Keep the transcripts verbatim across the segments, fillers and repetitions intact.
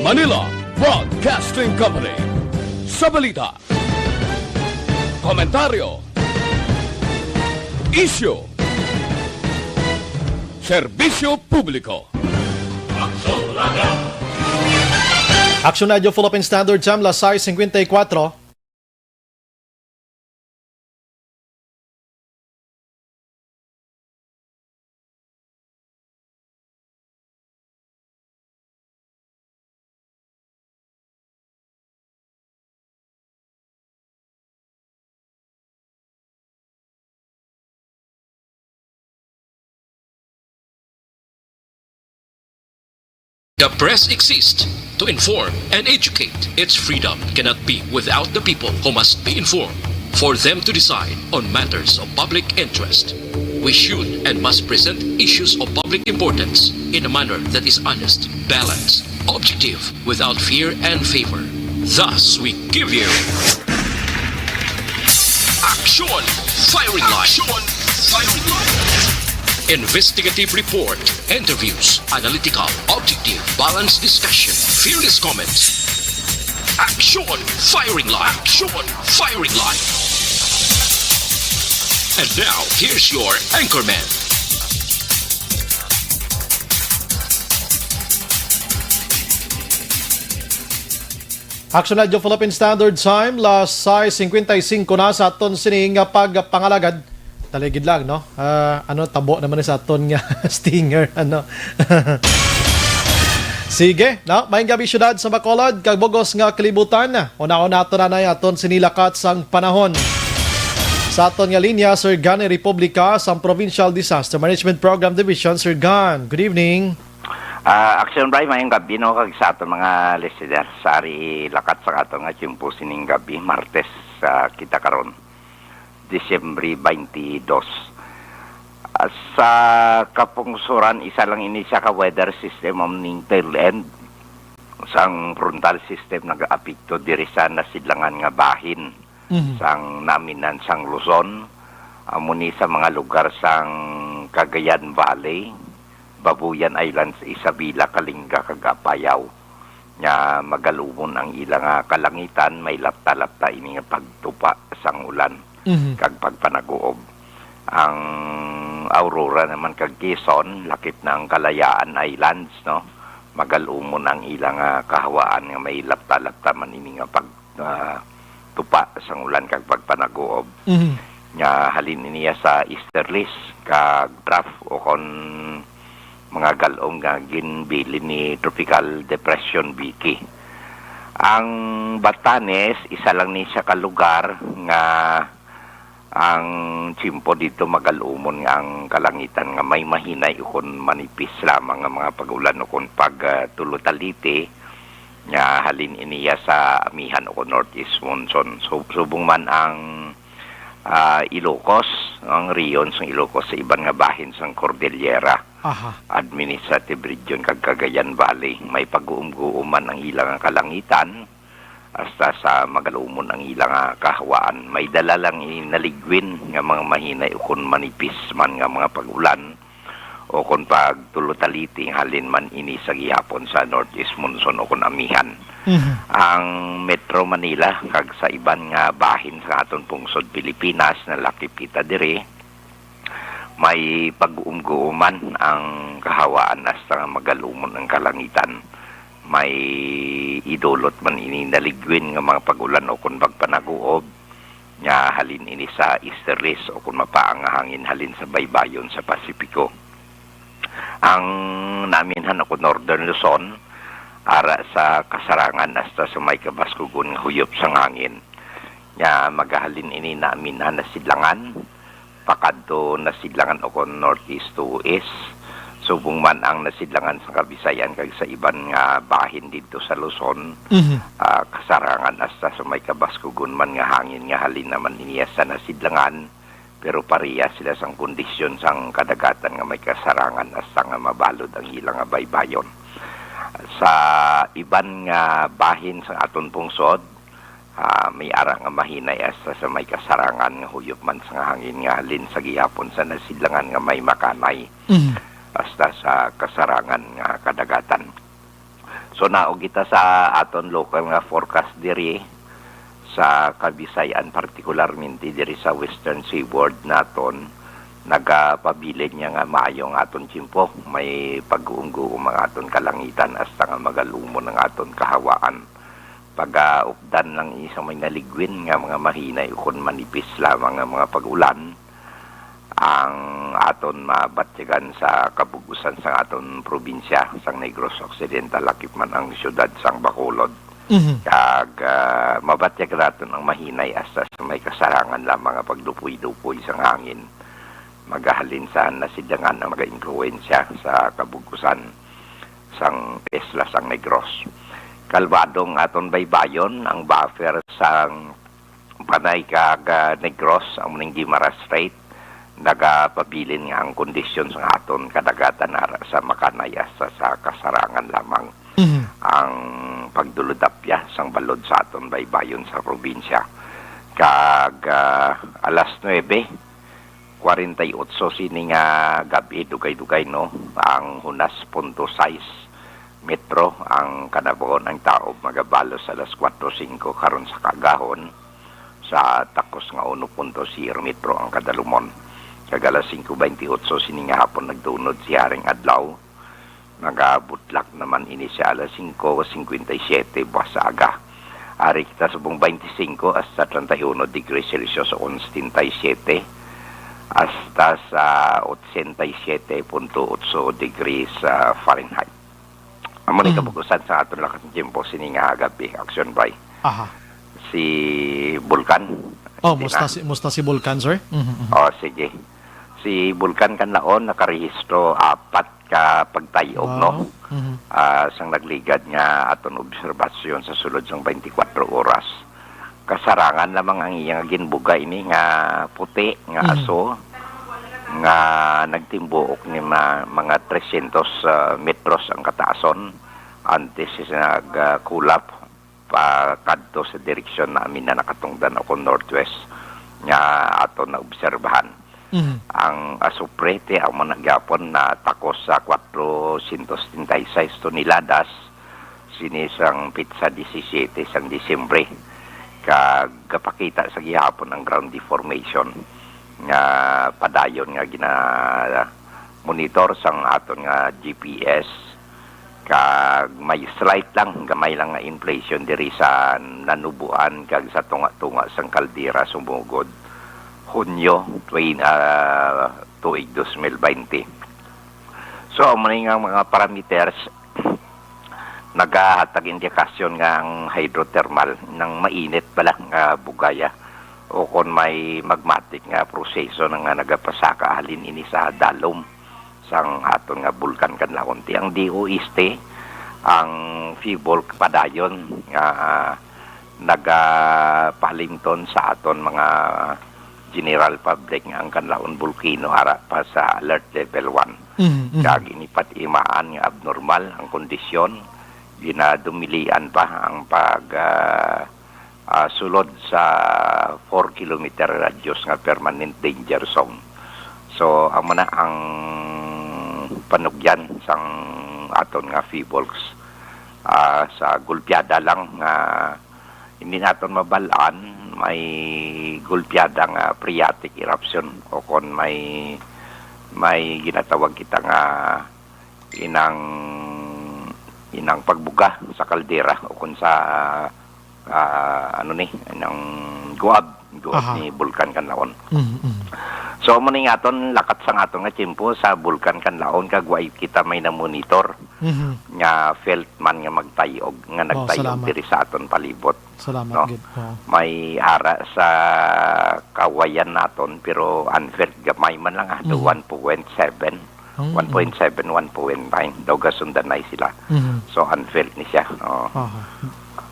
Manila Broadcasting Company. Sa balita, komentaryo, isyu, serbisyo publiko. Aksyon Radio Philippine Standard Time, las sais cincuenta y cuatro. The press exists to inform and educate. Its freedom cannot be without the people who must be informed for them to decide on matters of public interest. We should and must present issues of public importance in a manner that is honest, balanced, objective, without fear and favor. Thus, we give you Action Firing Line. Action Firing Line. Investigative report, interviews, analytical, objective, balanced discussion, fearless comments. Action Firing Line. Action Firing Line. And now, here's your anchorman. Action Radio Philippine Standard Time, las sais cincuenta y cinco na sa aton sini nga pagpangalagad. Taligid lang, no? Ah, ano, tabo naman ni sa aton nga stinger, ano? Sige, no? Maayong gabi, siyudad sa Bacolod, kag bugos nga kalibutan. Una-una nato na nay aton sini lakat sang panahon. Sa aton nga linya, Sir Gan Republica sang Provincial Disaster Management Program Division. Sir Gan, good evening. Ah, Action Bri, maayong gabi, no, kag sa aton mga listener. Sa ari lakat sa aton nga tiyempo sining gabi, Martes, ah, kita karon, Disyembre twenty-two. Ah, sa kapungsoran, isa lang ini siya ka weather system ang ning tail end sang frontal system nagaapekto diri sa nasidlangan nga bahin Mhm. sang naminhan sang Luzon, amo ni sa mga lugar sang Cagayan Valley, Babuyan Islands, Isabela, Kalinga, kag Apayao. Nya magalumon ang ila nga kalangitan, may lapta-lapta ini nga pagtupa sang ulan Mhm. kag pagpanaguob. Ang Aurora naman kag Quezon, lakip na ang Kalayaan Islands, no? Magalumon ang ila nga kahawaan nga may lapta-lapta man ini nga pag, ah, tupa sang ulan kag pagpanaguob. Mhm. Nga halin niya sa easterlies kag trough o kon mga gal-om nga ginbilin ni Tropical Depression Vicky. Ang Batanes, isa lang ni siya ka lugar nga ang tiyempo dito magalumon nga ang kalangitan nga may mahinay ukon manipis lamang nga mga pag-ulan ukon pag, ah, tulotaliti nga halin iniya sa amihan ukon northeast monsoon. So, subong man ang, ah, Ilocos, ang rehiyon sang Ilocos sa iban nga bahin sang Cordillera, Aha. Administrative Region kag Cagayan Valley, may pag-uumguuman ang ila nga kalangitan, hasta sa magalumon ang ila nga kahawaan. May dala lang ini naligwin nga mga mahinay ukon manipis man nga mga pag-ulan ukon pagtulotaliti halin man ini sa gihapon sa northeast monsoon ukon amihan. Mhm. Ang Metro Manila kag sa iban nga bahin sa aton pungsod Pilipinas nalakip kita diri, may pag-uumguuman ang kahawaan hasta nga magalumon ang kalangitan. May idulot man ini naligwin nga mga pag-ulan ukon pagpanaguob nga halin ini sa easterlies ukon mapaang nga hangin halin sa baybayon sa Pasipiko. Ang naminhan ukon Northern Luzon, ara sa Kasarangan hasta sa may Kabaskugon nga huyop sang hangin, nga magahalin ini naminhan nasidlangan, pakadto nasidlangan ukon northeast to east. Subong man ang nasidlangan sa Kabisayan kag sa iban nga bahin didto sa Luzon, Mhm. ah, Kasarangan hasta sa may Kabaskugon man nga hangin nga halin naman niya sa nasidlangan, pero pareha sila sang kondisyon sang kadagatan nga may kasarangan hasta nga mabalod ang ila nga baybayon. Sa iban nga bahin sang aton pungsod, ah, may ara nga mahinay hasta sa may kasarangan nga huyop man sang hangin nga halin sa gihapon sa nasidlangan nga may makanay Mhm. hasta sa kasarangan nga kadagatan. So, naog kita sa aton local nga forecast diri sa Kabisayan, partikularmente diri sa Western Seaboard naton, nagapabilin niya nga maayo ang aton tiyempo. May pag-uumguom ang aton kalangitan hasta nga magalumon ang aton kahawaan. Pagaupdan lang ini sa may naligwin nga mga mahinay ukon manipis lamang nga mga pag-ulan ang aton mabatyagan sa kabug-usan sang aton probinsya sang Negros Occidental, lakip man ang siyudad sang Bacolod. Mhm. Kag, ah, mabatyag naton ang mahinay hasta sa may kasarangan lamang nga pagdupoy-dupoy sang hangin, magahalin sa nasidangan ang mga impluwensya sa kabug-usan sang isla sang Negros. Kalbado ang aton baybayon, ang buffer sang Panay kag, ah, Negros, amo ning Guimaras Strait, nagapabilin nga ang kondisyon sa aton kadagatan ara sa makanay hasta sa kasarangan lamang. Mhm. Ang pagdulod-apya sang balod sa aton baybayon sa probinsya. Kag, ah, alas nuebe, kwarenta y otso sini nga gab-i, dugay-dugay, no, ang hunas punto sais metro ang kanabawan ang taob, magabalos alas kuwatro singko karon sa kaagahon sa takos nga uno punto siyete metro ang kadalumon. Kag alas singko baynte otso sini nga hapon nagdunod si Haring Adlaw, nagabutlak naman ini sa alas singko singkwenta y siyete buwas sa aga. Ari kita subong baynte singko hasta treinta y uno degrees Celsius o setenta y siyete hasta sa ochenta y siete punto otso degrees, ah, Fahrenheit. Amo ni Mm. kabug-usan sa aton lakat ng tiyempo sini nga gabi, Action Boy. Aha. Si Bulkan. Oh, Hindi musta na. si, musta si Bulkan, sir? Mhm, mhm. Oh, sige. Si Bulkan Kanlaon nakarehistro apat ka pagtayog, no? Wow. Mhm. Ah, sang nagligad nga aton obserbasyon sa sulod sang twenty-four oras. Kasarangan lamang ang iya nga ginbuga ini nga puti nga Mhm. aso nga nagtimbuok ni ma-, mga tresyentos, ah, metros ang kataason antes siya nagkulap pa kadto sa direksyon namin na nakatungdan o kung northwest nga aton naobserbahan. Mhm. Ang asupre, ti, amo na gyapon na takos sa kwatro syentos setenta y seis toneladas sini sang petsa disisiete sang Disyembre. Kag gapakita sa gihapon ang ground deformation nga padayon nga gina-monitor sang aton nga G P S. Kag may slight lang, gamay lang nga inflation diri sa nanuboan kag sa tunga-tunga sang kaldera sumugod Hunyo twen-, ah, tuig dos mil baynte. So, amo ni nga mga parameters nagahatag indikasyon nga ang hydrothermal nang mainit bala nga bugaya o kon may magmatic nga proseso na nga nagapasaka halin ini sa dalom sang aton nga Bulkan Kanlaon. Ti ang D O S T, ang PHIVOLCS padayon nga, ah, nagapahalington sa aton mga general public nga ang Kanlaon Volcano ara pa sa alert level one. Mm, mm. Kag ini pat imaan nga abnormal ang kondisyon, ginadumilian pa ang pag, ah, ah, sulod sa four kilometer radius nga permanent danger zone. So, amo na ang panugyan sang aton nga PHIVOLCS, ah, sa golpeada lang nga hindi naton mabal-an, may golpeada nga phreatic eruption o kon may, may ginatawag kita nga inang, inang pagbuga sa kaldera o kon sa, ah, ano ni, inang guab, guab Aha. ni Bulkan Kanlaon. Mm, mm. So, amo ni nga aton lakat sang aton nga tiyempo sa Bulkan Kanlaon, kag wa kita may namonitor Mhm. nga felt man nga magtayog, nga Oh, nagtayog salamat. diri sa aton palibot. Salamat No? gid. Oo. May ara sa kawayan naton, pero unfelt gamay man lang, ah, do Mhm. one point seven. Mm, One point seven, one point nine. Daw gasundanay sila. Mhm. So, unfelt ni siya. Oo. Aha.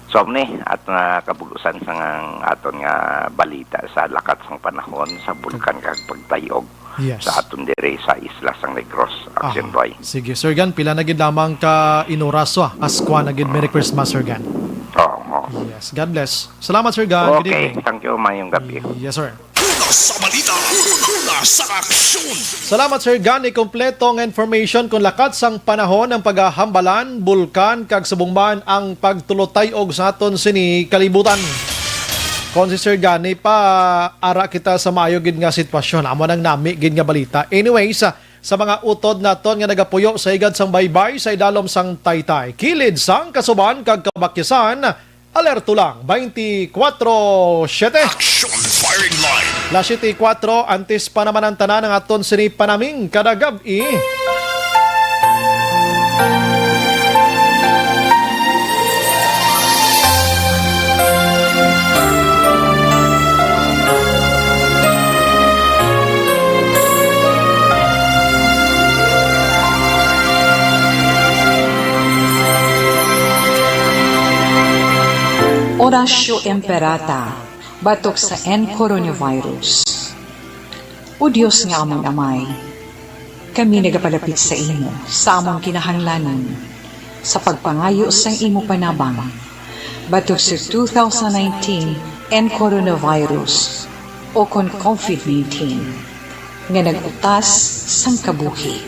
So, ni, at nga kabug-usan sang aton nga balita sa lakat sang panahon sa bulkan kag pagtayog Yes. sa aton diri sa isla sang Negros. Action Aha. Boy. Sige, Sir Gan, pila na gid lamang ka inuras, ah, Paskwa na gid. Merry Christmas, Sir Gan. Oo, oo. Yes, God bless. Salamat, Sir Gan. Good Okay, evening. thank you. Mayong gabi. Yes, sir. Sa balita, una sa aksyon. Salamat, Sir Gani. Kompleto nga information kon lakat sang panahon ang paghahambalan, bulkan, kag subong man ang pagtulotay-og sa aton sini kalibutan. Kon si Sir Gani pa, ara kita sa maayo gid nga sitwasyon. Amo nang nami gid nga balita. Anyways, ah, sa mga utod naton nga nagapuyo sa higad sang baybay, sa idalom sang taytay, kilid sang kasuban kag kabakyasan, alerto lang, twenty-four seven. Action Firing Line. Las siyete kuwatro, antes pa naman ang tanan, ang aton sini panaming kada gab-i. Oratio Imperata, batok sa N coronavirus. O Dios nga amon Amay, kami nagapalapit sa imo sa amon kinahanglanon sa pagpangayo sang imo panabang batok sa two thousand nineteen N coronavirus, o kon COVID nineteen, nga nag-utas sang kabuhi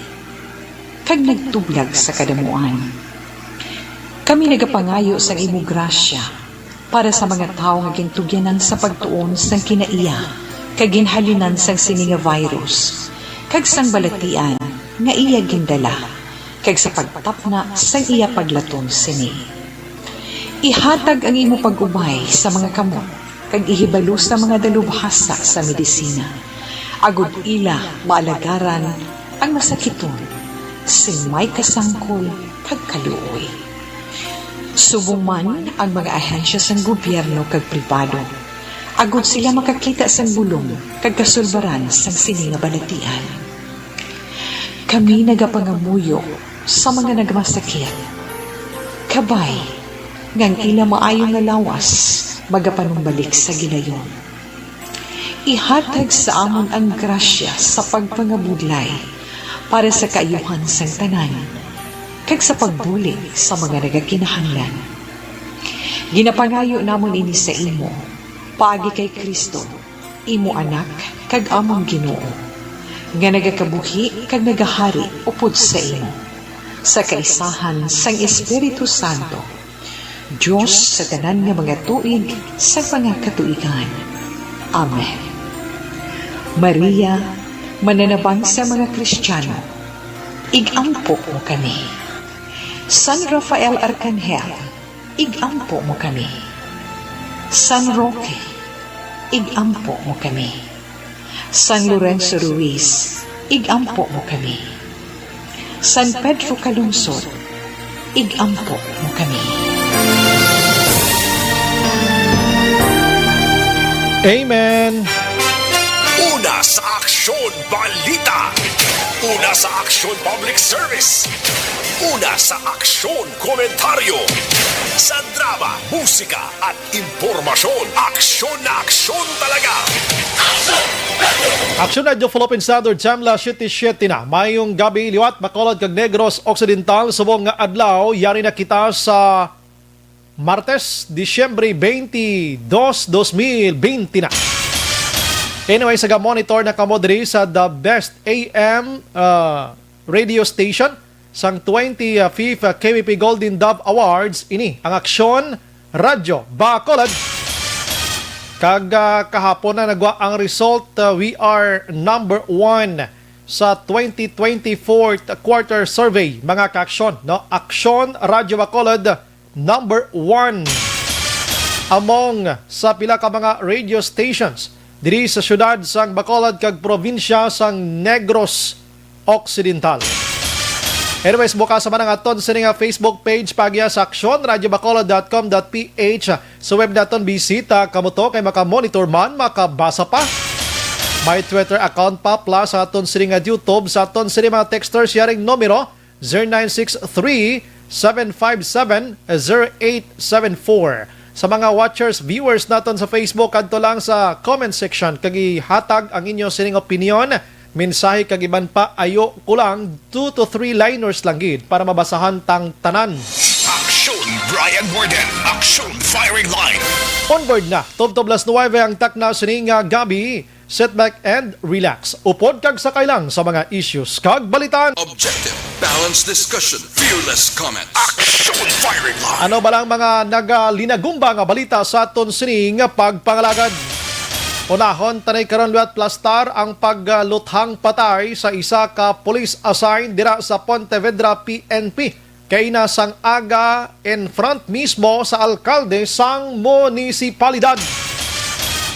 kag nagtublag sa kadamuan. Kami nagapangayo sang imo grasya para sa mga tawo nga gintugyanan sa pagtuon sang kinaiya kag ginhalinan sang sini nga virus, kag sang balatian nga iya gindala, kag sa pagtapna sang iya paglaton sini. Ihatag ang imo pag-ubay sa mga kamot kag ihibalo sa mga dalubhasa sa medisina, agod ila maalagaran ang masakiton sing may kasangkol kag kaluoy. Subong man ang mga ahensya sang gobyerno kag pribado, agod sila makakita sang bulong kag kasulbaran sang sini nga balatian. Kami nagapangamuyo sa mga nagmasakit, kabay nga ang ila maayo nga lawas magapanumbalik sa gilayon. Ihatag sa amon ang grasya sa pagpangabudlay para sa kaayuhan sang tanan, kag sa pagbulig sa mga nagakinahanglan. Ginapangayo namon ini sa imo, paagi kay Cristo, imo Anak kag amon Ginoo, nga nagakabuhi kag nagahari upod sa imo, sa kaisahan sang Espiritu Santo, Dios sa tanan nga mga tuig sa mga katuigan. Amen. Maria, mananabang sa mga Kristiyano, ig-ampo mo kami. San Rafael Arcangel, ig-ampo mo kami. San Roque, ig-ampo mo kami. San Lorenzo Ruiz, ig-ampo mo kami. San Pedro Calungsod, ig-ampo mo kami. Amen. Una sa Aksyon Balita. Una sa Aksyon Public Service. Una sa Aksyon Komentaryo. Sa drama, musika, at impormasyon. Aksyon na aksyon talaga. Aksyon Radyo Philippine Standard Time, las siyete siyete na. Mayong gabi, liwat, Bacolod kag Negros Occidental. Subong nga adlaw, yari na kita sa Martes, Disyembre twenty-dos, dos mil benti na. Anyway, sa ga-monitor na kamo diri sa The Best A M, uh, radio station sang twenty-fifth K B P Golden Dove Awards, ini ang Aksyon Radyo Bacolod. Kag, ah, kahapon na nagwa ang result, ah, we are number one sa twenty twenty-fourth quarter survey, mga ka-aksyon, no? Aksyon Radyo Bacolod, number one among sa pila ka mga radio stations diri sa siyudad sang Bacolod kag probinsya sang Negros Occidental. Anyways, bukas naman ang aton sini nga Facebook page, pagya sa aksyon radyo bacolod dot com dot P H. Sa web naton, bisita kamo to kay makamonitor man, makabasa pa. May Twitter account pa, plus sa aton sini nga YouTube, sa aton sini mga texters, yaring numero, zero nine six three, seven five seven, zero eight seven four. Sa mga watchers, viewers naton sa Facebook, kadto lang sa comment section kag ihatag ang inyo sining opinyon, mensahe kag iban pa. Ayo ko lang two to three liners lang gid para mabasahan tang tanan. Aksyon Brian Warden, Aksyon Firing Line. Onward na, tubtob las nuwebe ang takna sining, ah, gabi. Sit back and relax. Upod kag sakay lang sa mga issues kag balitaan. Objective, balanced discussion, fearless comments. Action Firing Line! Ano ba lang mga nagalinagumba nga balita sa aton sining pagpangalagad? Unahon tanay karon liwat plastar ang pagluthang patay sa isa ka police assigned dira sa Pontevedra P N P. Kay nasang aga in front mismo sa alkalde sang munisipalidad.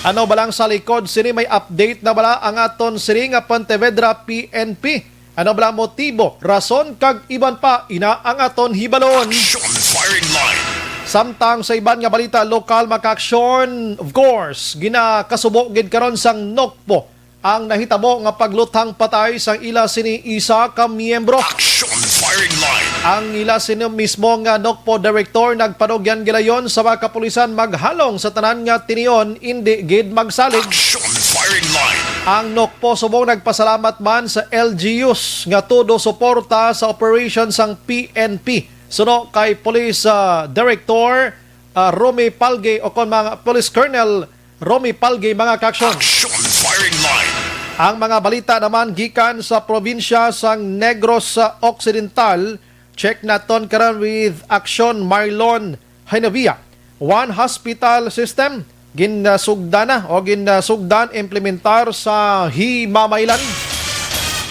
Ano ba lang sa likod sini, may update na bala ang aton sini nga Pontevedra P N P? Ano bala motibo, rason kag iban pa ina ang aton hibalon? Action Firing Line. Samtang sa iban nga balita, lokal, mga kaaksyon, of course, ginakasubo gid karon sang NOCPO ang nahitabo nga pagluthang patay sang ila sini isa ka miyembro. Action Firing Line. Ang ila sini mismo nga NOCPO director nagpanugyan gilayon sa mga kapulisan maghalong sa tanan nga tinion, indi gid magsalig. Action Firing Line. Ang NOCPO subong nagpasalamat man sa L G Us nga todo suporta sa operation sang P N P. Suno kay Police, ah, Director, ah, Romy Palge, o kon mga Police Colonel Romy Palge, mga kaaksyon. Action Firing Line. Ang mga balita naman gikan sa probinsya sang Negros Occidental. Check naton karon with Action Marlon Janovia. One hospital system, ginasugdan na o ginasugdan implementar sa Himamaylan.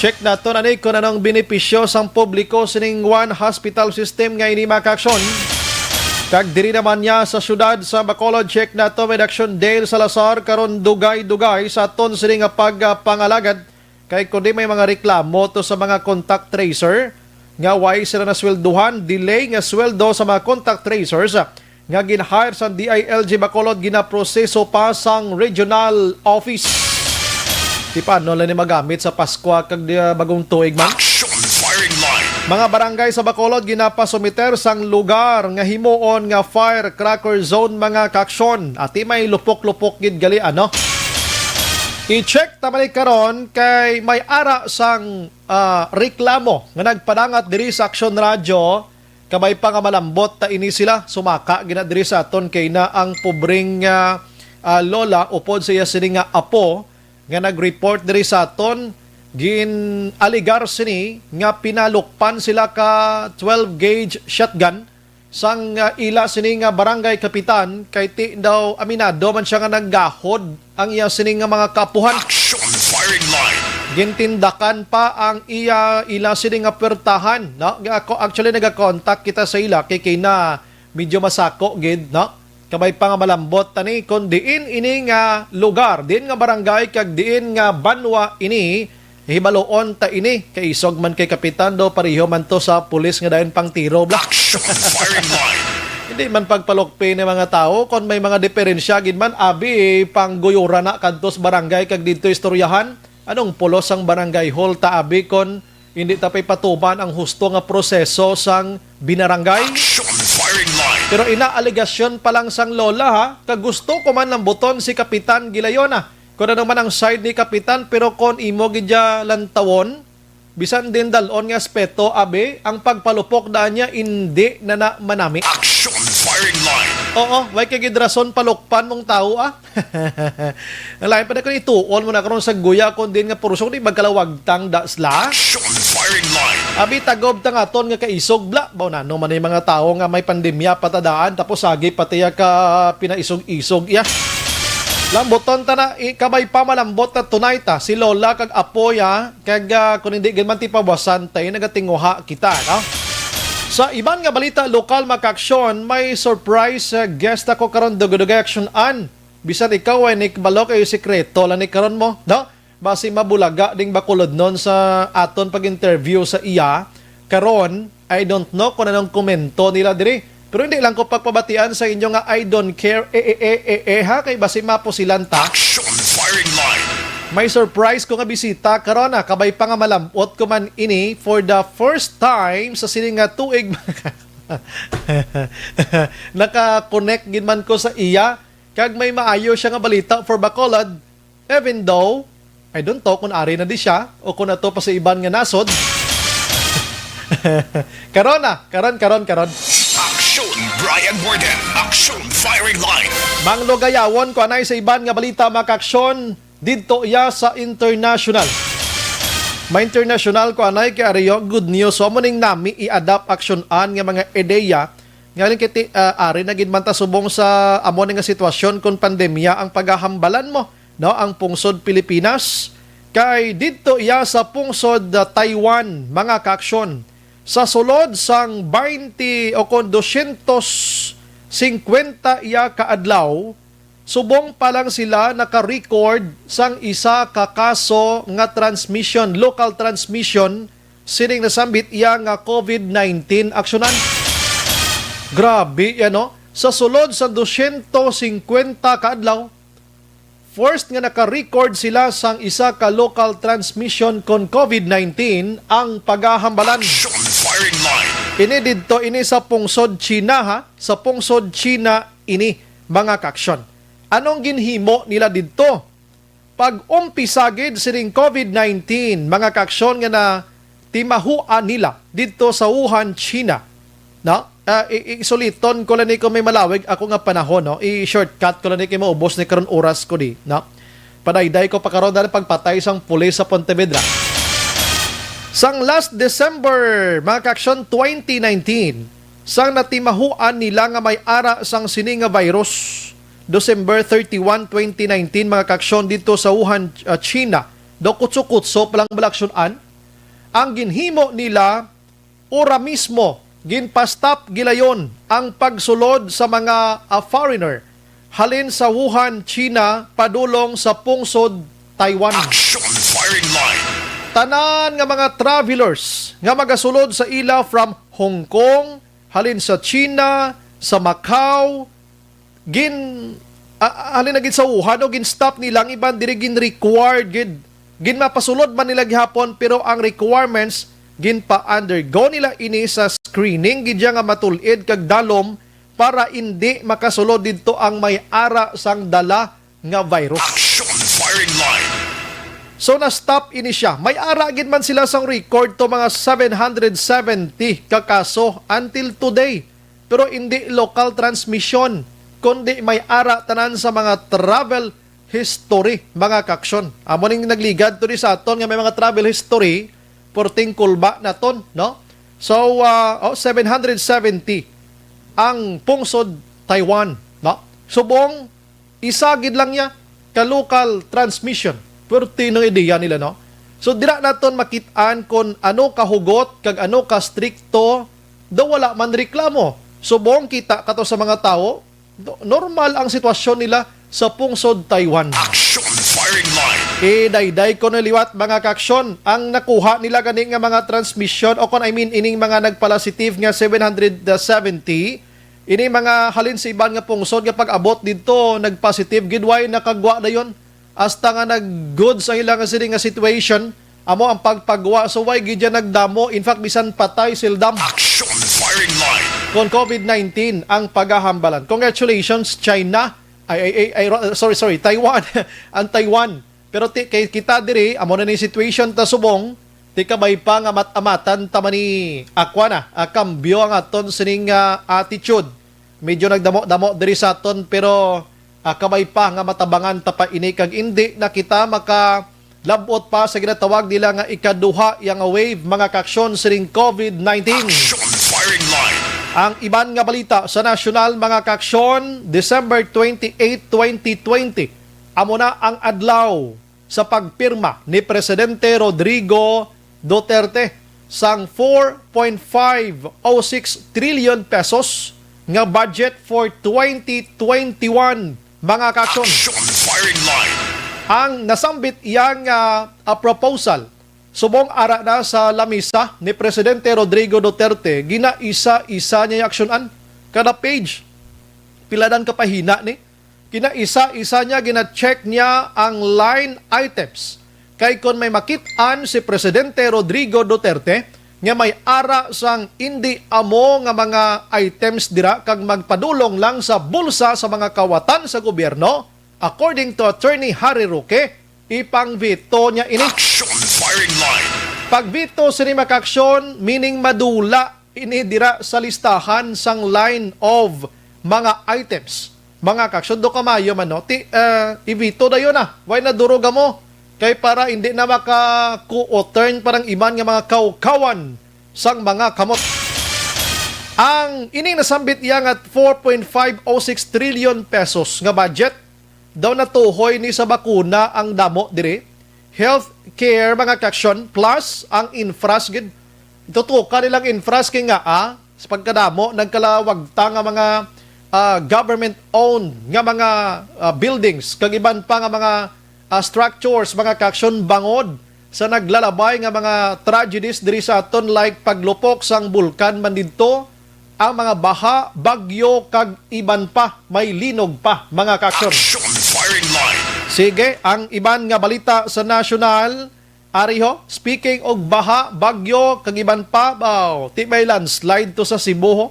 Check naton ani kung anong benepisyo sang publiko sining one hospital system nga ini, mga kaaksyon. Kag diri naman niya sa siyudad sa Bacolod, check naton with Action Dale Salazar, karon dugay-dugay sa aton sini nga pagpangalagad. Kay kundi may mga reklamo to sa mga contact tracer nga way sila nasweldohan, delay nga sweldo sa mga contact tracers nga gin-hire sang D I L G Bacolod ginaproseso pa sang regional office. Di pa, ano lang ni magamit sa Paskwa kag, ah, bagong tuig man? Action Firing Line. Mga barangay sa Bacolod ginapasumiter sang lugar nga himuon nga firecracker zone, mga kaaksyon. Ati may lupok-lupok gid gali, ano? I-check ta balik karon kay may ara sang, ah, reklamo nga nagpadangat diri sa Aksyon Radyo. Kabay pa nga malambot ta ini sila, sumaka gina diri sa aton kay na ang pobreng, ah, ah, lola upod sa iya sini nga apo nga nag-report diri sa aton. Gin-alegar sini nga pinalukpan sila ka twelve gauge shotgun sang, ah, ila sini nga barangay kapitan, kay ti daw aminado man siya nga naggahod ang iya sini nga mga kaapuhan. Action Firing Line. Gintindakan pa ang iya, ila sini nga puwertahan, no? Nga ako, actually, nagakontak kita sa ila kay, kay na medyo masako gid, no? Kabay pa nga malambot tani kung diin ini nga lugar, diin nga barangay, kag diin nga banwa ini. Hibaloon ta ini, kay isog man kay kapitan do, pareho man to sa pulis nga dayon pang tiro, bla. Action Firing Line. Hindi man pagpalukpi ni mga tawo, kon may mga diferensya gid man, abi, pangguyuran na kadto sa barangay kag didto istoryahan. Anong pulos ang barangay hall ta, abi, kon hindi ta pay patuman ang husto nga proseso sang binarangay? Action Firing Line. Pero ina, alegasyon pa lang sang lola, ha, kag gusto ko man lambuton si Kapitan Gilayona. Kung ano man ang side ni Kapitan, pero kon imo gid ya lantawon, bisan din dalon nga aspeto, abi, ang pagpalupok daan niya indi na, na manami. Action Firing Line. Oo, way kay gid rason palukpan mong tawo, ah. Ang lain pa na kung ituon mo na karon sa guya, kung din nga purusong di magkalawagtang da sila. Action Firing Line. Abi, tagob ta nga aton nga kaisog, bla. Baw na, no man yung mga tawo nga may pandemya patadaan, tapos sagi pati ya ka pinaisog-isog, ya. Lambuton ta na, i-, kabay pa malambot na tonight, ah. Si Lola kag Apo, ya, kag, ah, kung hindi gid man ti pawasan, tayo nagatinguha kita, no? Sa iban nga balita, lokal, mga kaaksyon, may surprise, ah, guest ako karon, Dugay-Dugay Action An. Bisan ikaw ay ni kabalo kay sikreto lang ni karon mo, no? Basi mabulaga ding Bacolodnon sa aton pag-interview sa iya. Karon, I don't know kung anong komento nila diri. Pero hindi lang ko pagpabatian sa inyo nga I don't care, eh, eh, eh, eh, eh, ha? Kay basi mapusilan ta. Action Firing Line. May surprise ko nga bisita karon, ah. Kabay pa nga malambot ko man ini for the first time sa sini nga tuig. Naka-connect gid man ko sa iya, kag may maayo siya nga balita for Bacolod, even though, I don't know kung ari na di siya o kung ato pa sa iban nga nasod. Karon na, karon, karon, karon. Action Brian Warden, Action Firing Line. Manglugayawon ko anay sa iban nga balita, mga kaaksyon. didto iya sa international. Ma-international ko anay kay ari yo, good news. So, amo ning nami i-adapt action-an nga mga ideya nga rin kiti, ah, ari na gid man ta subong sa amo ni nga sitwasyon kon pandemya ang pagahambalan mo, no, ang pungsod Pilipinas. Kay didto iya sa pungsod, ah, Taiwan, mga kaaksyon. Sa sulod sang twenty o kon dosyentos singkwenta iya ka adlaw, subong pa lang sila naka-record sang isa ka kaso nga transmission, local transmission, sining nasambit iya nga COVID nineteen aksyonan. Grabe, ano? Sa sulod sa dosyentos singkwenta ka adlaw, first nga naka-record sila sang isa ka local transmission kon COVID nineteen ang pagahambalan. Action firing line. Ini didto, ini sa pungsod China, ha? Sa pungsod China ini, mga kaaksyon. Anong ginhimo nila didto? Pag-umpisa gid sining COVID nineteen, mga kaaksyon, nga natimahuan nila didto sa Wuhan, China, no? Ah, i-, i-, isuliton ko lang ni kung may malawig ako nga panahon, no? I-shortcut ko lang ni kay maubos ni karon oras ko di, no? Padayday ko pa karon dahil pagpatay sang pulis sa Pontevedra. Sang last December, mga kaaksyon, twenty nineteen, sang natimahuan nila nga may ara sang sini nga virus, December thirty-one, twenty nineteen, mga kaaksyon, dito sa Wuhan, ah, China, do kutso-kutso pa lang balaksyon-an, ang ginhimo nila, ora mismo, ginpa-stop gilayon ang pagsulod sa mga, ah, foreigner halin sa Wuhan, China, padulong sa pungsod Taiwan. Action firing line. Tanan nga mga travelers nga magasulod sa ila from Hong Kong, halin sa China, sa Macau, gin-, a-, a-, halin na gid sa Wuhan, no, gin-stop nila ang iban diri, gin-required gid. Ginmapasulod man nila gihapon, pero ang requirements, ginpa-undergo nila ini sa screening gid siya nga matul-id kag dalom para indi makasulod didto ang may ara sang dala nga virus. Action firing line. So, na-stop ini siya. May ara gid man sila sang record to mga seven hundred seventy ka kaso until today. Pero hindi local transmission, kundi may ara tanan sa mga travel history, mga kaaksyon. Amo ning nagligad to di sa aton nga may mga travel history, purting kulba naton, no? So, ah, oh, seven hundred seventy ang pungsod Taiwan, no? Subong, isa gid lang niya ka local transmission. Purti ng ideya nila, no? So, dira naton makit-an kung ano kahugot kag ano ka strikto, daw wala man reklamo. Subong kita kato sa mga tawo, no-, normal ang sitwasyon nila sa pungsod Taiwan. Action firing line. Idayday ko na liwat, mga kaaksyon, ang nakuha nila gani nga mga transmission o kung, I mean, ining mga nagpalasitive nga seven hundred seventy, ini mga halin sa iban nga pungsod nga pag-abot didto, nagpositive gid, way nakagwa dayon. Hasta nga nag-goods ang ila nga sini nga situation, amo ang pagpagwa. So, way gid yan nagdamo. In fact, bisan patay sila dam. Action firing line. Kon COVID nineteen ang pagahambalan. Congratulations, China. Ay, ay, ay, ay, ro-, sorry, sorry, Taiwan. Ang Taiwan. Pero ti-, kay kita diri, amo na ni situation ta subong, ti kabay pa nga mat-amatan ta man ni akwa na, ah, kambyo ang aton sining, ah, attitude. Medyo nagdamo-damo diri sa aton, pero, ah, kabay pa nga matabangan ta pa ini kag indi na kita makalab-ot pa sa ginatawag nila nga ikaduha yang wave, mga kaaksyon, sining COVID nineteen. Action firing line. Ang iban nga balita sa nasyonal, mga kaaksyon, December twenty-eight, twenty twenty, amo na ang adlaw sa pagpirma ni Presidente Rodrigo Duterte sang four point five oh six trillion pesos nga budget for twenty twenty-one, mga kaaksyon. Action firing line. Ang nasambit iya nga, ah, proposal subong ara na sa lamisa ni Presidente Rodrigo Duterte, ginaisa-isa niya yung aksyonan. Kada page, pila dan ka pahina ni? Ginaisa-isa niya, gina-check niya ang line items. Kay kon may makit-an si Presidente Rodrigo Duterte nga may ara sang indi amo nga mga items dira kag magpadulong lang sa bulsa sa mga kawatan sa gobyerno, according to Attorney Harry Roque, ipang-veto niya ini. Action firing line. Pag-veto sini, mga kaaksyon, meaning madula ini dira sa listahan sang line of mga items. Mga kaaksyon, do kamayo man, no? Ti, ah, i-veto dayon na. Why na duro gamo? Kay para hindi na maka-co-turn parang iban nga mga kawkawan sang mga kamot. Ang ining nasambit iya nga four point five oh six trillion pesos nga budget, daw natuhoy ni sa bakuna ang damo diri. Healthcare, mga kaaksyon, plus ang infras gid. Itutukan nilang infras kay nga, ah, sa pagkadamo, nagkalawagta nga mga, ah, government-owned nga mga, ah, buildings, kag iban pa nga mga, ah, structures, mga kaaksyon, bangod sa naglalabay nga mga tragedies diri sa aton, like paglupok sang bulkan man didto, ang mga baha, bagyo, kag iban pa, may linog pa, mga kaaksyon. Action Firing Line. Sige, ang iban nga balita sa nasyonal, ari ho, speaking og baha, bagyo, kag iban pa, baw, ti may landslide to sa Cebu ho.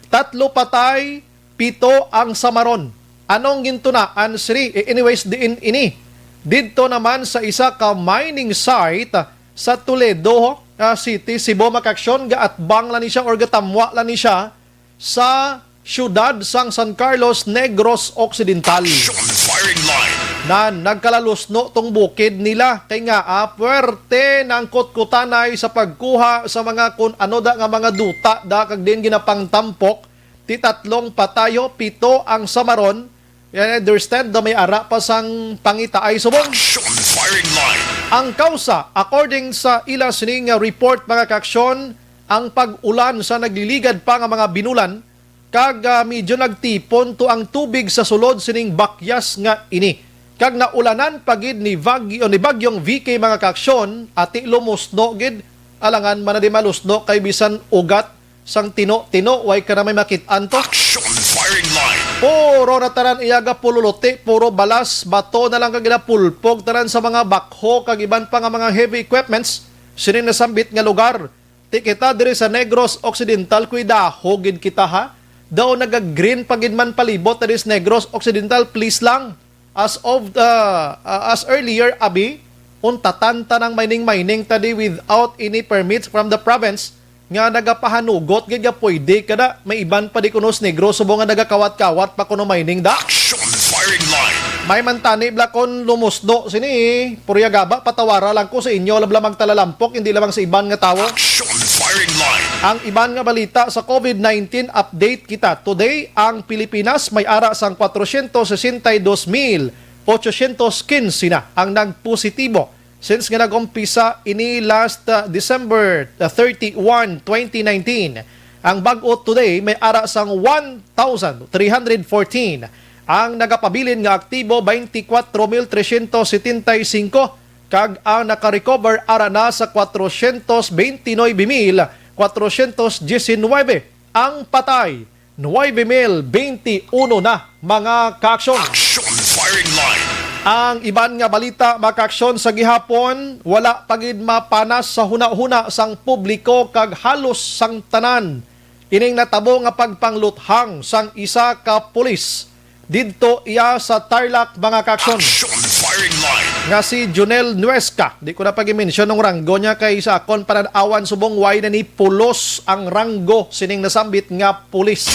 Tatlo patay, pito ang samaron. Anong gintunaan, Sri? Eh, anyways, diin ini? Didto naman sa isa ka mining site sa Toledo, ah, City, Cebu, mga kaaksyon, gaatbang lang ni siya or gatamwa lang ni siya sa siyudad sang San Carlos, Negros Occidental. Action Firing Line. Nan, nagkalalusno tong bukid nila kay nga, ah, puwerte nang kutkutanay sa pagkuha sa mga kun ano da nga mga duta da kag din ginapangtampok. Ti tatlong patay ho, pito ang samaron. Yan, understand na may ara pa sang pangitaay subong. Action Firing Line. Ang kausa, according sa ila sini nga report, mga kaaksyon, ang pag-ulan sa nagliligad pa nga mga binulan, kag, ah, medyo nagtipon to ang tubig sa sulod sining bakyas nga ini. Kag naulanan pa gid ni Bagyo, ni Bagyong V K, mga kaaksyon, ati lumusno gid, alangan man na di malusno kay bisan ugat sang tino-tino, way ka na may makit-an to. Action Firing Line. Puro na tanan iya gapululuti, puro balas, bato na lang kag ginapulpog tanan sa mga backhoe kag iban pa nga mga heavy equipments sining nasambit nga lugar. Ti kita diri sa Negros Occidental, kuidaho gid kita, ha. Daw naga-green pa gid man palibot na dis Negros Occidental, please lang. As of the, uh, as earlier, abi, untatan ta nang mining-mining ta di without any permits from the province nga nagapahanugot gid nga pwede kada may iban pa di kuno sa Negros subong nga nagakawat-kawat pa kuno mining da. Action Firing Line. May man tani bala kon lumusno sini, purya gaba, patawara lang ko sa inyo, labla magtalalampok, hindi lamang sa iban nga tawo. Action Firing Line. Ang iban nga balita sa COVID nineteen update kita. Today, ang Pilipinas may ara sang kwatrosyentos sesenta y dos mil ochosyentos kinse na ang nagpositibo since nga nag-umpisa ini last, uh, December, uh, thirty-one, twenty nineteen. Ang bag-o today may ara sang one thousand three hundred fourteen. Ang nagapabilin nga aktibo, twenty-four mil tresyentos setenta y cinco, kag ang naka-recover ara na sa kwatrosyentos twenty-nine mil kwatrosyentos diecinuebe. Ang patay, nuebe mil twenty-uno na, mga kaaksyon. Action Firing Line. Ang iban nga balita, mga kaaksyon, sa gihapon, wala pa gid mapanas sa hunahuna sang publiko kag halos sang tanan ining natabo nga pagpangluthang sang isa ka pulis didto iya sa Tarlac, mga kaaksyon. Action Firing Line. Nga si Junel Nuesca. Di ko na pag-mention ang ranggo niya kay sa akon panan-awan subong way na ni pulos ang ranggo sining nasambit nga pulis.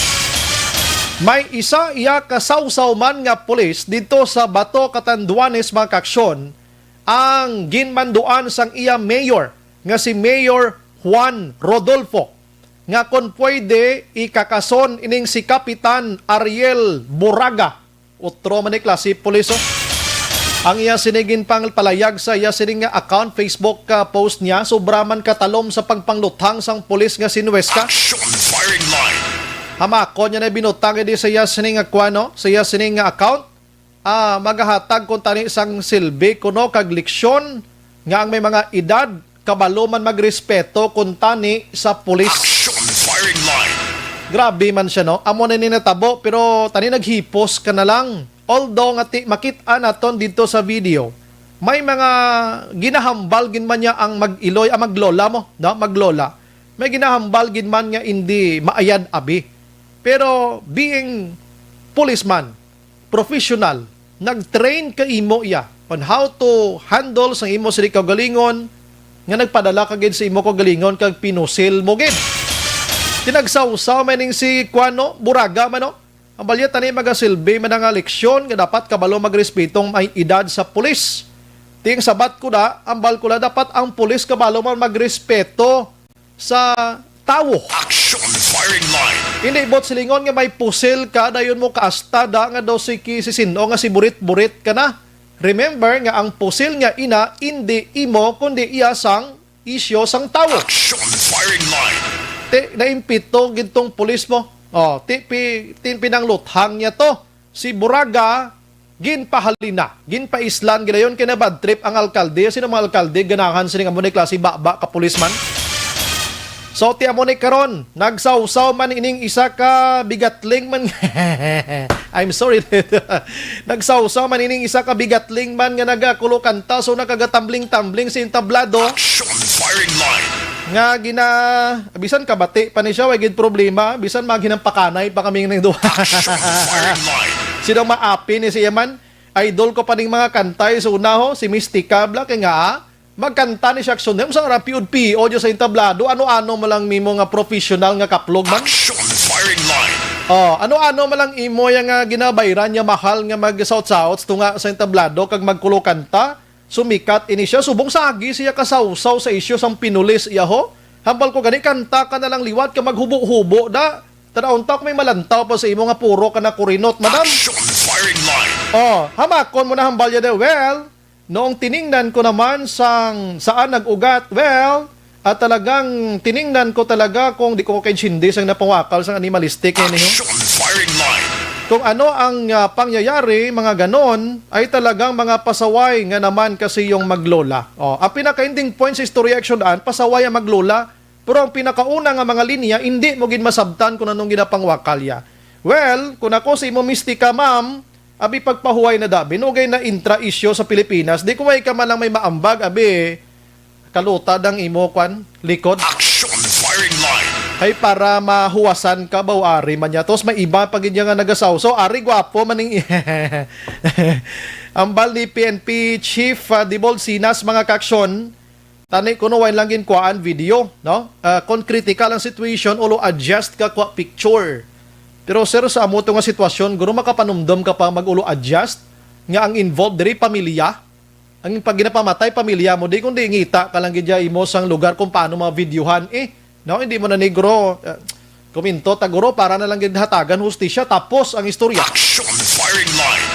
May isa iya kasawsaw man nga pulis didto sa Bato, Catanduanes, mga kaaksyon, ang ginmanduan sang iya mayor nga si Mayor Juan Rodolfo nga kon pwede ikakason ining si Kapitan Ariel Buraga. Utro man ni klase pulis, oh. Ang iya sini ginpangpalayag sa iya sini nga account, Facebook, ah, post niya, sobra man katalom sa pagpangluthang sang pulis nga si Nuesca. Action Firing Line. Hamakon niya na binutang ini sa iya sini nga kuan, no? Sa iya sini nga account. Ah, magahatag kuntani sang silbi kuno kag leksyon nga ang may mga edad kabalo man magrespeto kuntani sa pulis. Action Firing Line. Grabe man siya, no? Amo na ni natabo, pero tani naghipos ka na lang. Although nga ti makit-an naton didto sa video, may mga ginahambal gid man niya ang mag-iloy, ang maglola mo, no? Maglola. May ginahambal gid man nga hindi maayad abi. Pero being policeman, professional, nag-train ka imo iya on how to handle sang imo sini kaugalingon, nga nagpadala ka gid sa imo kaugalingon kag pinusil mo gid. Tinagsawsaw man ning si kuan, no, Buraga man, no? Ang balya tani magasilbi man nga leksyon nga dapat kabalo magrespeto ang may edad sa pulis. Ting sabat ko na, ang bal ko na dapat ang pulis kabalo man magrespeto sa tawo. Action firing line. Hindi bot silingon nga may pusil ka, dayon mo kaasta da nga daw si ki-, si sino nga si burit-burit ka na. Remember nga ang pusil nga ina, hindi imo, kundi iya sang isyo sang tawo. Action firing line. Ti, naimpito gid tong pulis mo. Oh, ti, pi, ti, pinangluthang niya to. Si Buraga, ginpahalina, ginpaislan, gidayon kay na bad trip ang alkalde. Sino mga alkalde? Ganahan sining amo ni klase baba ka pulisman. So, ti amo ni karon, nagsawsaw man ining isa ka bigatling man. I'm sorry. Nagsawsaw man ining isa ka bigatling man nga nagakulo kanta, so nakagatambling-tambling sa entablado. Action firing line. Nga gina-, bisan kabati pa ni siya, way gid problema, bisan maghinang pakanay pa kami ning duha. Action firing line. Sino maapi ni siya man? Idol ko pa ning mga kantay sa una ho, si Misty Cabla, kay nga, ah, magkanta ni siya, action, yung sa rapiod P O dyan sa entablado, ano-ano mo lang mimo nga professional nga kaplog man? Action firing line. Oh, ano-ano mo lang imo yang nga ginabayran niya mahal nga mag-saot-saot tunga sa entablado kag magkulo kanta? Sumikat ini siya, subong sagi siya kasawsaw sa isyu sang pinulis iya ho. Hambal ko gani, kanta ka na lang liwat ka maghubo-hubo da. Tanaw unta kung may malantaw pa sa imo nga puro ka na kurinot, madam. Action firing line. Oh, hamakon mo na hambal yan eh. Well, noong tiningnan ko naman sang saan nag-ugat, well, at talagang tiningnan ko talaga kung di ko kaintindi sang napawakal sang animalistic yan eh. Action firing line. Kung ano ang, ah, pangyayari, mga ganon, ay talagang mga pasaway nga naman kasi yung maglola. Oh, ang pinaka-ending point sa istorya, action an, pasaway ang maglola. Pero ang pinakauna nga mga linya, hindi mo gid masabtan kung anong ginapangwakal ya. Well, kung ako sa imo mistika, ma'am, abi pagpahuway na da, binugay na intra isyu sa Pilipinas, di ko way ka man lang may maambag, abi, kalutad ang imo, kwan, likod. Action firing line. Ay, para mahuwasan ka ba, o ari man niya. Tapos may iba pa gid niya nga nagasaw. So, ari gwapo man ning ambal ni P N P Chief, ah, Dibol Sinas, mga kaaksyon. Tani kuno wala lang ginkuhaan video, no? Ah, kung critical ang situation, ulo adjust ka, kwa picture. Pero sir, sa amo to nga sitwasyon, guro makapanumdom ka pa mag-ulo adjust nga ang involved diri pamilya. Ang pag ginapamatay pamilya mo, di kundi ngita ka lang gid imo sang lugar kung paano mga videohan eh. No, hindi mo na negro. Ah, Komento ta guro para na lang gid hatagan hustisya tapos ang istorya. Action firing line.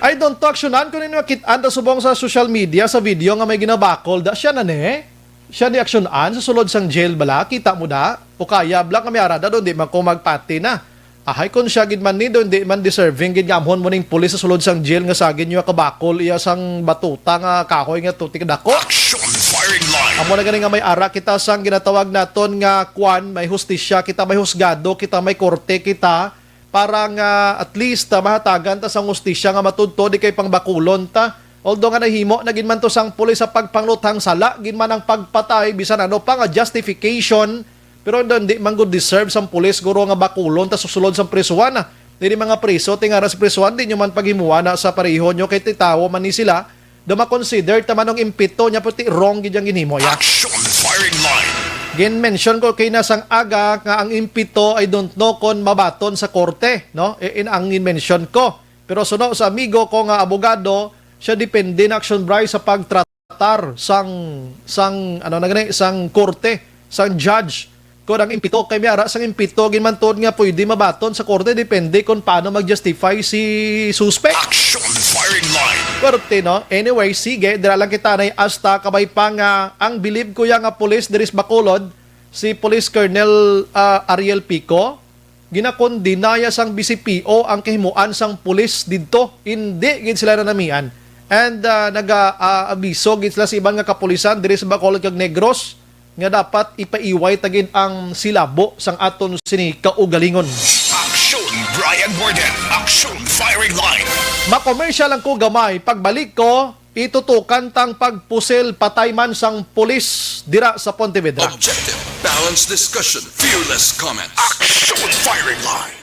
I don't to aksyonan kung ano makit-an ta subong sa social media sa video nga may ginabakol da siya na ni. Siya ni aksyonan sa sulod sang jail bala, kita mo da. O kaya bla kami ara da doon, di man ko magpati na. Ahay, kung siya gid man ni doon, di man deserving gid nga amhon mo ning pulis sa sulod sang jail nga sagin niyo kabakol iya sang batuta nga kahoy nga tutik dako. Action firing line. Amo na gani nga may ara kita sang ginatawag naton nga kwan, may hustisya kita, may husgado kita, may korte kita, para nga at least, ah, mahatagan ta sang hustisya nga matudto, di kay pangbakulon ta. Although nga nahimo na gid man to sang pulis sa pagpangluthang sala, gid man ang pagpatay, bisan ano pa nga justification, pero hindi man gud deserve sang pulis guro nga bakulon ta susulod sang prisuhan, ah. Dili mga priso, ti nga sa prisuhan, di nyo man paghimuan na sa pareho nyo kay ti tawo man ni sila, do makonsider ta man ang impito niya, puti wrong gid ang ginhimo ya. Action firing line. Gin-mention ko kay na sang aga nga ang impito, I don't know kon mabaton sa korte, no? I-, in ang gin-mention ko. Pero suno sa amigo ko nga abogado, siya depende na action bry sa pagtratar sang, sang, ano na gani, sang korte, sang judge. Kung ang impito kay may ara sang impito, ginmantod nga pwede mabaton sa korte, depende kung paano mag-justify si suspect. Action firing line. Pero, no? Anyway, sige, dira lang kita na hasta kabay pa nga ang bilib ko ya nga pulis diri sa Bacolod, si Police Colonel, ah, Ariel Pico, ginakondena ya sang B C P O ang kahimuan sang pulis didto. Hindi gid sila nanamian. And, ah, naga, ah, abiso gid sila sa iban nga kapulisan diri sa Bacolod kag Negros nga dapat ipaiway ta gid ang silabo sang aton sini kaugalingon. Action, Brian Warden. Action, firing line. Makomersyal lang ko gamay. Pagbalik ko, itutukan tang pagpusil patay man sang pulis dira sa Pontevedra. Objective, balanced discussion, fearless comments. Action firing line.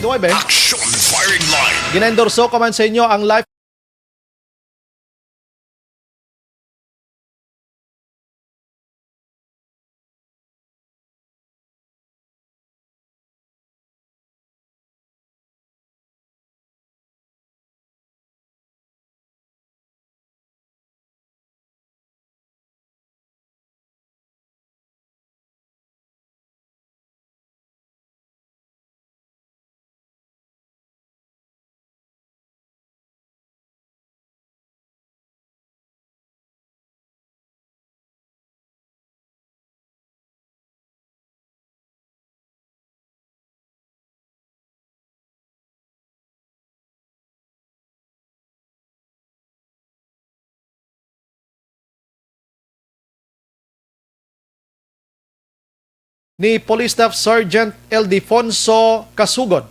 Nuebe. Action Firing Line. Ginaendorso ko man sa inyo ang life ni Police Staff Sergeant Ildefonso Kasugod,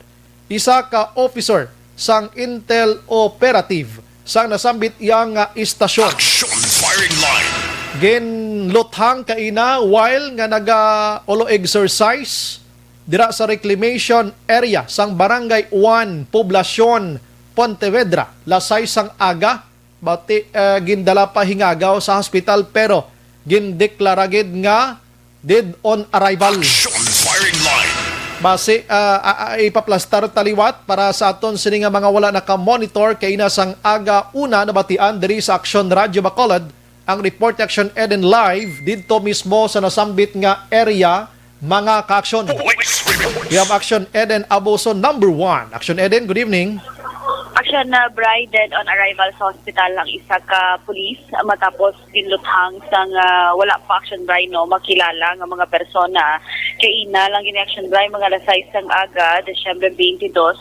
isa ka officer sang Intel Operative sang nasambit iya nga istasyon. Action Firing Line. Ginluthang kaina while nga naga-ulo exercise dira sa reclamation area sang Barangay one, Poblacion, Pontevedra, las sais sang aga. Bati, ah, gindala pa hingagaw sa hospital, pero gindeklara gid nga dead on arrival. Action Firing Line. Basi, ah, ah, ah, ipaplastar ta liwat para sa aton sini nga mga wala naka-monitor, kaina sang aga una nabatian diri sa Action Radyo Bacolod ang report ni Action Eden live didto mismo sa nasambit nga area, mga ka-action. Police report. We have Action Eden Abuso number one. Action Eden, good evening. Action na Bri, dead on arrival sa hospital ang isa ka pulis matapos ginluthang sang, ah, wala pa, Action Bri, no, makilala nga mga persona. Kaina lang gini, Action Bri, mga alas sais sang aga, Disyembre twenty-two,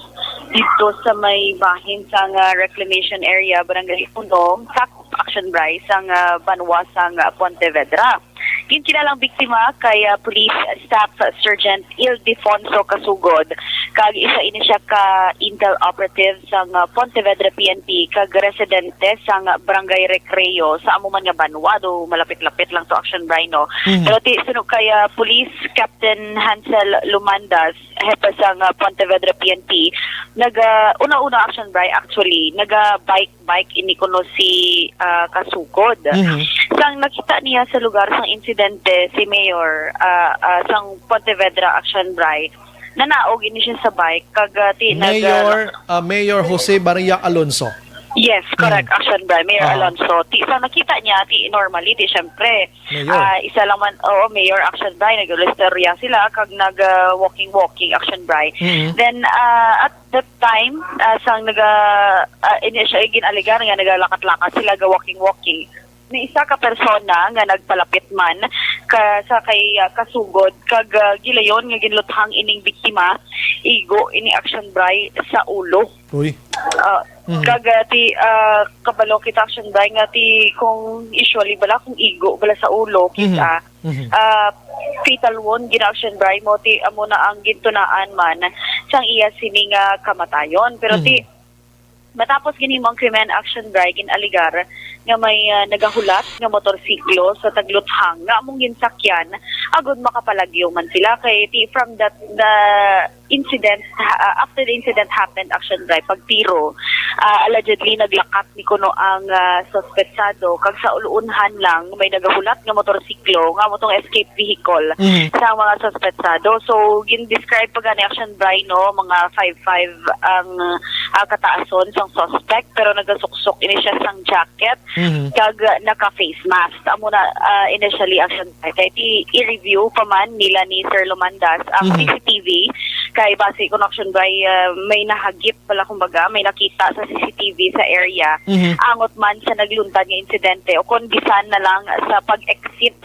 dito sa may bahin sang, ah, reclamation area, Barangay Uno, sakop, Action Bri, sang, ah, banwa sang, ah, Pontevedra. Ginkilalang biktima kay, ah, Police Staff Sergeant Ildefonso Kasugod, kag isa ini siya ka intel operative sang, ah, Pontevedra P N P kag residente sang Barangay Recreo sa amo man nga banwa, do malapit-lapit lang to, Action Bri, no. Mhm. Pero ti suno kay, ah, Police Captain Hansel Lumandas, hepe sang, ah, Pontevedra P N P, naga, una-una, Action Bri, actually, naga-bike-bike ini kuno si, ah, Kasugod. Mhm. Sang nakita niya sa lugar sang insidente si Mayor, ah, ah, sang Pontevedra, Action Bri, nanaog ini siya sa bike, kag, ah, ti-, nag, ah, Mayor, ah, Mayor Jose Maria Alonso. Yes, correct, Mm. Action Bri, Mayor Aha. Alonso. Ti, sang nakita niya, ti, normally, ti, syempre, Mayor. Ah, isa lang man, oo, Mayor, Action Bri, nag-istorya sila, kag nag, ah, walking-walking, Action Bri. Mm. Then, ah, at that time, ah, sang naga, ah, ini siya gin-alegar nga nagalakat-lakat sila, ga-walking-walking. May isa ka persona nga nagpalapit man ka, sa kay, ah, Kasugod, kag, ah, gilayon nga ginluthang ining biktima, igo ini, Action Bri, sa ulo. Uy. Ah, Mhm. Kag, ah, ti, ah, kabalo kita, Action Bri, nga ti kung usually bala, kung igo bala sa ulo, Mhm. kita, Mhm. ah, fatal wound, gina, Action Bri, mo ti amo na ang gintunaan man sang iya sini nga kamatayon. Pero ti, Mhm. matapos ginhimo ang krimen, Action Bri, gin-alegar nga may, ah, nagahulat nga motorsiklo sa tagluthang nga among ginsakyan agod makapalagyo man sila. Kay ti, from that, the incident, ha-, ah, after the incident happened, Action Bri, pagtiro, ah, allegedly naglakat ni kuno ang, ah, suspetsado, kag sa uluunhan lang may nagahulat nga motorsiklo nga amo tong escape vehicle Mhm. sa mga suspetsado. So, gin-describe pa gani, Action Bri, no, mga five five ang, ah, kataason sang suspect, pero nagasuksok ini siya sang jacket Mhm. kag naka-face mask. Amo na, ah, initially, Action Bri, kay ti i-review pa man nila ni Sir Lumandas ang Mhm. C C T V, kay base kon, Action Bri, ah, may nahagip pala, kumbaga, may nakita sa C C T V sa area. Mhm. Angot man sa nagluntad nga insidente o kon bisan na lang sa pag-exit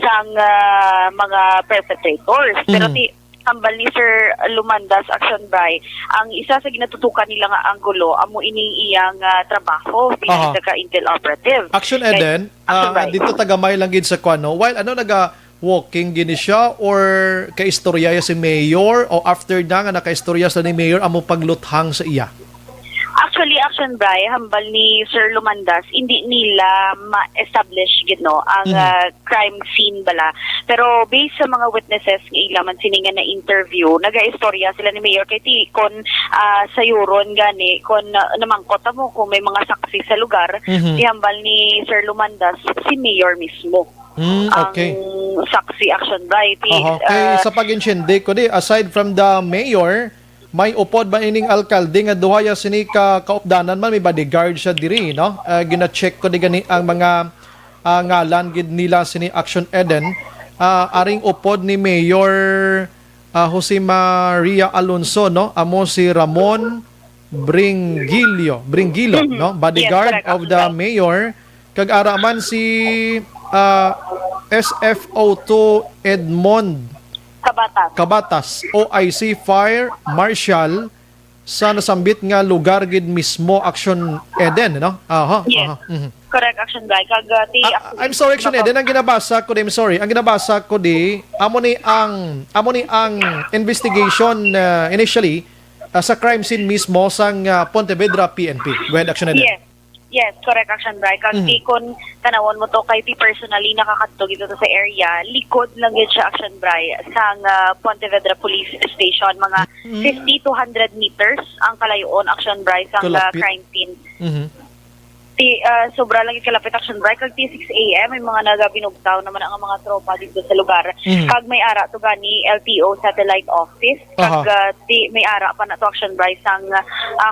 sang, ah, mga perpetrators. Pero Mhm. ti, hambal ni Sir Lumandas, Action Bri, ang isa sa ginatutukan nila nga anggulo amo ining iyang, ah, trabaho bilang Aha. isa ka intel operative. Action Kay, Eden, Action ah, Bri. Dito tagamay lang gid sa kuan, no? While ano naga walking gini siya or kaistorya ya si Mayor o after na nga nakaistorya sa ni Mayor amo pagluthang sa iya? Actually, Action Bri, hambal ni Sir Lumandas, hindi nila ma-establish gid, no, ang Mhm. ah, crime scene bala. Pero based sa mga witnesses nga ila man sini nga na-interview, nagaistorya sila ni Mayor kay ti kon ah, sayuron gani kon ah, namangkot mo kung may mga saksi sa lugar, Mhm. ihambal ni Sir Lumandas si Mayor mismo Mm, ang okay. saksi. Action Bri, ti Aha. Kay ah, sa pag-intindi ko di, aside from the mayor, may upod ba ining alkalde nga duha ya sini ka kaupdanan man, may bodyguard siya diri, no? Ah, gina-check ko di gani ang mga ah, ngalan gid nila sini Action Eden. Ah, aring upod ni Mayor ah, Jose Maria Alonso, no? Amo si Ramon Bringilio, Bringilo, Mhm. no? Yes, Bodyguard correct, of Action the Bri. Mayor. Kag ara man si ah, S F O two Edmond Kabatas. Kabatas, O I C Fire Marshal sa nasambit nga lugar gid mismo, Action Eden, no? Aha, Yes. aha. Mhm. Correct, Action Bri. Kag ah, ti Ah, Action I'm sorry, Action Bri. Eden, ang ginabasa ko di, I'm sorry, ang ginabasa ko di, amo ni ang, amo ni ang investigation ah, initially ah, sa crime scene mismo sang ah, Pontevedra P N P. Go ahead, Action Eden. Yes. Yes, correct, Action Bri. Kag Mhm. ti kon tanawon mo to kay ti personally nakakadto gid to sa area, likod lang gid siya, Action Bri, sang ah, Pontevedra Police Station, mga Mhm. fifty to hundred meters ang kalayoon, Action Bri, sang ah, Kalapit. crime scene. Mhm. Ti ah, sobra lang gid kalapit, Action Bri, kag ti six A M may mga nagabinugtaw naman ang mga tropa dito sa lugar. Mhm. Kag may ara to gani L T O satellite office, kag Aha. ah, ti may ara pa na to, Action Bri, sang ah,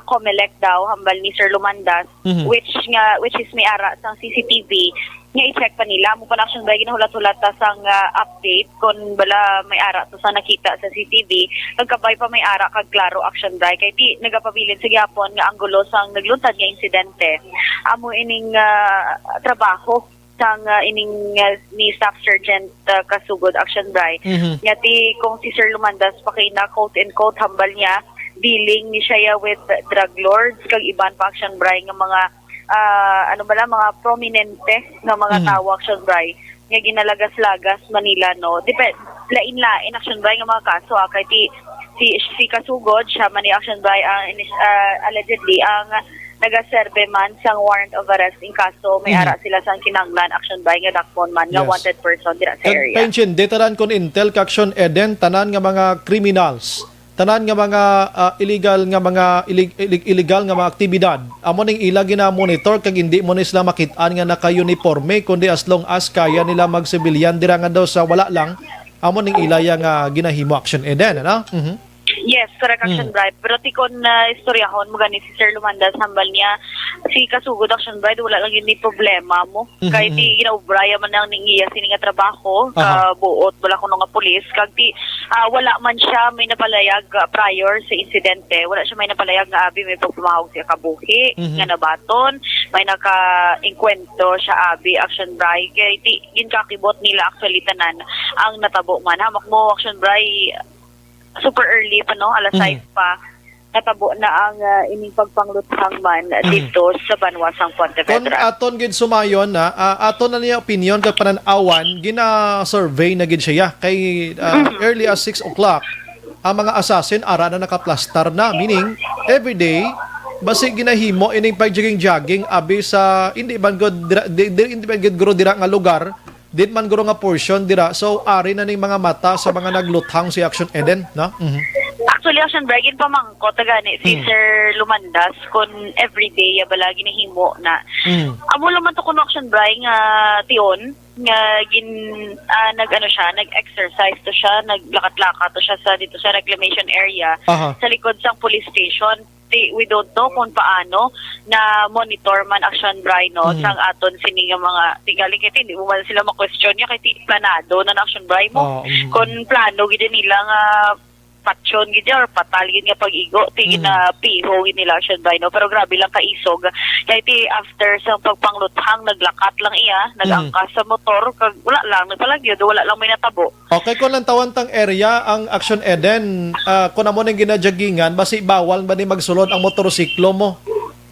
Comelec daw, hambal ni Sir Lumandas, Mhm. which nga which is may ara sang C C T V nga i-check pa nila. Amo pa na, Action Bri, ginahulat-hulat ta sang ah, update kon bala may ara to sa nakita sa C C T V, kag kabay pa may ara kag klaro, Action Bri, kay ti nagapabilin sa gihapon nga anggulo sang nagluntad nga insidente. Amo ining ah, trabaho sang ah, ining ah, ni Staff Sergeant ah, Kasugod, Action Bri, Mhm. nga ti kung si Sir Lumandas pa kay na, quote and quote, hambal niya, dealing ni siya ya with drug lords kag iban pa, Action Bri, nga mga ah, ano bala, mga prominente nga mga Mhm. tawo, Action Bri, nga ginalagas-lagas man nila, no? Depend, lain-lain, Action Bri, nga mga kaso, ah, kay ti si si Kasugod, siya man ni, Action Bri, ang inis- ah, allegedly ang nagaserbe man sang warrant of arrest in kaso may Mhm. ara sila sang kinahanglan, Action Bri, nga dakpon man nga Yes. wanted person dira sa Kag area. Pension, detaran kon intel ka, Action Eden, tanan nga mga criminals, tanan nga mga ah, illegal nga mga ilig- ilig- illegal nga mga aktibidad, amo ning ila ginamonitor kag hindi mo ni sila makit-an nga naka-uniforme, kundi as long as kaya nila mag-civilian dira nga daw sa wala lang, amo ning ila ya nga ginahimo, Action Eden, ano? Mhm. Yes, correct, Action Mm. Bri. Pero ti kon ah, istoryahon mo gani si Sir Lumandas, hambal niya si Kasugod, Action Bri, wala lang yun ni problema mo. Mhm, Kay ti mhm. ginaobraya man ang ning iya sini nga trabaho, Aha. kabuot wala kuno nga pulis, kag ti ah, wala man siya may napalayag ah, prior sa insidente. Wala siya may napalayag nga abi may pagpamahog siya kabuhi, Mhm. nga nabaton, may naka-engkwentro siya abi, Action Bri. Kay ti ginkakibot nila actually tanan ang natabo man. Hamak mo, Action Bri, super early pa, no? Alas Mhm. sais pa. Natabo na ang ah, ining pagpangluthang man Mhm. dito sa banwa sang Kon Pontevedra. aton gid sumayon na, ah, aton na niya opinion kag panan-awan, gina-survey na gid siya kay ah, Mhm. early as six o'clock. Ang mga assassin ara na nakaplastar na, meaning every day basi ginahimo ining pag-jogging-jogging abi sa hindi man gud dira, di, di, hindi man gud guro dira nga lugar, di man guro nga portion dira. So ari na ning mga mata sa mga nagluthang si Action Eden, no? Mhm. Actually, Action Bri, ginpamangkot ta gani si Hmm. Sir Lumandas kung everyday ya bala ginahimo na. Hmm. Amo lang man to kuno, Action Bri, nga tion nga gin ah, nag ano siya, nag-exercise to siya, naglakat-lakat to siya sa dito sa reclamation area Aha. sa likod sang police station. Ti, we don't know kung paano na monitor man, Action Bri, no, Mhm. sang aton sini nga mga tingali kay ti, hindi mo man sila ma-question niya kay ti planado na na, Action Bri, mo. Oo, mhm. Kung plano gid nila nga patyon gid niya or patal gid nga pag-igo, ti Mhm. ginapiho gid nila, Action Bri, no. Pero grabe lang kaisog kay ti after sang pagpangluthang, naglakat lang iya, Mhm. nag-angkas sa motor kag wala lang, nagpalagyo, wala lang may natabo. Okay, kung lantawan tang area ang Action Eden, ah, kung amo ning ginajagingan, basi bawal ba ni magsulod ang motorsiklo mo?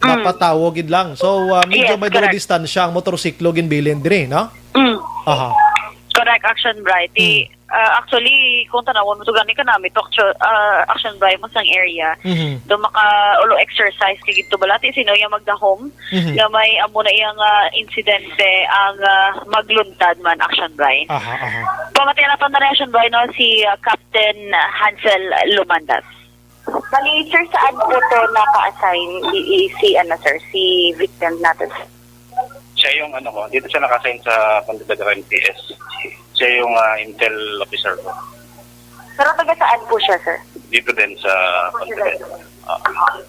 Mm. Mapatawo gid lang. So, ah, medyo Yes, may duha correct. distansya ang motorsiklo ginbilin diri, no? Mm. Aha. Correct, Action Bri. Ti, Mm. ah, actually, kung tanawon mo to gani ka namin, to actu-, ah, Action Bri mo sang area, Mhm. do maka-ulo exercise ka gito balati, sino yung magdahom, Mhm. nga may amo na iyang, ah, insidente, ang, ah, magluntad man, Action Bri. Aha, aha. Pamatian naton na rin, Action Bri, no, si, ah, Captain Hansel Lumandas. Bali, sir, saan po to naka-assign i, i, si, ano, sir, si victim natin? Siya yung, ano ko, dito siya naka-assign sa Pontevedra M P S. Siya yung, ah, intel officer ko. Pero taga saan po siya, sir? Dito din sa Pontevedra. Ah.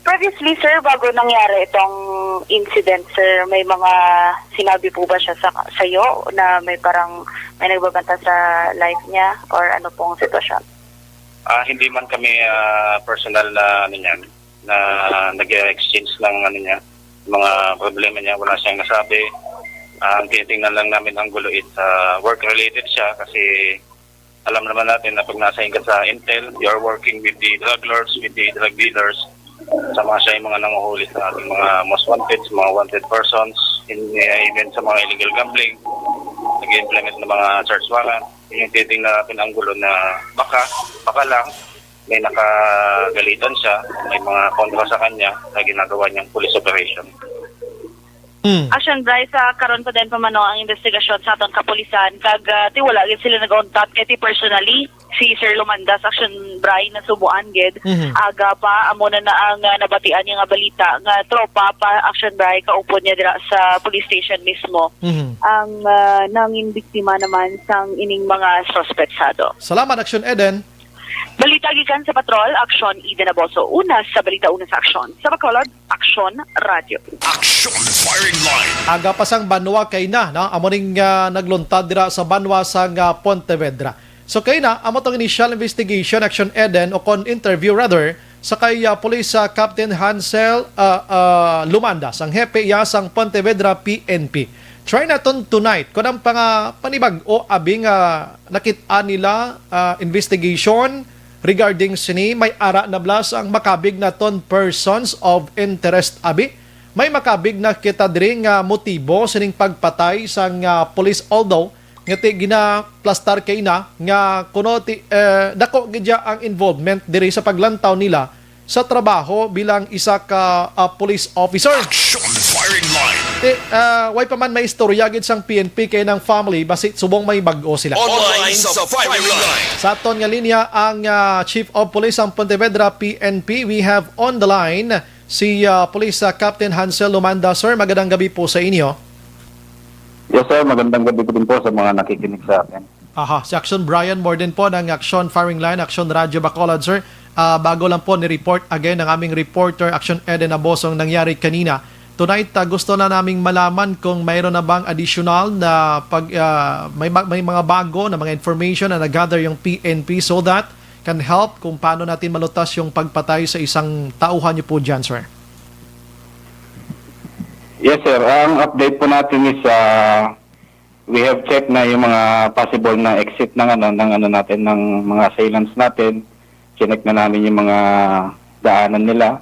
Previously, sir, bago nangyari itong incident, sir, may mga sinabi po ba siya sa, sa'yo na may parang may nagbabanta sa life niya or ano pong sitwasyon? Ah, hindi man kami, ah, personal na, ano niyan, na nag-exchange ng, ano niya, mga problema niya. Wala siyang nasabi. Ah, ang tinitingnan lang namin ang gulo is, ah, work-related siya kasi alam naman natin na pag nasa ka sa intel, you're working with the drug lords, with the drug dealers, sa mga siya yung mga nanguhuli sa ating mga most wanted, sa mga wanted persons, in, even sa mga illegal gambling, nag-implement ng mga search warrant. Yun yung titingnan natin ang gulo na baka, baka lang, may nakagalitan siya, may mga kontra sa kanya sa ginagawa niyang police operation. Hmm. Action, Bri, sa karon pa din pamano ang investigasyon sa aton kapulisan, kag, ah, ti wala gid sila nag-untat kay ti personally si Sir Lumandas, Action, Bri, nasubuan gid. Mhm. Aga pa, amo na na ang, ah, nabatian niya nga balita nga tropa pa, Action, Bri, kaupod niya dira sa police station mismo. Mhm. Ang, ah, nangin biktima naman sang ining mga suspetsado. Salamat, Action Eden. Balita gikan sa Patrol, Action, Eden Aboso. Una sa balita, una sa Action. Sa Bacolod, Action Radio. Action Firing Line. Aga pa sang banwa kay na, no? Amo ning, ah, nagluntad dira sa banwa sang, ah, Pontevedra. So kay na, amo tong initial investigation, Action Eden, o kon interview rather, sa kay, ah, Police, ah, Captain Hansel, ah, ah, Lumandas, ang hepe iya sang Pontevedra P N P. Try naton tonight kung ang panga-, panibag-o abi nga nakit-an nila, ah, investigation regarding sini, may ara na bala sang makabig naton persons of interest abi. May makabig na kita diri nga motibo sining pagpatay sang, ah, police, although nga ti ginaplastar kay na nga kuno ti, eh, dako gid ya ang involvement diri sa paglantaw nila sa trabaho bilang isa ka, ah, police officer. Action Firing Line. Ti, ah, way pa man may istorya gid sang P N P kay nang family, basi subong may bag-o sila. Online sa Firing Line. Sa aton nga linya ang, ah, Chief of Police sang Pontevedra P N P. We have on the line si, ah, Police, ah, Captain Hansel Lumanda. Sir, magandang gabi po sa inyo. Yes, sir. Magandang gabi po din po sa mga nakikinig sa atin. Aha, si Action Brian Morden po ng Action Firing Line, Action Radyo Bacolod, sir. Ah, bago lang po ni-report again ng aming reporter, Action Eden Abosong, nangyari kanina. Tonight, ah, gusto na naming malaman kung mayroon na bang additional na pag, ah, may, ba- may mga bago na mga information na nag-gather yung P N P so that can help kung paano natin malutas yung pagpatay sa isang tauhan niyo po dyan, sir. Yes, sir. Ang update po natin is, ah, we have checked na yung mga possible na exit ng, ano, ng, ano, natin, ng mga assailants natin. Chinek na namin yung mga daanan nila.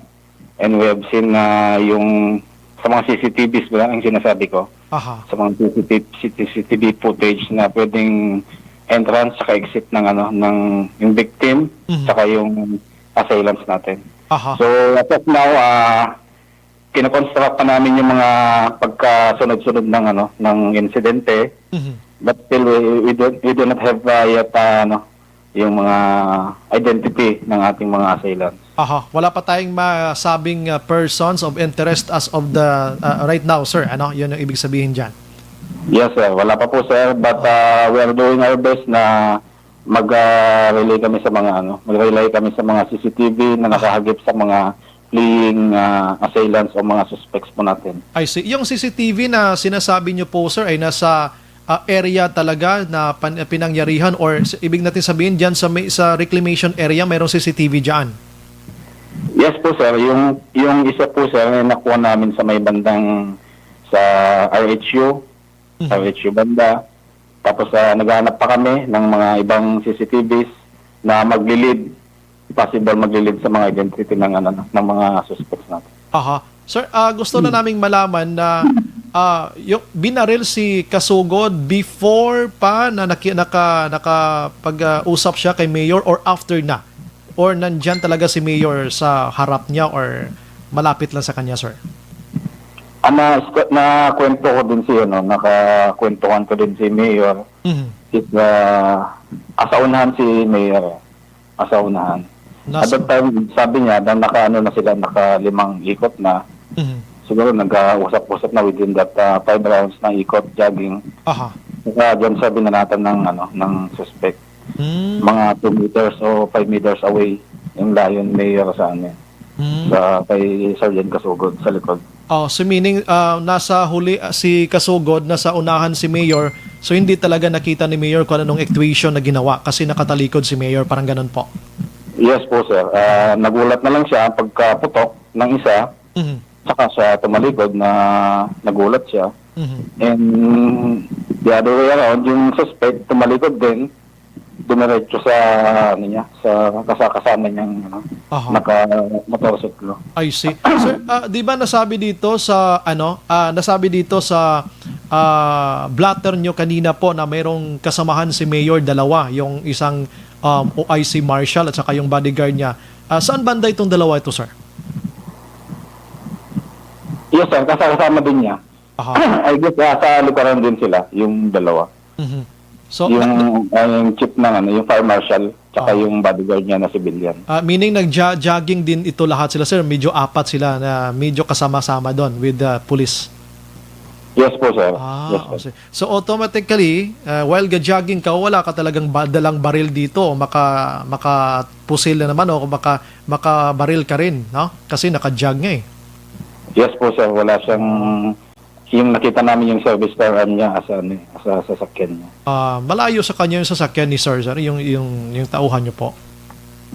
And we have seen na yung sa mga C C T Vs ba ang sinasabi ko? Aha. Sa mga C C T V, C C T V footage na pwedeng entrance saka exit ng, ano, ng yung victim Mhm. saka yung assailants natin. Aha. So, as of now, ah, kinokonstruct pa namin yung mga pagkasunod-sunod ng, ano, ng insidente. Mhm. But still, we, we don't, we do not have, uh, yet, uh, ano, yung mga identity ng ating mga assailants. Aha, wala pa tayong masabing, uh, persons of interest as of the, uh, right now, sir. Ano, yun ang ibig sabihin dyan? Yes, sir. Wala pa po, sir. But, uh, we are doing our best na mag, ah, relay kami sa mga, ano, mag-relay kami sa mga C C T V na Ah. nakahagip sa mga fleeing, ah, assailants o mga suspects po natin. I see. Yung C C T V na sinasabi niyo po, sir, ay nasa, ah, area talaga na pan-, pinangyarihan, or s-, ibig natin sabihin diyan sa may, sa reclamation area, mayroong C C T V diyan? Yes po, sir. Yung, yung isa po, sir, ay nakuha namin sa may bandang sa R H U, Mhm. R H U banda. Tapos, ah, naghahanap pa kami ng mga ibang C C T Vs na maglilid, possible maglilid sa mga identity ng, ano, ng mga suspects natin. Aha. Sir, ah, gusto na Hmm. naming malaman na Ah, yung binaril si Kasugod before pa na naki-, naka-, nakapag-usap siya kay Mayor or after na? Or nandyan talaga si Mayor sa harap niya or malapit lang sa kanya, sir? Ang na, nakwento ko din si, ano, nakakwentuhan ko din si Mayor Mhm. is, ah, asa unahan si Mayor. Asa unahan. At Nasa, that time, sabi niya, na nakaano na sila, nakalimang ikot na. Mhm. Siguro nag-usap-usap na within that, ah, five rounds na ikot, jogging. Aha. Saka dyan sa binanatan ng, ano, ng suspect. Mm. Mga two meters o five meters away yung layo ni Mayor sa, ano, Mm. sa kay Sergeant Kasugod sa likod. Oh, so meaning, ah, nasa huli, ah, si Kasugod, nasa unahan si Mayor. So hindi talaga nakita ni Mayor kung anong actuation na ginawa kasi nakatalikod si Mayor, parang ganun po. Yes po, sir. Ah, nagulat na lang siya ang pagkaputok ng isa, Mhm. saka siya tumalikod na nagulat siya. Mhm. And the other way around, yung suspect tumalikod din, dumiretso sa, ano niya, sa kasa-, kasama niyang, ano, Aha. naka-motorsiklo. I see. Sir, ah, di ba nasabi dito sa, ano, ah, nasabi dito sa, ah, blotter nyo kanina po na mayroong kasamahan si Mayor, dalawa, yung isang, um, O I C Marshal at saka yung bodyguard niya. Ah, saan banda itong dalawa ito, sir? Yes, sir. Kasa-, kasama din niya. Aha. I guess, ah, sa likuran din sila, yung dalawa. Mhm. So, Yung, ah, yung chief ng, ano, yung fire marshal, tsaka Ah. yung bodyguard niya na civilian. Ah, meaning nagja-jogging din ito lahat sila, sir. Medyo apat sila na medyo kasama-sama doon with the police. Yes po, sir. Ah, Yes, sir. Okay. So automatically, ah, while ga-jogging ka, wala ka talagang ba- dalang baril dito, maka makapusil na naman o maka makabaril ka rin, no? Kasi naka-jog nga eh. Yes po, sir. Wala siyang, yung nakita namin yung service firearm niya as, ano, eh, sa sasakyan niya. Ah, malayo sa kanya yung sasakyan ni sir, sir, yung yung yung tauhan niyo po.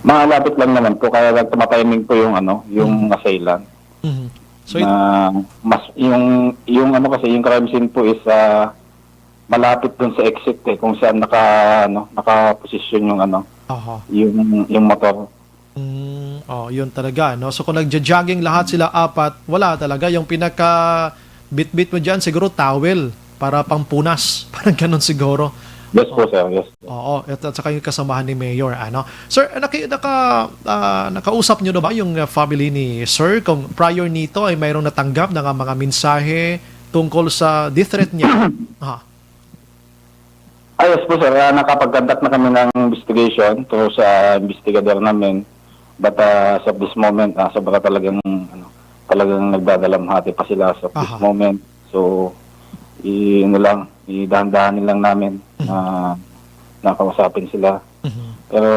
Malapit lang naman po, kaya lang tumatiming po yung, ano, yung Mm. assailant. Mhm. So it- Na mas yung, yung ano kasi, yung crime scene po is, ah, malapit dun sa exit, eh, kung saan naka, ano, nakaposisyon yung, ano, Aha. yung yung motor. Mm, oh, yun talaga, no? So kung nagja-jogging lahat sila apat, wala talaga yung pinaka bitbit mo diyan siguro towel para pampunas, parang ganun siguro. Yes po, sir. Yes. Oo, at, at saka yung kasamahan ni Mayor, ano. Sir, naki, naka, ah, nakausap nyo na ba yung, ah, family ni Sir kung prior nito ay mayroong natanggap na nga mga mensahe tungkol sa death threat niya? Ha? Ah, yes po, sir. Ah, nakapag-conduct na kami ng investigation to sa investigador namin. But, ah, as of this moment, ah, sobra talagang, ano, talagang nagdadalamhati pa sila as of this Aha. moment. So, i-, ano lang, idahan-dahanin lang namin Mhm. na nakausapin sila. Mhm. Pero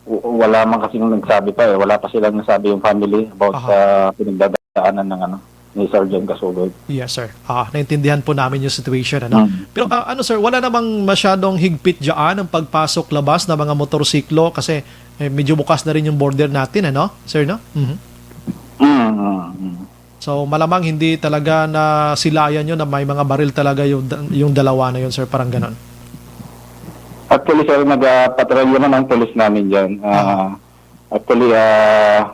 w- wala man kasing nagsabi pa, eh. Wala pa silang nasabi yung family about Aha. sa pinagdadaanan ng, ano, ni Sergeant Kasugod. Yes, sir. Ah, naintindihan po namin yung situation, ano. Mm. Pero ah, ano, sir, wala namang masyadong higpit diyan ang pagpasok labas ng mga motorsiklo kasi eh, medyo bukas na rin yung border natin, ano, sir, no? Mhm. Mm, mm, mm. So, malamang hindi talaga na silayan yun na may mga baril talaga yung, yung dalawa na yun, sir, parang ganon. Actually, sir, nag-patrol naman ang police namin dyan. Ah, Ah. Actually, ah,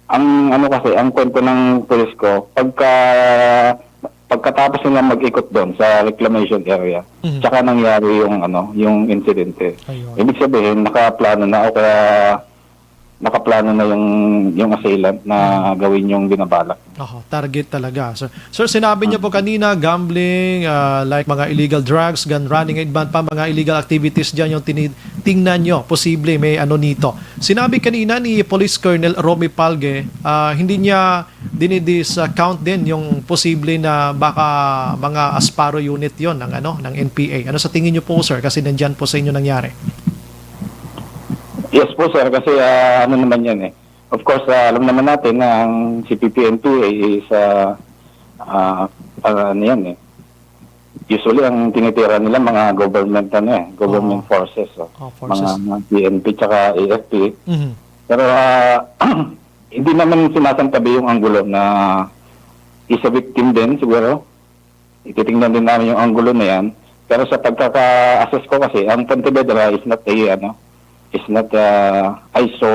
ang ano kasi, ang kwento ng police ko, pagka, pagkatapos nila mag-ikot doon sa reclamation area, Mhm. tsaka nangyari yung, ano, yung insidente. Ayun. Ibig sabihin, nakaplano na o kaya nakaplano na yung, yung assailant na Mhm. gawin yung binabalak. Oho, target talaga. So, sir, sinabi niyo po kanina, gambling, ah, like mga illegal drugs, gun running, iban pa mga illegal activities dyan yung tini- tingnan nyo, posible may ano nito. Sinabi kanina ni Police Colonel Romy Palge, ah, hindi niya dinidis-count din yung posible na baka mga Asparo unit yon ng, ano, ng N P A. Ano sa tingin niyo po, sir? Kasi nandyan po sa inyo nangyari. Yes po, sir, kasi, ah, ano naman yan eh. Of course, ah, alam naman natin na ang C P P N P A is, ah, ah, ah, ano yan eh. Usually, ang tinitira nila mga government, ano eh, government Oo. forces. Oh. Oh, forces. Mga P N P tsaka A F P. Mhm. Pero ah, hindi naman sinasantabi yung anggulo na isa victim din siguro. Ititingnan din namin yung anggulo na yan. Pero sa pagkaka-assess ko kasi, ang Pontevedra is not a, ano, is not a I S O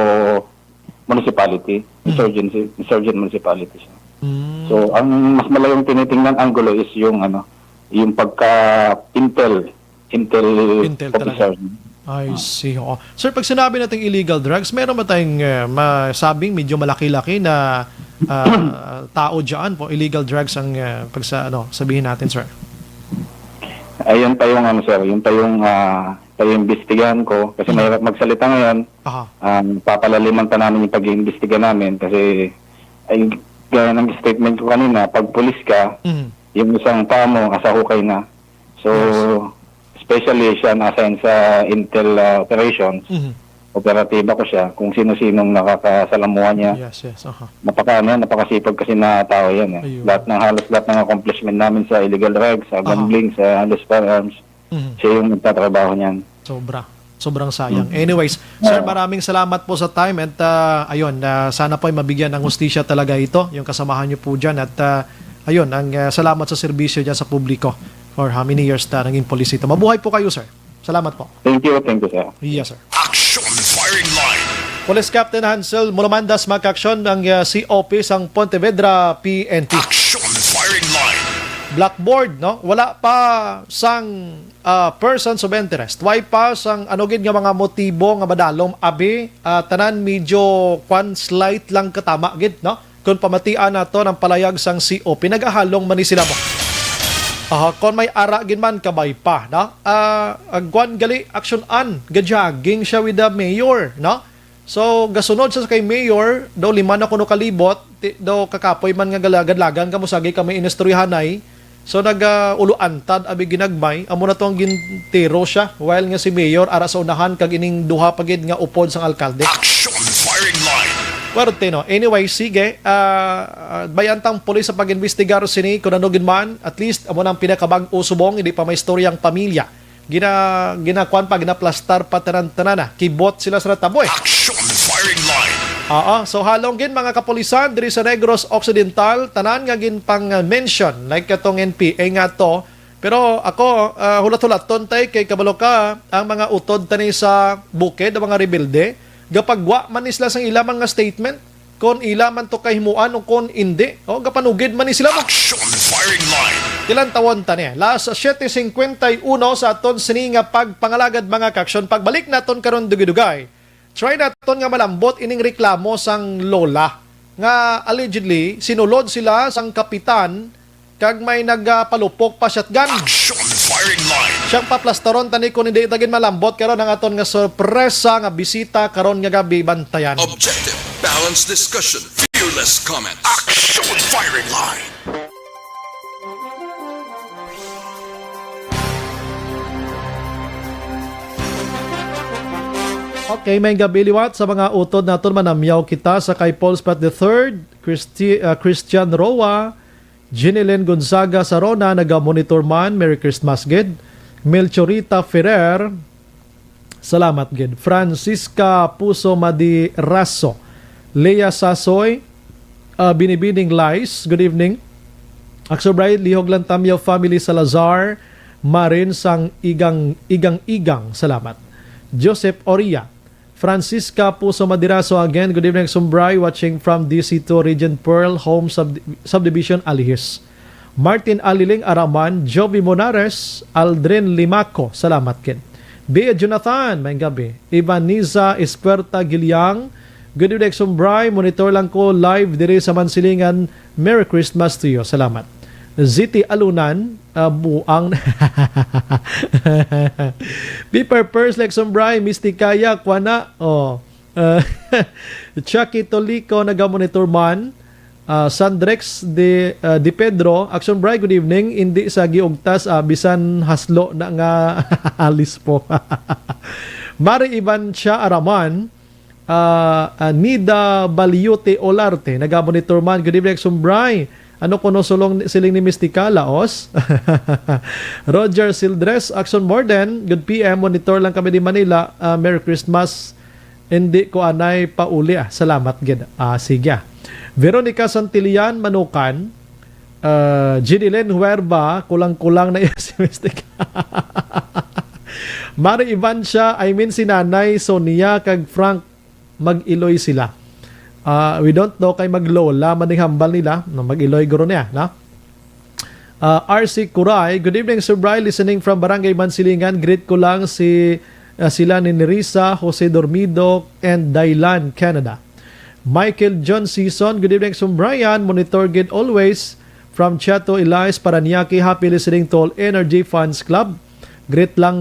municipality. Mhm. Insurgency, insurgent municipality siya. Mm. So, ang mas malayong tinitingnan anggulo is yung, ano, yung pagka-intel, intel Intel talaga. officer. I Ah. see, oo. Sir, pag sinabi nating illegal drugs, meron ba tayong, eh, masabing medyo malaki-laki na, ah, tao dyan po, illegal drugs ang, eh, pagsa-, ano, sabihin natin, sir? Ayun pa yung, ano, sir, yun pa yung, ah, pa yung imbestigahan ko. Kasi Mm. mahirap magsalita ngayon. Aha. Um, papalaliman pa namin yung pag-iimbestiga namin kasi, ay, gaya ng statement ko kanina, pag pulis ka, Mm. yung isang paa mo, asa hukay na. So, Yes. especially siya na-assign sa intel, ah, operations, Mhm. operatiba ko siya, kung sino-sinong nakakasalamuha niya. Yes, yes, aha. Napaka, ano yan, napakasipag kasi na tao yan eh. Ayun. Lahat ng, halos lahat ng accomplishment namin sa illegal drugs, sa Aha. gambling, sa handle firearms, Mhm. siya yung nagtatrabaho niyan. Sobra. Sobrang sayang. Mm. Anyways, sir, Oo. maraming salamat po sa time at, ah, ayun, ah, sana po ay mabigyan ng hustisya talaga ito, yung kasamahan niyo po dyan. At, ah, ayun, ang, ah, salamat sa serbisyo niya sa publiko for how many years na naging police ito. Mabuhay po kayo, sir. Salamat po. Thank you, thank you, sir. Yes, sir. Action Firing Line. Police Captain Hansel Mulumandas, mga kaaksyon, ang, ah, C O P sang Pontevedra P N P. Action Firing Line. Blackboard, no? Wala pa sang, ah, persons of interest. Why pa sang ano gid nga mga motibo nga madalom, abi, ah, tanan medyo kwan, slight lang katama gid, no? Kung pamatian naton ang palayag sang C O P, nagahalong man ni sila mo. Aha, kon may ara gid man, kabay pa, no? Ah, ang kwan gali, action an, ga-jogging siya with the mayor, no? So, gasunod siya kay mayor, daw lima na kuno ka libot, ti-, daw kakapoy man nga galagad-lagan kamo, sagi kami inistoryahanay. So, nag, ah, uluantad, abi ginagmay, amo na to ang gintiro siya, while nga si mayor ara sa unahan, kag ining duha pa gid nga upod sang alkalde. Action Firing Line. Puwerte, no? Anyway, sige, ah, ah, bayaan tang pulis sa pag-imbestigar sini, kung ano gid man, at least, amo na ang pinakabag-o subong, hindi pa may istorya ang pamilya. Gina-, ginakuan pa, ginaplastar pa tanan-tanan na. Kibot sila sa natabo, eh. Action Firing Line. Oo, so halong gid mga kapulisan diri sa Negros Occidental, tanan nga ginpang-mention, like katong N P A nga to. Pero ako, ah, hulat-hulaton tay kay kabalo ka, ang mga utod tani sa bukid, ang mga rebelde, gapagwa man ni sila sang ila mga statement. Kon ila man to kahimuan o kon indi. O, gapanugid man ni sila mo. Action Firing Line. Tilantawon ta ni. Las siete cincuenta y uno sa aton sini nga pagpangalagad, mga kaaksyon. Pagbalik naton karon dugay-dugay, try naton nga malambot ining reklamo sang lola nga allegedly sinulod sila sang kapitan kag may nagapalupok pa shotgun. Action Firing Line. Siyang paplastaron tani kung hindi ta gid malambot karon ang aton nga sorpresa nga bisita karon nga gabi. Bantayan. Objective, balanced discussion, fearless comment. Action Firing Line. Okay, may gabi liwat sa mga utod naton. Manamyaw kita sa kay Paul Spot the third, Christi-, ah, Christian Roa, Jenilyn Gonzaga Sarona, naga-monitor man. Merry Christmas gid. Melchorita Ferrer, salamat gid. Francisca Puso Madiraso, Lea Sasoy, ah, Binibining Lice, good evening. Akso Bright, Lihog Lantamyo family Salazar, Marin sang Igang, Igang-Igang, salamat. Joseph Oria, Francisca Puso Madiraso again. Good evening, Sumbray, watching from D C two Region Pearl Home Sub-, Subdivision, Alihis. Martin Aliling Araman, Jovi Monares, Aldrin Limaco, salamat gid. Bea Jonathan, may gabi. Ivaniza Espuerta Giliang, good evening, Sumbray. Monitor lang ko live diri sa Mansilingan. Merry Christmas to you. Salamat. Ziti Alunan, ah, buang. Piper Pers, Lexon Bry, Mistikaya, Kwana. Oh. Ah, Chucky Tolico, naga-monitor man. Ah, Sandrex de, ah, de Pedro, Action Bry, good evening. Hindi sa giugtas, ah, bisan haslo na nga alis po. Mari Ivan Cha Araman, Ah, ah, Nida Baliote Olarte, naga-monitor man. Good evening, Sumbray. Ano kuno sulong, siling ni Mistika, laos? Roger Sildres, Action Morden, good P M, monitor lang kami di Manila. Ah, Merry Christmas. Hindi ko anay pauli, ah. Salamat gid. Ah, sige, ah. Veronica Santillan, Manukan. Ah, Jeanilyn Huerba, kulang-kulang na iya si Mistika. Mari Ivan siya, I mean si Nanay Sonia kag Frank, mag-iloy sila. Ah, we don't know kay maglola man ning hambal nila, no, mag-iloy guro niya, no? Ah, R C Kuray, "Good evening, Sir Bry. Listening from Barangay Mansilingan. Greet ko lang si, ah, sila ni Nerissa, Jose Dormido, and Dylan, Canada." Michael John Season, "Good evening, Sir Brian. Monitor gid always from Chato Elias, Parañaque. Happy listening to all Energy Fans Club. Greet lang,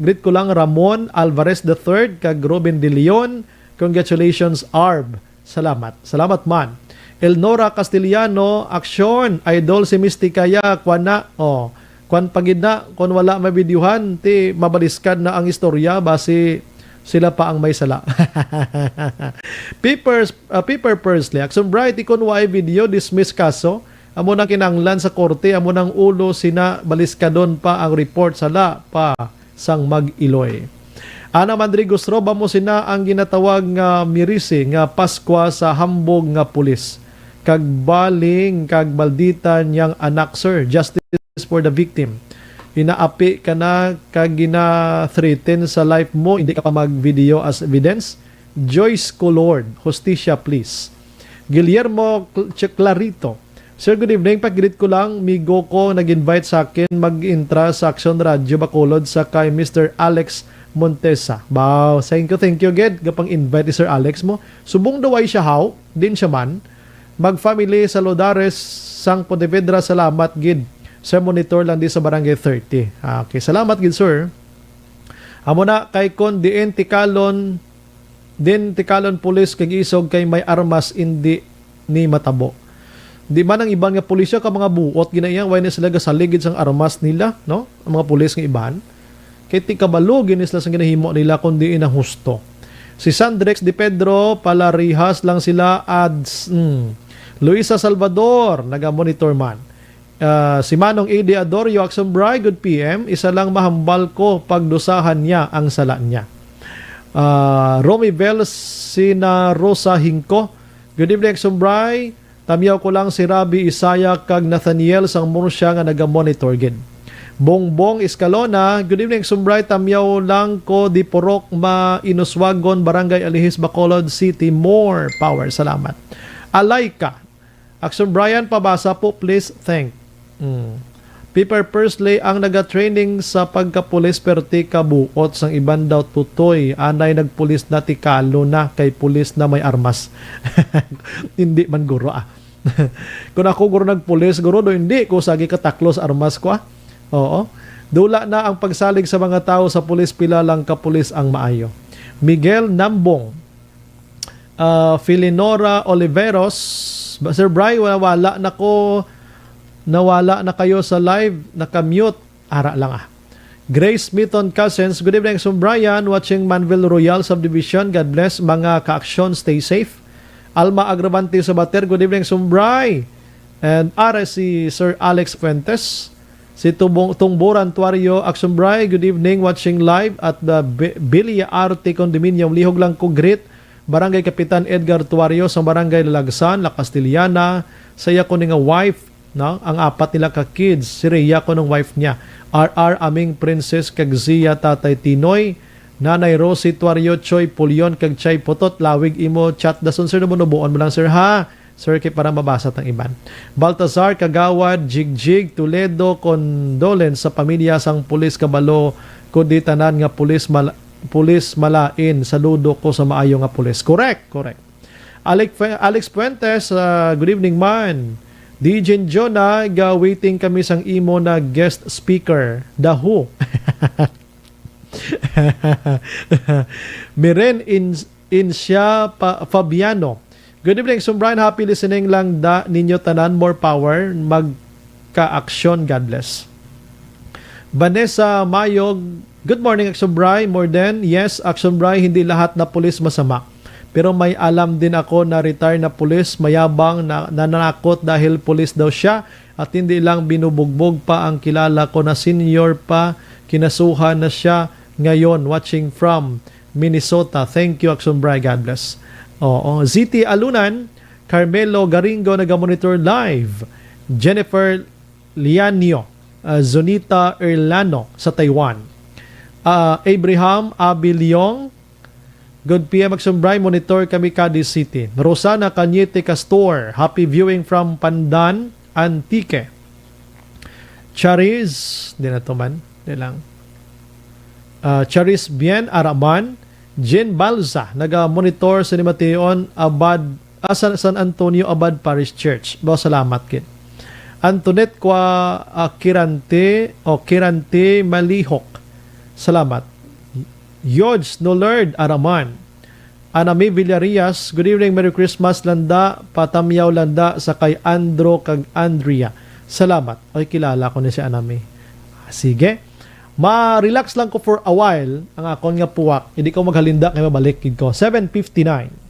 greet ko lang Ramon Alvarez the third kag Ruben De Leon. Congratulations, Arb." Salamat. Salamat man. Elnora Castellano, "Aksyon, idol si Misty Kaya, kwan na." Oh, kwan pa gid na, kung wala mabidyuhan, ti mabaliskad na ang istorya, basi sila pa ang may sala. Papers, ah, paper Pursley, "Aksyon Bright, ikon waay video, dismiss kaso. Amo nang kinahanglan sa korte, amo nang ulo sina baliskadon pa ang report, sala pa sang mag-iloy." Ana Mandrigo Stroba, "Amo sina ang ginatawag nga mirisi nga Paskwa sa hambog nga pulis. Kag baling kag maldita niyang anak, sir. Justice for the victim. Inaapi ka na kag gina-threaten sa life mo, hindi ka pa mag-video as evidence. Joyce Colord, hostisya, please." Guillermo Cl-, Clarito, "Sir, good evening. Pag-greet ko lang, migo ko nag-invite sa akin mag-intra sa Aksyon Radyo Bacolod sa kay Mister Alex Montesa." Wow, thank you, thank you gid. Gapang-invite ni Sir Alex mo. Subong daw ay siya haw, din siya man. Mag-family sa Lodares, sang Pontevedra, salamat gid. Sir, monitor lang di sa Barangay thirty. Ah, okay, salamat gid, sir. Amo na, kay kon diin tikalon, din tikalon pulis kag isog kay may armas, indi ni matabo. Di man ang iban nga pulisya ka mga buot gina iya, way na sila gasalig gid sang armas nila, no? Ang mga pulis nga iban. Kay ti kabalo gini sila sang ginahimo nila, kundi inang husto. Si Sandrex De Pedro, "Palarihas lang sila, ads." Mm. Luisa Salvador, naga-monitor man. Ah, si Manong A D Adorio, "Aksyon Bry, good P M. Isa lang mahambal ko, pagdusahan niya ang sala niya." Ah, Romy Bel Sina Rosa Hingko, "Good evening, Aksyon Bry. Tamyaw ko lang si Rabbi Isaiah kag Nathaniel sang Murcia nga naga-monitor gid." Bongbong Escalona, "Good evening, Aksyon Bry. Tamyaw lang ko di Purok Mainuswagon, Barangay Alihis, Bacolod City. More power. Salamat." Alaika, "Aksyon Brian, pabasa po, please. Thank." Mm. Piper Pursley, "Ang naga-training sa pagkapulis, perti ka buot, sang iban daw tutoy. Anay nagpulis na, tikalo na, kay pulis na may armas." Hindi man, guro, ah. Kung ako, guro, nagpulis, guro, do hindi ko sagi kataklos armas ko, ah. Oo. "Dula na ang pagsalig sa mga tawo sa pulis, pila lang ka pulis ang maayo." Miguel Nambong, ah, Filinora Oliveros, "Ba-, Sir Bry, wala, wala na ko, nawala na kayo sa live, naka-mute." Ara lang, ah. Grace Mitton Cousins, "Good evening, Sir Brian, watching Manville Royal Subdivision. God bless, mga ka-aksyon. Stay safe." Alma Agravante Sabater, "Good evening, Sir Bry." And ara si Sir Alex Fuentes. Si Tubong, Tungboran Tuario, "Aksyon Bry, good evening, watching live at the Bi-, Bilya Arte Condominium. Lihog lang ko greet Barangay Kapitan Edgar Tuario sa Barangay Lalagsan, La Castellana, sa iya ko ni nga wife, no? Ang apat nila ka kids, si Rhea ko ng wife niya, R R Aming Princess kag Zia Tatay Tinoy, Nanay Rosie Tuario, Choy Pulion kag Chay Putot. Lawig imo chat dason, sir, nabunubuon mo lang, sir, ha? Sir, kay para mabasa tang iban. Baltazar Kagawad, Jigjig Toledo, condolence sa pamilya sang pulis. Kabalo ko di tanan nga pulis mal-, pulis malain. Saludo ko sa maayo nga pulis. Correct, correct. Alex Fu-, Alex Fuentes, ah, good evening man. D J Jonah, ga waiting kami sang imo na guest speaker. The who? Miren In-, Incia Pa-, Fabiano. Good evening, Sir Brian. Happy listening lang da ninyo tanan. More power. Magka-aksyon. God bless. Vanessa Mayog, good morning, Aksyon Bry. More than, yes, Aksyon Bry, hindi lahat na pulis masama. Pero may alam din ako na retired na pulis, mayabang, na nanakot dahil pulis daw siya at hindi lang binubugbog pa ang kilala ko na senior pa, kinasuhan na siya ngayon, watching from Minnesota. Thank you, Aksyon Bry. God bless. Oo. Z T Alunan, Carmelo Garingo, naga-monitor live. Jennifer Lianio, ah, Zunita Erlano sa Taiwan. Ah, Abraham Abiliong, Good P M Action Bri, monitor kami, Cadiz City. Rosana Cañete Castor, happy viewing from Pandan, Antique. Charis, di na to man, di lang. Ah, Charis Bien Araman, Jean Balza, naga-monitor sa Nimation, Abad, ah, sa San Antonio Abad Parish Church. Ba, salamat gid. Antoinette Kwa, ah, Kirante, o Kirante Malihok. Salamat. George Nolard Araman. Anami Villarias, good evening, Merry Christmas, landa, patamyaw landa sa kay Andro kag Andrea. Salamat. Oy, kilala ko ni si Anami. Sige. Ma-relax lang ko for a while, ang akon nga puwak, hindi ko maghalinda kay mabalik gid ko. Seven fifty-nine.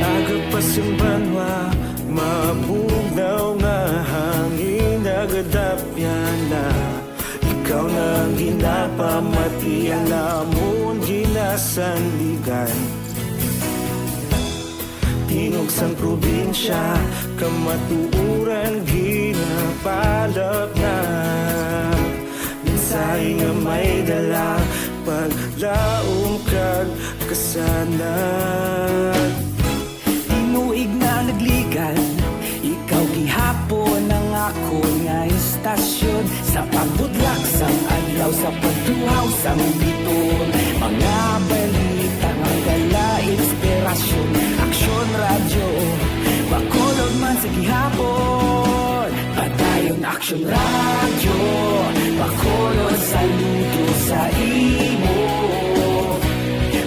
Aga pa sing banwa, mabugnaw nga hangin, nagadapyan na. Ikaw na ang ginapamati, ang amon ginasandigan. Tingog sang probinsya, kamatuoran ginapalapnag. Mensahe nga may dala, paglaom kag kasanag. Tinuig na nagligad, ikaw gihapon ang akon nga istasyon. Sa pagbudlak sang adlaw, sa pagtuhaw sang biton, mga balita nga dala inspirasyon. Aksyon Radyo, Bacolod man sa gihapon. Padayon Aksyon Radyo, Bacolod, saludo sa imo.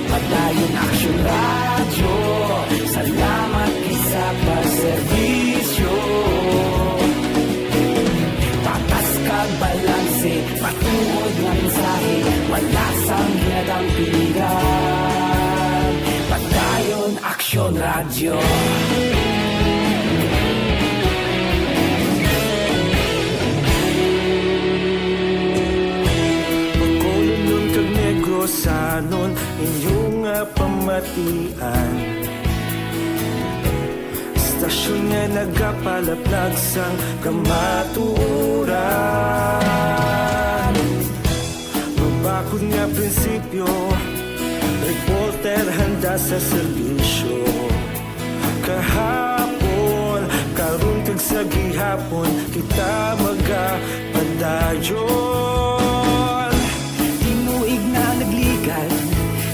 Padayon Aksyon Radyo, salamat gid sa pagserbisyo. Patas kag balanse, matuod nga mensahe, wala sang ginadang piligan. Padayon Aksyon Radyo. Bacolodnon kag Negrosanon, inyo nga pamatian. Istasyon nga nagapalaplag sang kamatuoran. Mabakod nga prinsipyo, reporter handa sa serbisyo. Kahapon, karon kag sa gihapon, kita magapadayon. Tinuig na nagligad,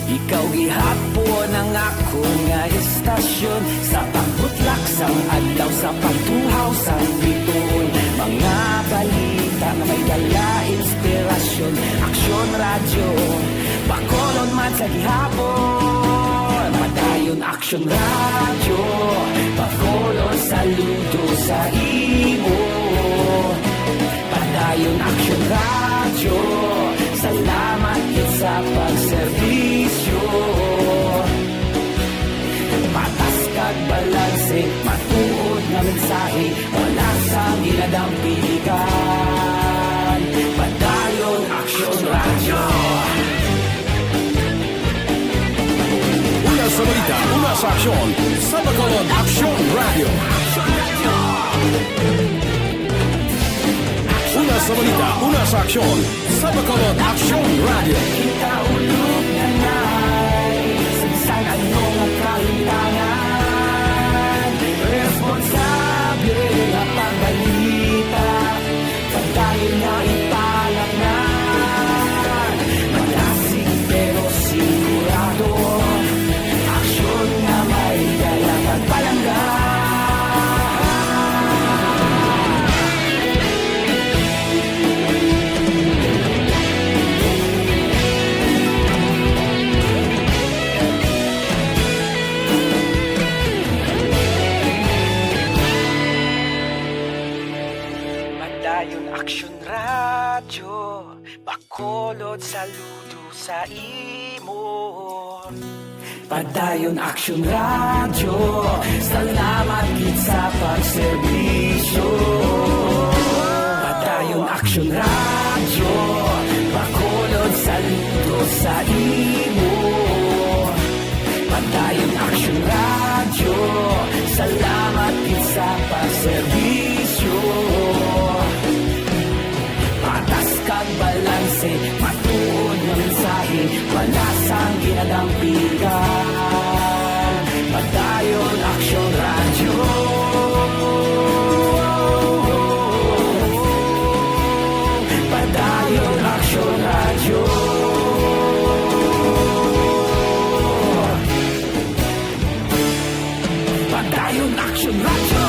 ikaw gihapon ang akon nga istasyon. Sa pagbutlak sang adlaw, sa pagtuhaw sang bituon, mga balita nga may dala inspirasyon. Aksyon Radyo, Bacolod man sa gihapon. Padayon Aksyon Radyo, Bacolod, saludo sa imo. Padayon Aksyon Radyo, salamat gid sa pagserbisyo. Patas kag balanse, matuod nga mensahe, wala sang ginadang piligan. Padayon Aksyon Radyo. Balita, una sa aksyon, sa Bacolod Aksyon Radio. Una sa balita, una sa aksyon, sa Bacolod Aksyon Radio. Kita ulog na nai, sa bisan ano nga kahitangan, responsable nga pagbalita. Padayon nga ipalaknag, malasig pero sigurado. Aksyon nga may dala kag palangga. Padayon Aksyon Radyo, Bacolod, saludo sa imo. Padayon Aksyon Radyo, salamat gid sa pagserbisyo. Padayon Aksyon Radyo, Bacolod, saludo sa imo. Padayon Aksyon Radyo, salamat gid sa pagserbisyo. Patas kag balanse, matuod nga mensahe, wala sang ginadampigan. Padayon Aksyon Radyo. Padayon Aksyon Radyo. Padayon Aksyon Radyo.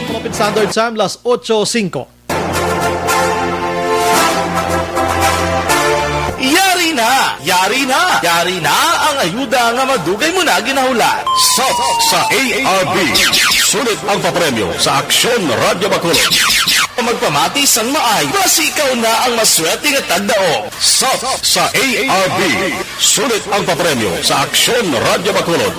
Philippine Standard Time, las otso singko. Yari na! Yari na! Yari na ang ayuda nga madugay mo na ginahulat. Sop sa A R B. Sulit ang papremyo sa Aksyon Radyo Bacolod. Magpamati sang maay, basi ikaw na ang maswerte nga tagdaog. Sop sa A R B. Sulit ang papremyo sa Aksyon Radyo Bacolod.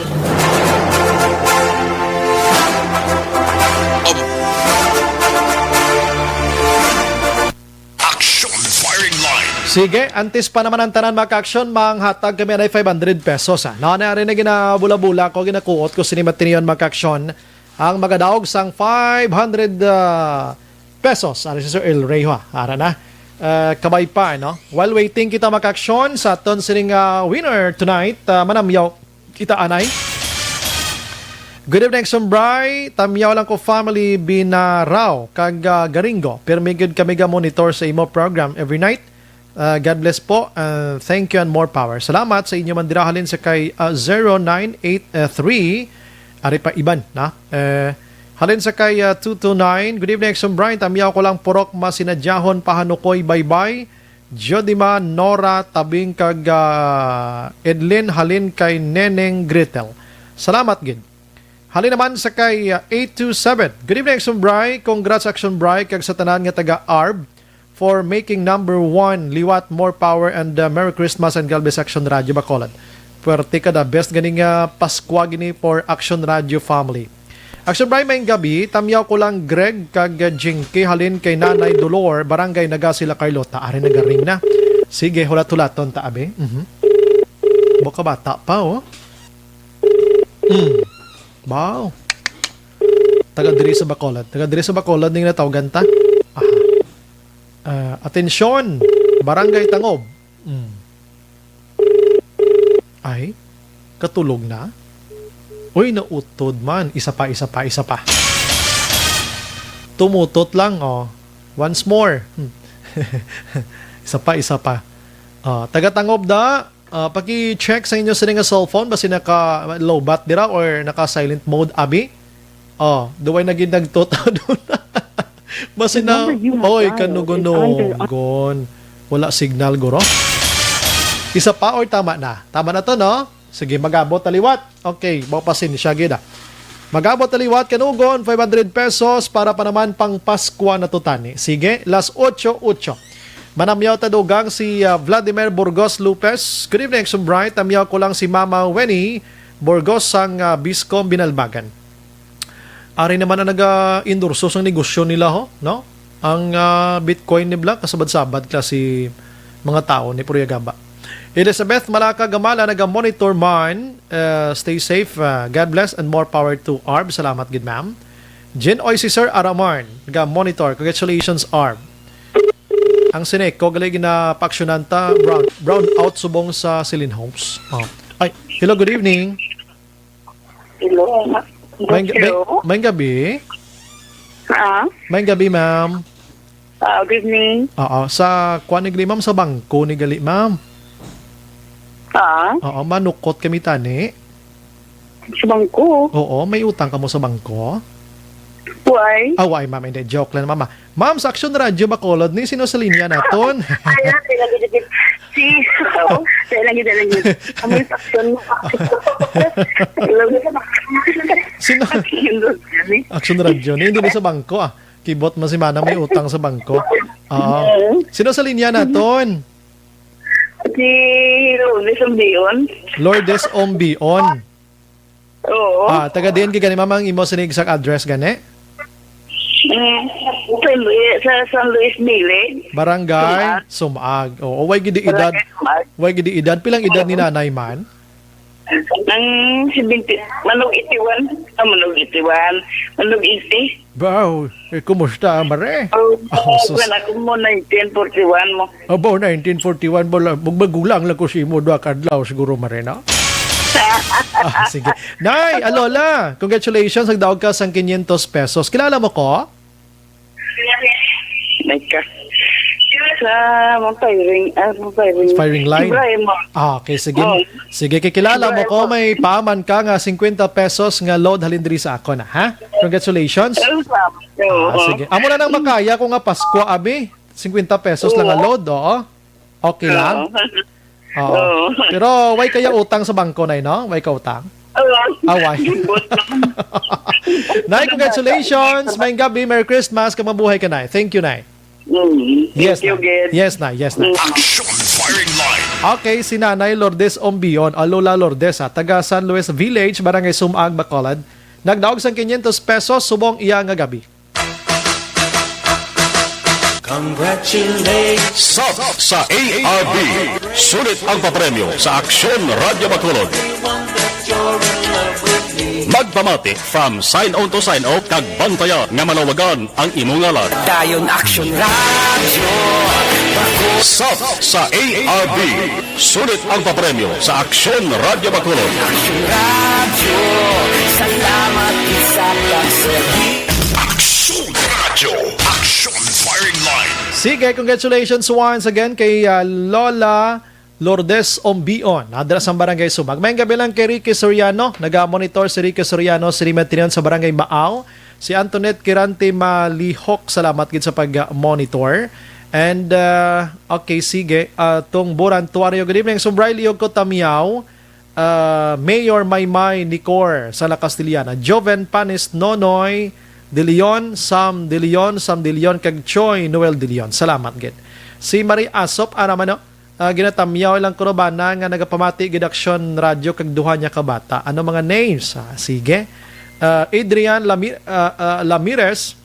Action Firing Line. Sige, antes pa naman ang tanan, mga ka-aksyon, manghatag kami anay five hundred pesos, ha. No, na rin na ginabula-bula ko, ginakuot ko sini matiniyon, mga ka-aksyon, ang magadaog sang five hundred, ah, pesos. Ari si Sir El Rey, ha. Ara na. Ah, kabay pa, no? While waiting kita, mga ka-aksyon, sa aton sining, ah, winner tonight, ah, manamyaw kita anay. Good evening, Sumbray. Tamyaw lang ko, family Binarao kag, ah, Garingo. Pirmi gid kami ga-monitor sa imo program every night. Ah, God bless po. Ah, thank you and more power. Salamat sa inyo man dira halin sa kay, ah, zero nine eight three. Ari pa iban, na? Eh, halin sa kay, ah, two two nine. Good evening, Sumbray. Tamyaw ko lang, purok masinadyahon, pahanukoy, baybay. Jodima, Nora, Tabing kag, ah, Edlin halin kay Neneng Gretel. Salamat gid. Halin naman sa kay, ah, eight two seven. Good evening, Action Bri. Congrats, Action Bri, kag sa tanan nga taga-ARB for making number one. Liwat, more power, and, ah, Merry Christmas and God bless, Action Radio Bacolod. Puwerte ka, the best gani nga Paskwa gini for Action Radio family. Action Bri, maayong gabi. Tamyaw ko lang, Greg kag Jinky, halin kay Nanay Dolor, Barangay Naga, Sila Carlota. Ari, nagaring na. Sige, hulat-hulaton ta, abi. Mhm. Baka bata pa, oh. Mm. Wow. Taga diri sa Bacolod. Taga diri sa Bacolod ning natawgan ta. Aha. Ah, atensyon, Barangay Tangob. Mm. Ay, katulog na? Uy, nautod man. Isa pa, isa pa, isa pa. Tumutot lang, oh. Once more. Hmm. Isa pa, isa pa. Ah, taga Tangob da, ah, paki-check sa inyo sini nga cellphone, basi naka low bat dira or naka silent mode, abi? Oh, duway na gid nagtutaw doon. Basi na, oy, kanugon-ugon. Wala signal, guro. Isa pa or tama na? Tama na to, no? Sige, mag-abot na liwat. Okay, mao, pasensya gid, ah. Mag-abot na liwat, kanugon, five hundred pesos para pa naman pang Paskwa na to tani. Sige, las otso, otso. Manamyaw ta dugang si, ah, Vladimir Burgos Lopez. Good evening, Sir Bright. Tamyaw ko lang si Mama Winnie Burgos sang, ah, Biscom Binalbagan. Ari naman ang naga-endorso sang negosyo nila, ho, no? Ang, ah, Bitcoin ni Black, kasabad-sabad klase mga tao ni Purya Gaba. Elizabeth Malaka Gamala, naga-monitor man. Uh, stay safe. Uh, God bless and more power to Arb. Salamat gid, ma'am. Jen Oy, si Sir Aramarn, naga-monitor. Congratulations, Arb. Ang Sineco, gali ginapaaksyonan ta, brown, brown out subong sa Celine Homes. Oh. Ay, hello, good evening. Hello. May, may, Hello. may gabi. Ah, May gabi, ma'am. ah, good evening. Oo, sa kuan ni gali, ma'am, sa bangko ni gali, ma'am. Ah, Oo, manukot kami tani. Sa bangko. Oo, may utang ka mo sa bangko? Why? Ah, why, ma'am? Hindi, joke lang, mama. Ma'am, sa Action Radio Bacolod ni, sino sa linya naton? Ay, ah, kailangan gid si, oh, kailangan gid, kailangan gid. Kami sa action mo. Sino? Action Radio ni, hindi ni sa bangko, ah. Kibot man si Manang may utang sa bangko. Oo. Sino sa linya naton? Si Lourdes Umbion. Lourdes Ombion. Oo. Ah, taga diin ka gani, ma'am, ang imo sinig sa address gani? Mm, San Luis, sa San Luis Village. Barangay Sumag. Oo, way gid edad. Barangay Sumag. Way gid edad. Pilang edad ni nanay man? Ang seventy, manog eighty-one. Ah, manog eighty-one. Manog eighty. Baw, eh, kumusta, mare? Oh, Oh, sus. Wala ko mo nineteen forty-one mo. Abo, nineteen forty-one, bala, magmagulang lang ko sa imo, duha ka adlaw siguro, mare, no? Ah, sige. Nay, ah, Lola, congratulations, nagdaog ka sang quinientos pesos. Kilala mo ko? May ka. Sa mga firing, ah, mga firing. Firing line. Ibrahim mo. Ah, okay, sige. Oh. Sige, kikilala mo ko, may paaman ka nga fifty pesos nga load halin diri sa akon, ha? Congratulations. Ang salamat. Oo. Ah, sige. Amo na nang makaya ko nga Pasko, abi. Fifty pesos lang nga load, oo. Okay lang? Oo. Oo. Pero way kaya utang sa bangko, Nay, no? Way ka utang? Oo. Ah, why? Gimbot lang. Nay, congratulations. May gabi. Merry Christmas. Kamabuhay ka, Nay. Thank you, Nay. Mm. Yes, Thank you, Nay. Gid. Yes, Nay. Yes, Nay. Mm. Action Firing Line. Okay, si Nanay Lourdes Ombion, o Lola Lourdes, ha, taga San Luis Village, Barangay Sumaag, Bacolod. Nagdaog sang quinientos pesos subong iya nga gabi. Congratulations. Sap sa A R B. Sulit ang papremyo sa Aksyon Radyo Bacolod. Magpamati from sign on to sign off kag bantayan nga malawagan ang imo ngalan. Dayon Action Radio. Sap sa A R B. Sulit ang papremyo sa Aksyon Radyo Bacolod. Action Radio. Salamat isa pagsagi. Aksyon Radyo. Aksyon Firing Line. Sige, congratulations once again kay, ah, Lola Lourdes Ombion, adra sa Barangay Sumag. May gabi lang kay Ricky Soriano. Naga-monitor si Ricky Soriano, si Rima Tinion sa Barangay Maaw. Si Antoinette Kirante Malihok, salamat gid sa pag-monitor. And, uh, okay, sige. Uh, Tong Buran Tuario, good evening. Sumbray Liog ko Tamiao. Uh, Mayor Maymay Nicor sa La Castellana. Joven Panis Nonoy De Leon, Sam De Leon, Sam De Leon, kag Choi Noel De Leon. Salamat gid. Si Marie Asop, ara man, no? Ah, ginatamyaw lang kuno bana nga nagapamati gid Aksyon Radyo kag duha niya ka bata. Ano mga names? Ah, sige. Ah, Adrian Lami-, ah, ah, Lamirez,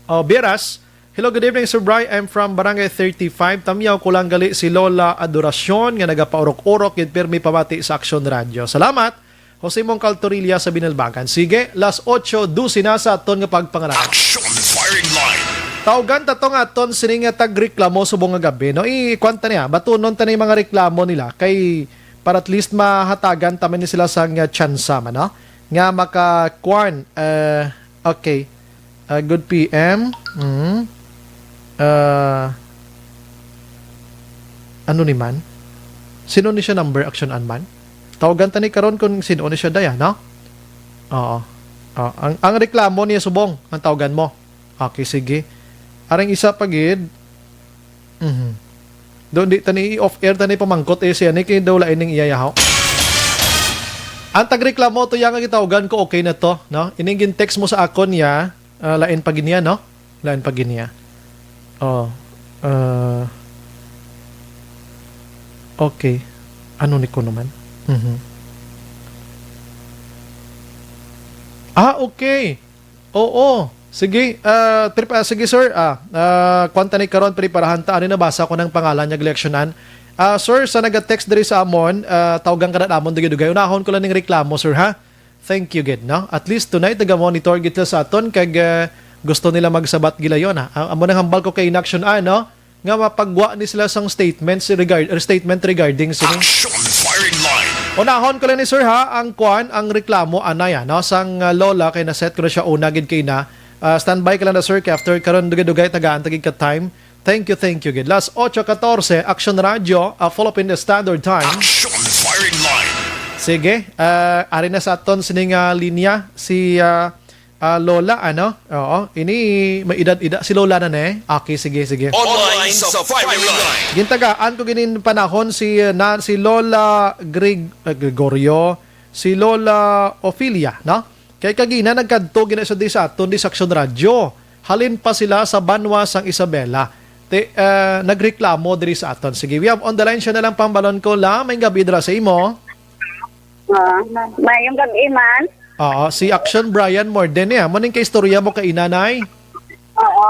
oh, Beras. Hello, good evening, Sir Bry. I'm from Barangay thirty-five. Tamyaw ko lang gali si Lola Adoracion nga nagapaurok-urok gid pirmi pamati sa Aksyon Radyo. Salamat. Jose Mongcal Torilla sa Binalbagan. Sige, las otso dose na sa aton nga pagpangalagad. Action Firing Line. Tawgan ta to nga aton sini nga tagreklamo subong nga gabi, no? I-, kwan ta niya, batunon ta ni mga reklamo nila kay para at least mahatagan ta man ni sila sang, uh, tsansa man, no? Nga maka-kwan, uh, okay. Uh, good P M. Mm. Uh, ano ni man? Sino ni siya number action an man? Tawagan ta ni karon kung sino ni siya daya, no? Oo. Oh, ang, ang reklamo niya subong ang tawagan mo. Okay, sige. Arang isa pa gid. Mhm. Doon di tani off air tani pamangkot eh siya ni kay daw lain ning iya yahaw. Ang tagreklamo to yang gitawgan ko okay na to, no? Ining gin-text mo sa akon niya, ah, lain pa gid niya, no? Lain pa gid niya. Oh. Ah, okay. Ano ni ko naman? Mhm. Ah, okay. Oo. Sige, ah, trip, ah, sige, sir. Ah, ah, kuwan ta ni karon, preparahan ta. Ano, nabasa ko ng pangalan niya, eleksyonan. Ah, sir, sa naga-text diri sa amon, ah, tawgan ka na namon, dugay-dugay. Unahon ko lang ning reklamo, sir, ha? Thank you, gid, no? At least tonight, naga-monitor gid sila sa aton, kag, ah, gusto nila magsabat gilayon, ha? Ah, amo nang hambal ko kay Inaction, ah, no? Nga mapagwa ni sila sang statements regard, or statement regarding sini. Action firing line. Unahon ko lang ni sir, ha, ang kwan, ang reklamo anay, ah, no, sang, ah, lola, kay na-set ko na siya una gid kay na. Ah, standby ka lang na, sir, kay after karon dugay-dugay tagaan ta gid ka time. Thank you, thank you gid. Las ocho catorce, Action Radio, ah, Philippine Standard Time. Action firing line. Sige, ah, ari na sa aton sining, ah, linya si, ah, ah, Lola, ano? Oo, ini may edad-edad si Lola na, ne? Okay, sige, sige. Online sa firing line. Gintagaan ko ginin panahon si, ah, na, si Lola Grig-, ah, Gregorio, si Lola Ophelia, no? Kay kagina nagkadto gina siya di sa aton, di sa Action Radio. Halin pa sila sa banwa sang Isabela. Ti, ah, nagreklamo diri sa aton. Sige, we have on the line siya na lang, pambalon ko la. May gabi dira sa imo. Ah, mayong gabi, man. Oo, si Action Brian Morden, eh. Amo ning kaistorya mo kay inanay. Oo.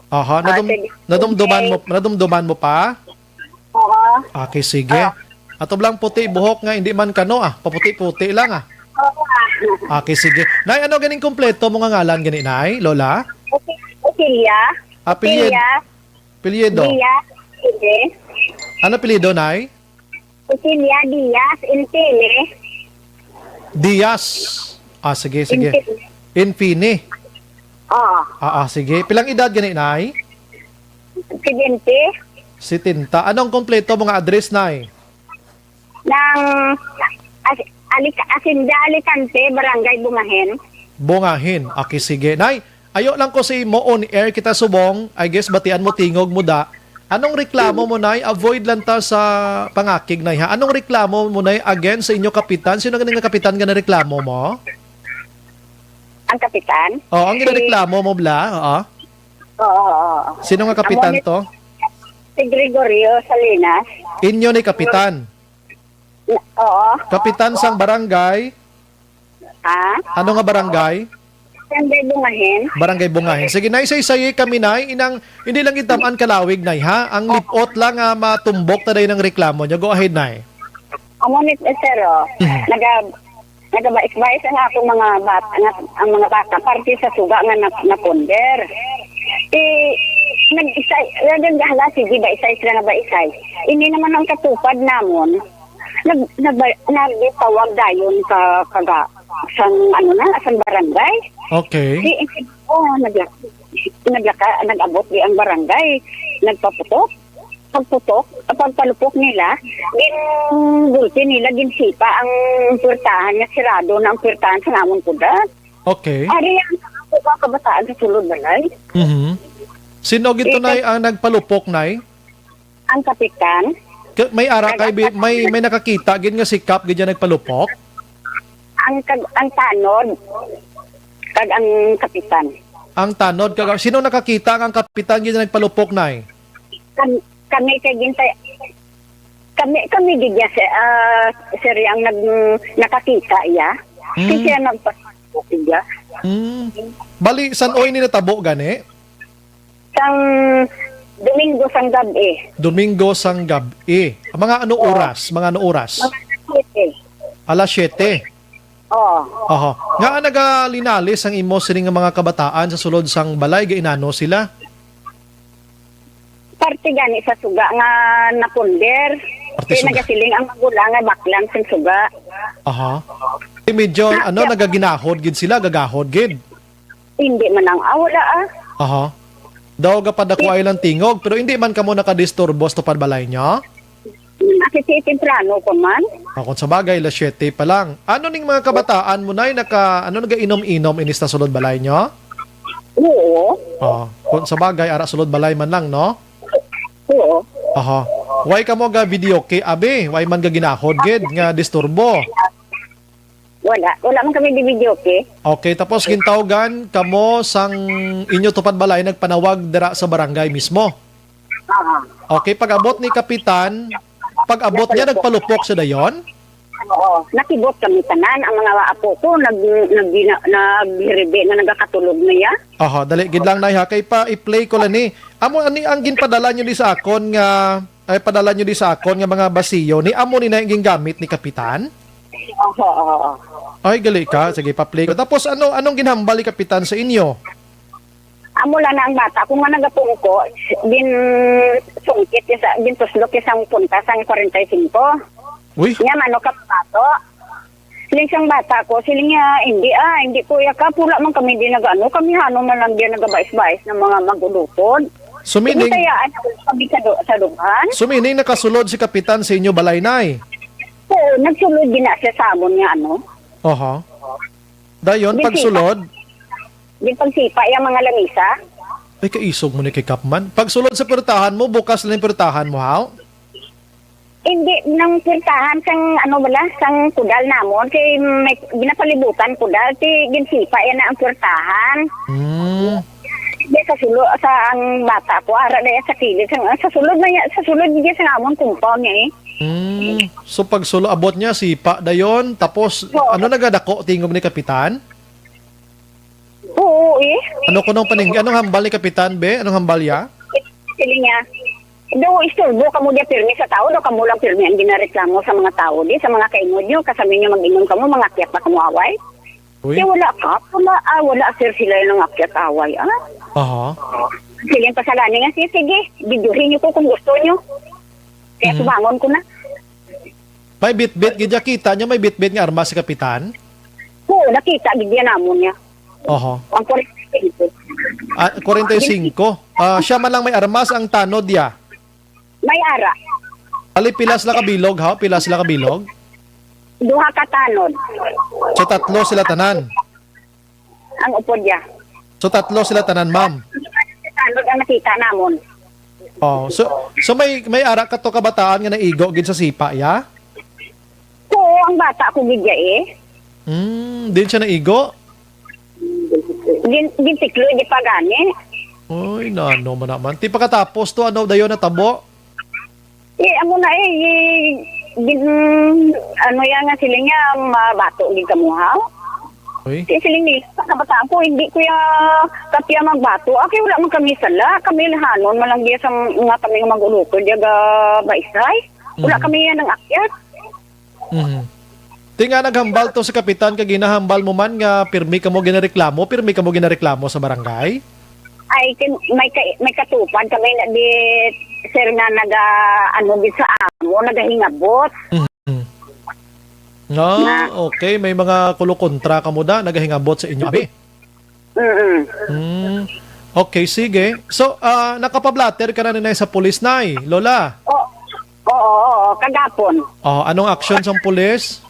Aha, Ah, nadum-, sige. Nadumduman mo, nadumduman mo pa? Oo. Okay, sige. Ah. Ato lang puti buhok nga hindi man kano, ah. Paputi-puti lang, ah. Oo. Okay, sige. Nay, ano ganing kompleto mo nga ngalan gani, Nay? Lola? Opi-, Opilia. Apelyido? Opilia. Apelyido? Diaz. Sige. Ano apelyido, Nay? Opilia Diaz Infine. Diaz. Ah, sige, sige. Infine. Infine. Oo. Ah, ah, sige. Pilang edad gani, Nay? Seventy. Setenta. Anong kompleto mo nga address, Nay? Nang As-, Alic-, Asinda Alicante, Barangay Bungahin. Bungahin. Okay, sige. Nay, ayo lang ko si mo on air kita subong. I guess batian mo tingog mo da. Anong reklamo mo, Nay? Avoid lang ta sa pangakig, Nay, ha? Anong reklamo mo, Nay, against sa inyo kapitan? Sino ganing nga kapitan nga nareklamo mo? Ang kapitan? Oo, ang Si ginareklamo mo, bla? Oo. Oo, oo, oo. Sino nga kapitan Amo ni to? Si Gregorio Salinas. Inyo ni kapitan? Na-, oo. Kapitan sang barangay? Ha? Ano nga barangay? Barangay Bungahin. Barangay Bungahin. Sige, Nay, saysay kami, Nay. Inang, hindi lang gid tam-an kalawig, Nay, ha? Ang lipot lang nga matumbok ta dayon ang reklamo nyo. Go ahead, Nay. Amo ni, eh, sir, oh. Mhm. Naga-, nagabais-bais ang akong mga bata, nga, ang mga bata, parte sa suga nga na-, naponder. Eh, nag-isay, nagdagdahala, sige, baisay sila nga baisay. Ini naman ang katupad namon, nag-, nagba-, nagtawag dayon ka, kaga, sang, ano na, sang barangay. Okay. Di, oh, nagla-, naglaka-, nag-abot di ang barangay. Nagpaputok. Pagputok, pagpalupok nila, gin-, gulpi nila, ginsipa ang puwertahan nga sirado na ang puwertahan sa namon kuda. Okay. Ari ang mga kabataan sa sulod balay. Mhm. Sino gito, Ito Nay, ang nagpalupok, Nay? Ang kapitan. Ka-, may ara kay bi-, may, may nakakita gid nga si Kap gid yan nagpalupok? Ang kag-, ang tanod, kag ang kapitan. Ang tanod, kag, sino nakakita nga ang kapitan gid nagpalupok, Nay? Kam-, kami kay gintay, kami, kami gid ya, sir, ah, sir, ang nag-, nakakita iya. Hmm. Kasi siya nagpalupok iya. Hmm. Bali, san-o ini natabo gani? Sang Domingo sang gab-i. Domingo sang gab-i. Mga ano Oo. oras? Mga ano oras? Mga alas siyete. Alas siyete. Oo. Aha. Nga nagalinali sang imo sining nga mga kabataan sa sulod sang balay, gainano sila? Parte gani sa suga nga napunder. Parte Kay suga. nagasiling ang magulang nga baklang sang suga. Aha. Eh, medyo, Na- ano, nagaginahod gid sila, gagahod gid. Hindi man ang, ah, wala, ah. Aha. Daw gapadako Di- ay lang tingog, pero hindi man kamo nakadisturbo sa tupad balay niya? Nakikita temprano pa man. Ah, kung sa bagay, alas siyete pa lang. Ano ning mga kabataan mo, Nay, naka, ano, nagainom-inom inis na sulod balay niyo? Oo. Ah, kung sa bagay, ara sulod balay man lang, no? Oo. Aha. Why ka mo ga video kay abi? Why man ga ginahod gid nga disturbo? Wala. Wala man kami di video, okay? Okay, tapos gintawgan kamo sang inyo tupad balay nagpanawag dira sa barangay mismo? Ah, Okay, pag-abot ni Kapitan, pag-abot niya, nagpalupok siya dayon? Oo, nakibot kami tanan. Ang mga apo ko, nag, nag, naghiribi nga nagakatulog na ya. Aha, dali, gid lang, Nay, ha? Kay pa, i-play ko lang ni. Amo, ani ang ginpadala nyo ni sa akon nga, ay, padala nyo ni sa akon nga mga basiyo, ni amo ni na yung gingamit ni Kapitan? Oo, oo, oo. Ay, gali ka. Sige, pa-play ko. Tapos, ano, anong ginhambal ni Kapitan sa inyo? Amo lang na ang bata ko nga nagapungko, din sungkit siya sa, din tuslok siya sang punta sang kwarenta y singko. Uy. Niya, mano ka bato? Siling sang bata ko, siling niya, "Hindi, ah, hindi ko yakap. Wala man kami di nag-ano, kami hano man lang di nagabais-bais ng mga mag-ulutod." So, meaning, Initayaan ako kami sa, do, sa duhan. So, meaning, nakasulod si Kapitan sa inyo balay, Nay? Oo, nagsulod din na siya sa amon nga ano. Aha. Dayon, Di pagsulod? Di pagsipa yung mga lamisa. Ay, kaisog mo ni kay Kapman. Pagsulod sa pwertahan mo, bukas lang yung pwertahan mo, haw? Hindi, nang pwertahan sang, ano bala, sang kudal namon, kay may ginapalibutan kudal, ti ginsipa yan na ang pwertahan. Hmm. Di sa sulo, sa ang bata ko, ara na yan sa kilid, sa, sa sulod na yan, sa sulod niya sa amon compound niya eh. Hmm. So, pagsulod, abot niya, sipa dayon, tapos, Oo. ano nagadako, tingog ni Kapitan? Oo, eh. Ano kunong paning-, anong hambal ni Kapitan, be? Anong hambal ya? Sili niya, "Do istorbo kamo diya pirmi sa tao, do kamo lang pirmi ang ginareklamo sa mga tao, di sa mga kaingod nyo, kasami nyo mag-inom kamo, mga akyat na kamo away." Uy. Kaya wala ka, wala, ah, wala, sir, sila yung akyat away, ah. Aha. Sige, pasalani nga, sige, sige, videohin nyo ko kung gusto nyo. Kaya Mhm. subangon ko na. May bitbit, gid ya kita niya, may bitbit nga armas si Kapitan? Oo, nakita, gid yan namon niya. Oho. Ang forty-five. Ah, forty-five. Ah, siya man lang may armas ang tanod ya. May ara. Ali, pila sila kabilog, ha? Pila sila kabilog? Duha ka tanod. So, tatlo sila tanan? Ang upod ya. So, tatlo sila tanan, ma'am? Tanod ang nakita namon. Oh, so, so may, may ara ka to kabataan nga naigo gid sa sipa, ya? Oo, ang bata ko gid ya eh. Hmm, din siya naigo? Gin-, gintiklo, di pa gani. Uy, nano man naman. Ti pagkatapos to, ano dayon natabo? Eh, amo na eh, eh, gin-, ano yan nga sila niya, mabato gid kamo, ha? Uy. Kaya sila nila, sa kabataan ko, hindi ko ya kapya magbato. Ah, kay wala man kami sala. Kami lahanon, malanggiya sa mga kami nga mag-ulukod, yaga baisay. Wala Mhm. kami yan ang akyat. Mhm. Ti nga naghambal to sa kapitan, kag ginahambal mo man nga pirmi kamo ginareklamo, pirmi kamo ginareklamo sa barangay? Ay, kin-, may ka-, may katupad kami na di, sir, nga naga, ano, di sa amo, nagahingabot. Mhm. Ah, Na okay. May mga kulokontra kamo da, nagahingabot sa inyo, abi? Mm-mm. Hmm. Okay, sige. So, ah, nakapablatter ka na ni Nay sa pulis, Nay, Lola? O-, oo, oo, kagapon. Oh, anong aksyon sang pulis?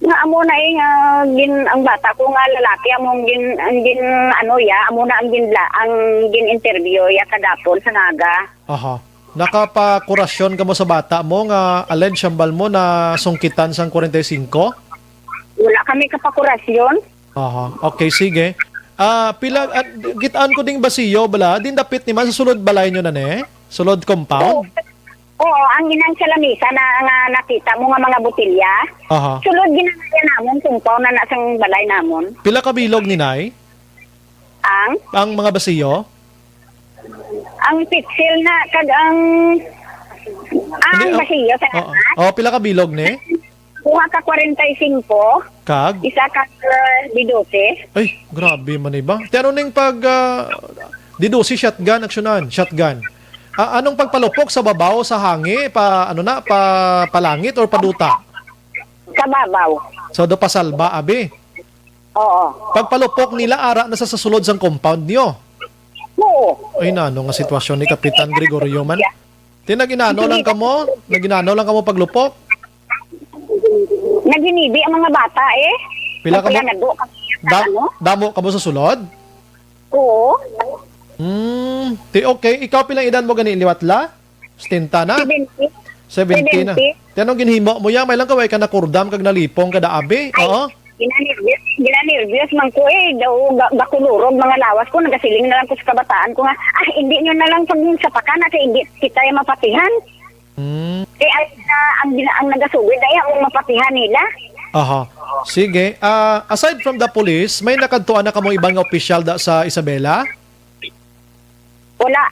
Nga amo na eh, nga gin-, ang bata ko nga lalaki, among gin-, ang gin-, ano ya, amo na ang ginla-, ang gin-interview ya kagapon sa Naga. Aha. Nakapakurasyon ka mo sa bata mo nga alleged hambal mo na sungkitan sang kwarenta y singko? Wala kami kapakurasyon. Aha. Okay, sige. Ah, pila, ah, kitaan ko ding basiyo, bala? Din dapit ni man sa sulod balay nyo na, ne? Sulod compound? Oo. Oo, ang inang sa lamisa na, nga nakita mo nga mga botelya, Aha. sulod ginagaya namon, compound na na sang balay namon. Pila ka bilog ni Nay? Ang? Ang mga basiyo? Ang pitsil na, kag ang, ah, Hindi, ang ah, basiyo sa oo. Anak. Oh, pila ka bilog ni? Kuha ka kwarenta y singko. Kag? Isa ka, uh, di dose. Ay, grabe man iba. Ti ano ning pag, ah, di dose, shotgun, aksyonan, shotgun. Ah, anong pagpalupok sa babaw, sa hangi, pa, ano na, pa, palangit or paduta? Sa babaw. So, do pasalba, abi? Oo. Pagpalupok nila, ara na sa, sa sulod sang compound niyo? Oo. Ay, nano nga sitwasyon ni Kapitan Gregorio man? Ti naginano lang kamo? Naginano lang kamo paglupok? Naginibi ang mga bata, eh. Pila kamo? Nagpalanago kami sa Da-, ano? Damo kamo sa sulod? Oo. Hmm. Ti, okay. Ikaw, pila edad mo gani liwat la? Setenta na? Seventy. Seventy na. Seventy. Ti anong ginhimo mo ya? May lang ka, way ka nakurdam kag nalipong ka da abi? Ay, Oo. ginanirbyos. Ginanervyos man ko eh, daw ga- gakulurog mga lawas ko, nagasiling na lang ko sa kabataan ko nga, ah, hindi nyo na lang pagsapakan na kay hindi kita yung mapatihan. Hmm. Eh, ay na, ang, gina- ang nagasugid ay ang mapatihan nila. Aha. Sige. Ah, aside from the police, may nakadtuan na kamo ibang nga opisyal da sa Isabela? Wala.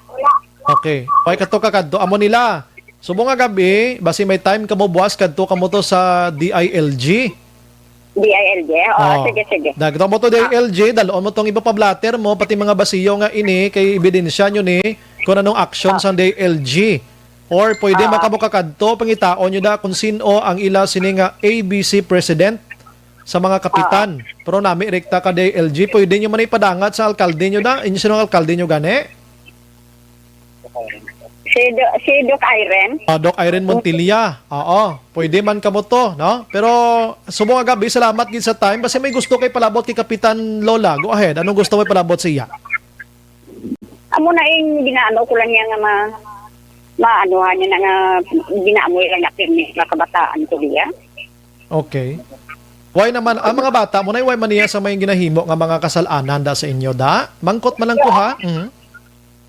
Okay. Why kadto ka kadto? Amo nila. Subong nga gabi, basi may time kamo buwas kadto kamo to sa D I L G. D I L G? Oo, Oh. sige, sige. Dagto mo to D I L G, dalon mo tong ipapablatter mo, pati mga basiyo nga ini, kay ebidensya nyo ni kung anong action sa D I L G. Or pwede man kamo kakadto, pangitaon nyo da kung sino ang ila sini nga A B C president sa mga kapitan. Pero nami rekta ka D I L G, pwede nyo man ipadangat sa alkalde nyo da. Inyo sino ang alkalde nyo gani? Si, Do- si Doc Irene. Ah, Doc Irene Montilla. Oo, pwede man kamo to, no? Pero subong nga gabi, salamat gid sa time. Basi may gusto kay palabot kay Kapitan Lola. Go ahead. Anong gusto mo palabot sa iya? Amo na yung ginaano ko lang niya nga ma maanuhan niya na nga ginaamoy lang na pirmi mga kabataan ko diya. Okay. Why naman, ang mga bata mo na, why man niya sa may ginahimo nga mga kasalanan da sa inyo, da? Mangkot man lang ko, ha? Mhm.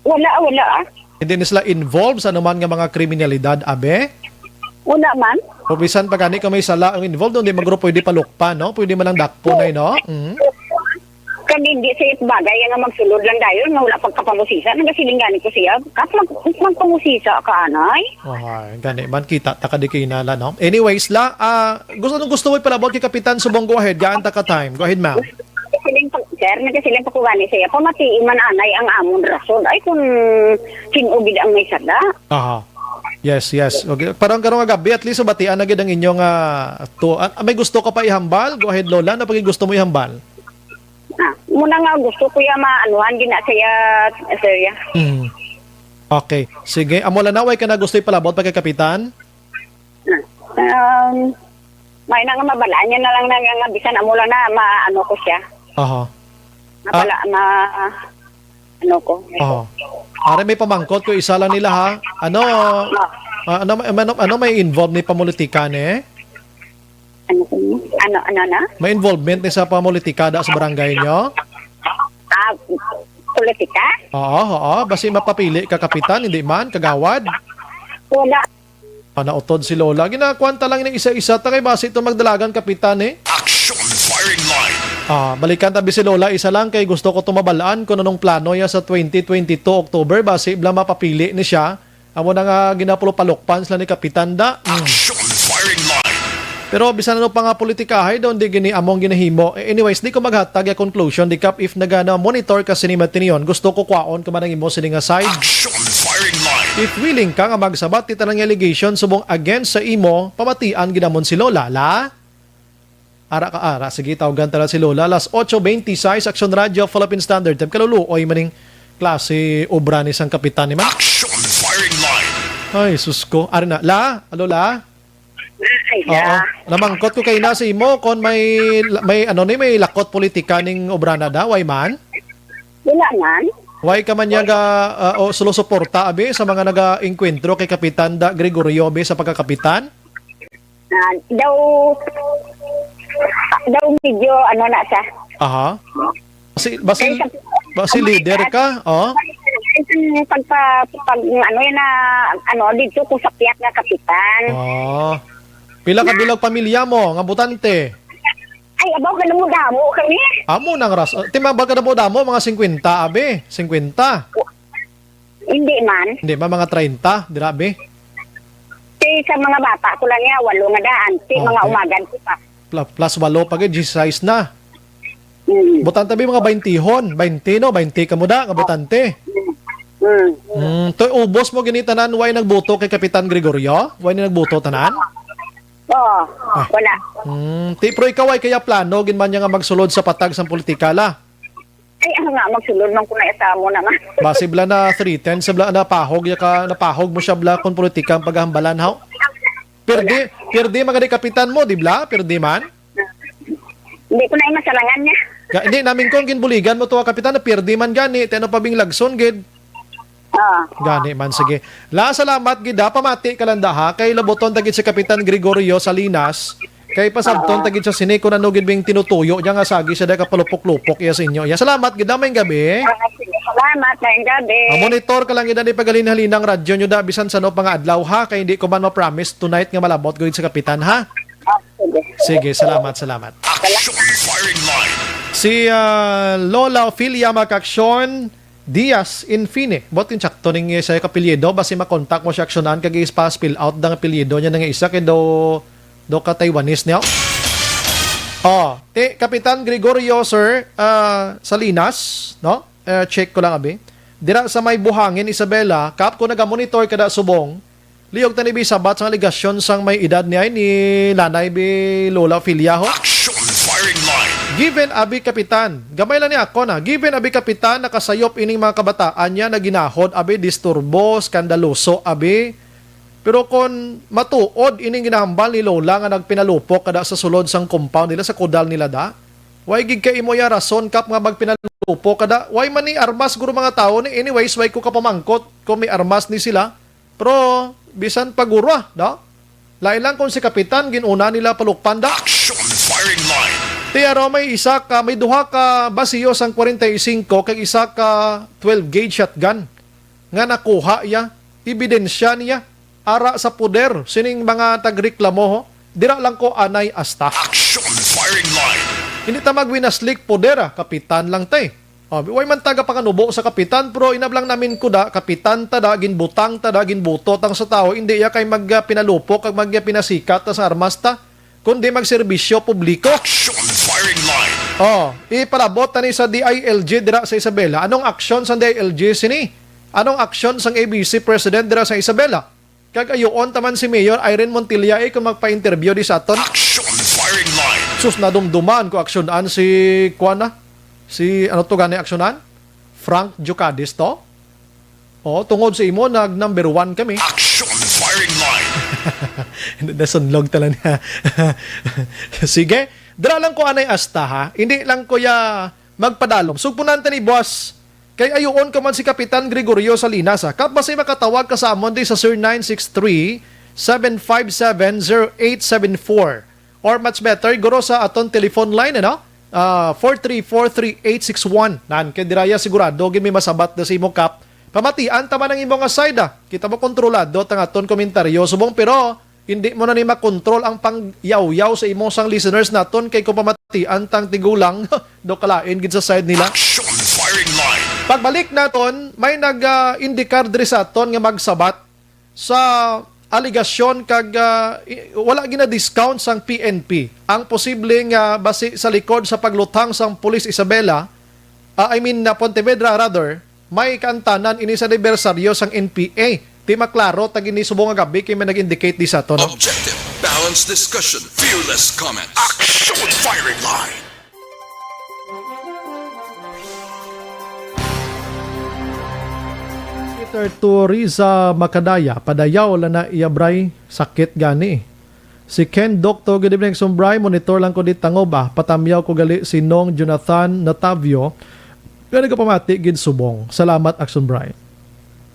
Wala, wala ah. Hindi na sila involved sa anuman nga mga kriminalidad, abe? Wala man. O bisan pa gani kung may sala ang involved, hindi magro pwede palukpan, no? Pwede man lang dakpon ay, no? Mhm. Kag hindi sa bagay nga magsulod lang dayon nga wala pagkapamusisa. Nagasiling gani ko siya, Kap, mag magpamusisa ka, anay. Ohay, gani man kita ta ka di kinala, no? Anyways, la, ah, gusto nung gusto mo ipalabot kay Kapitan Subong, go ahead. Gaan ta ka time. Go ahead, ma'am. Siling pa, sir, nagasiling pa ko gani siya, pamatiin man anay ang amon rason. Ay, kung sino gid ang may sala. Aha. Yes, yes. Okay. Parang karong gabi, at least batian na gid ang inyong ah, to. Ah, may gusto ka pa ihambal? Go ahead, Lola. Ano pa gid gusto mo ihambal? Ah, muna nga gusto ko ya maanuhan gina siya, sir, ya. Hmm. Okay. Sige. Amo lang na, way ka na gusto ipalabot pa kay Kapitan? Um, may na nga mabalaan niya na lang na nga bisan amo lang na maano ko siya. Aha. Mabala, ma ano ko. Aha. Are may pamangkot ko isa lang nila ha. Ano ah, ano ano, ano may involved ni pamulitika ni? Ano ko? Ano ano na? May involvement ni sa pamulitika da sa barangay nyo? Ah, politika? Oo, oo. Basi mapapili ka kapitan, hindi man, kagawad. Wala. Ah, nautod si Lola. Ginakuan ta lang ni isa-isa ta kay basi ito magdalagan kapitan eh. Action firing line. Ah, balikan tabi si Lola isa lang kay gusto ko tumabalaan kung anong plano niya sa twenty twenty-two October. Basi bla mapapili ni siya. Amo na nga ginapulupalukpan sila ni Kapitan da. Mm. Action firing line. Pero bisan ano pa nga politikahay daw, hindi gini among ginahimo. Eh, anyways, di ko maghatag ya conclusion, di kap if nagana monitor ka sini matinion, gusto ko kwaon ka man ang imo sini nga side. Action firing line. If willing ka nga magsabat ti tanan nga allegation subong against sa imo, pamatian ginamon si Lola, la? Ara ka ara, sige, tawgan ta na si Lola. Alas otso twenty-six, Action Radio, Philippine Standard Time. Kaluluoy maning klase obra ni sang kapitan ni man. Action firing line. Ay, sus ko. Ari na. La? Alo, la? Ay, Oo. yeah. Namangkot ko kay na sa imo kon may may ano ni may lakot politika ning obra na da, way man? Wala man. Way ka man niya ga uh, o sulusuporta abi sa mga naga-engkwentro kay Kapitan da Gregorio abi sa pagkakapitan? Ah, daw daw medyo ano na siya. Aha. Basi basi basi leader ka, oh. Ang pagpa pag ano yan na ano dito ko sa piyak nga kapitan. Oh. Pila ka bilog pamilya mo nga butante? Ay, abaw ka na mo damo kami. Amo nang ras. Uh, timabal ka na mo damo mga singkwenta abi, singkwenta. Hindi man. Hindi ba mga treinta, dira abi? Kay sa mga bata ko lang niya, walo nga daan. Si mga Okay. Umagan ko pa. Pla- Plus walo pa gid, diyesisais na. Mm. Butante bi mga baintihon, bainte no, bainte ka mo da nga butante. Mm. Mm, to ubos mo gini tanan way nagbuto kay Kapitan Gregorio? Way ni nagbuto tanan? Oo, wala. Mm, ti pero ikaw ay kaya plano gid man niya nga magsulod sa patag sang politika la. Ay, ano nga, magsulod man ko na sa amo naman. Basi bla na threaten sa bla na pahog ya ka napahog mo siya bla kon politika ang paghambalan haw. Pirdi, pirdi man gani kapitan mo, di bla? Pirdi man? Hindi ko na yung masalangan niya. Ga, hindi namin kung ginbuligan mo to kapitan na pirdi man gani, teno pa bing lagson gid. Ah, Gani man, sige. La, salamat gid ha, pamati ka lang da ha, kay labuton ta gid si Kapitan Gregorio Salinas. Kay pasabton Oo. ta gid sa sini kung ano gid bing tinutuyo niya nga sagi siya dahil kapalupok-lupok iya sa inyo. Ya, salamat gid, maayong gabi. Ah, sige. Salamat, maayong gabi. Ah, monitor ka lang gid, di paghalin-halinang radyo nyo da, bisan sa ano pa nga adlaw, ha, kay hindi ko man ma-promise tonight nga malabot gid sa kapitan, ha. Ah, sige. Sige, salamat, salamat. Action firing line. Si, ah, Lola Ophelia Macaction Diaz Infine. Bot insakto ning isa ka apelyido, basi makontak mo siya aksyonan kag ispa-spell out dang apelyido niya nga isa kay do, do ka Taiwanese niya. Oh, ti Kapitan Gregorio, sir, ah, Salinas, no? Eh, check ko lang, abi. Dira sa may Buhangin, Isabela, kap ko nagamonitor kada subong. Liyog ta ni bi sabat sang aligasyon sang may edad ni ay ni Nanay bi Lola Ophelia, ho. Action firing line. Given, abi, Kapitan. Gamay lang ni ako na. Given, abi, Kapitan, nakasayop ining mga kabataan niya na ginahod, abi, disturbo, skandaluso, abi. Pero kon matuod ining ginahambal ni Lola nga nagpinalupok kada sa sulod sang compound nila, sa kudal nila da, way gid kay imo ya rason, kap, nga magpinalupok kada. Way man ni armas guro mga tawo ni. Anyways, way ko kapamangkot kung may armas ni sila. Pero bisan pa guro, ah, no? Lain lang kung si Kapitan, gin-una nila palukpan da. Action firing line. Ti aro may isa ka, may duha ka basiyo sang kwarenta y singko kag isa ka twelve gauge shotgun nga nakuha iya, ebidensya niya, ara sa poder sining mga tagreklamo, ho. Dira lang ko anay asta. Action firing line. Hindi ta magwinaslik poder, ah, kapitan lang tay. Oh, way man taga panganubo sa kapitan, pero inablang namin ko da, kapitan ta da, ginbutang ta da, ginbuto tang sa tawo, hindi ya kay mag, ah, pinalupok kag mag, ah, pinasikat ta sa armas ta, kundi magserbisyo publiko. Action firing line. Oh, ipalabot tani sa D I L G dira sa Isabela. Anong aksyon sang D I L G sini? Anong aksyon sang A B C President dira sa Isabela? Kag ayuon ta man si Mayor Irene Montilla, eh, kung magpa-interview di sa aton. Action firing line. Sus, nadumduman ko aksyonan si, kuwan na, si, ano to gani aksyonan? Frank Jucades to? Oh, tungod sa imo, nag number one kami. Action firing line. Nasunlog tala niya. Sige, dira lang ko anay asta, ha. Hindi lang ko ya magpadalom. Sugpunan ta ni boss. Kay ayuon ka man si Kapitan Gregorio Salinas, ha. Kap, basi makatawag ka sa amon di sa zero nine six three, seven five seven, zero eight seven four. Or much better, guro sa aton telephone line, ano? Ah, four three four three eight six one. Nan, kay diraya sigurado, gid may masabat na sa imo, Kap. Pamatian ta man ang imo nga side, ah. Kita mo, kontrolado tang aton komentaryo. Subong, pero hindi mo na ni makontrol ang pangyawyaw sa imo sang listeners naton, kay kung pamatian tang tigulang, do kalain gid sa side nila. Action firing line. Pagbalik naton, may nag, ah, indikar diri sa aton nga magsabat sa aligasyon kag, ah, i-, wala gina-discount sang P N P ang posible nga basi sa likod sa pagluthang sang Pulis Isabela, ah, I mean, na Pontevedra rather, may kaantanan ini sa anibersaryo sang N P A. Ti maklaro ta gini subong nga gabi kay may nag-indicate di sa aton, no? Objective, balanced discussion, fearless comments. Action firing line. Peter Turiza Makadaya, padayaw la na iya, bray, sakit gani. Si Ken Doctor, good evening, Action Bray. Monitor lang ko di tangob, ah. Patamyaw ko gali si Nong Jonathan Natavio. Nga nagapamati gid subong. Salamat, Action Bray.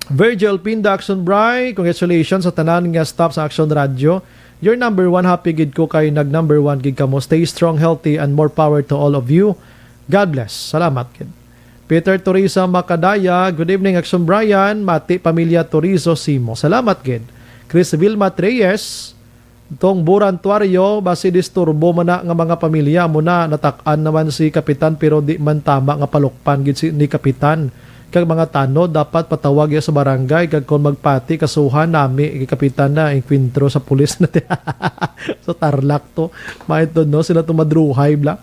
Virgil Pinda, Action Bray, congratulations sa tanan nga staff sa Action Radio. You're number one, happy gid ko kay nag number one gid kamo. Stay strong, healthy, and more power to all of you. God bless. Salamat gid. Peter Teresa Macadaya, good evening, Action Brian. Mati pamilya Torizo Simo. Salamat gid. Chris Vilma Reyes, Tong Buran Tuario, basi disturbo man na nga mga pamilya mo na, natak-an naman si Kapitan, pero di man tama nga palukpan gid si, ni Kapitan. Kag mga tanod, dapat patawag ya sa barangay, kag kon magpati, kasuhan nami kay Kapitan na, engkwentro sa pulis na ti-, sa Tarlac to. Maitod, no? Sila to madruhay, bla.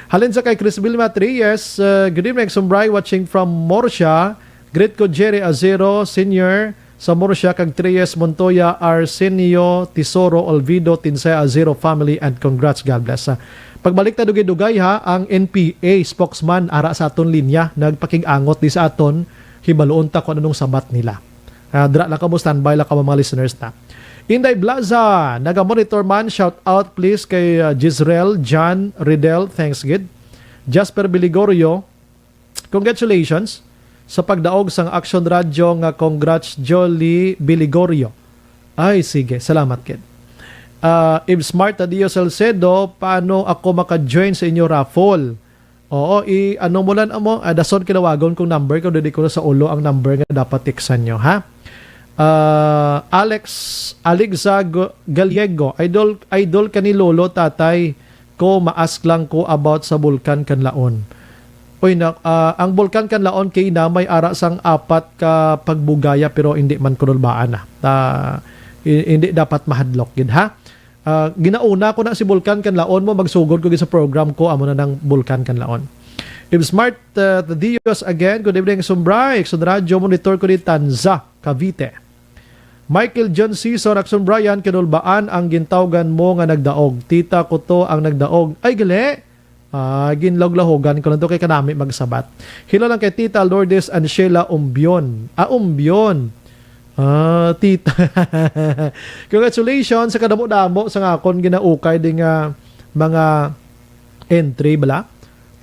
Halin sa kay Chris Vilma Reyes, uh, good evening, Sumbray, watching from Murcia. Greet ko Jerry Azero Senior, sa Murcia, kag Reyes Montoya, Arsenio Tesoro Olvido, Tinsay Azero family, and congrats, God bless. Ah, pagbalik ta dugay-dugay, ha, ang N P A spokesman ara sa aton linya nagpakig-angot di sa aton, hibaluon ta kung anong sabat nila. Ah, dira lang kamo, standby lang kamo, mga listeners ta. Inday Blaza, naga-monitor man, shout out please kay, ah, Jezreel, John, Riddell, thanks gid. Jasper Biligorio, congratulations sa pagdaog sang Action Radio nga congrats Jolly Biligorio. Ay, sige, salamat gid. Ah, Eve Smart Tadio Salcedo, paano ako maka-join sa inyo raffle? Oo, i-ano mo lang amo, ah, dason kilawagon kong number kung dili ko na sa ulo ang number nga dapat textan nyo, ha? Ah, Alex, Alexa G-, Gallego, idol, idol ka ni Lolo, Tatay, ko, ma-ask lang ko about sa Bulkan Kanlaon. Uy, na, ah, ang Bulkan Kanlaon kay na may ara sang apat ka pagbugaya, pero hindi man ko nalbaan na. Ah, hi-, hindi dapat mahadlok gid, ha? Ah, ginauna ko na si Bulkan Kanlaon mo, magsugod ko gid sa program ko, amo na nang Bulkan Kanlaon. If Smart, uh, the Dios again, good evening, Sumbray. Sa radyo, monitor ko ni Tanza, Cavite. Michael John Season, Akson Brian, kinulbaan ang gintawgan mo nga nagdaog. Tita ko to ang nagdaog. Ay, gali! Ah, ginlawlahogan ko lang to kay kanami magsabat. Hello lang kay Tita Lourdes and Sheila Umbion. Ah, Umbion. Ah, Tita. Congratulations sa kadamo-damo sa nga akon ginaukay di nga mga entry bala.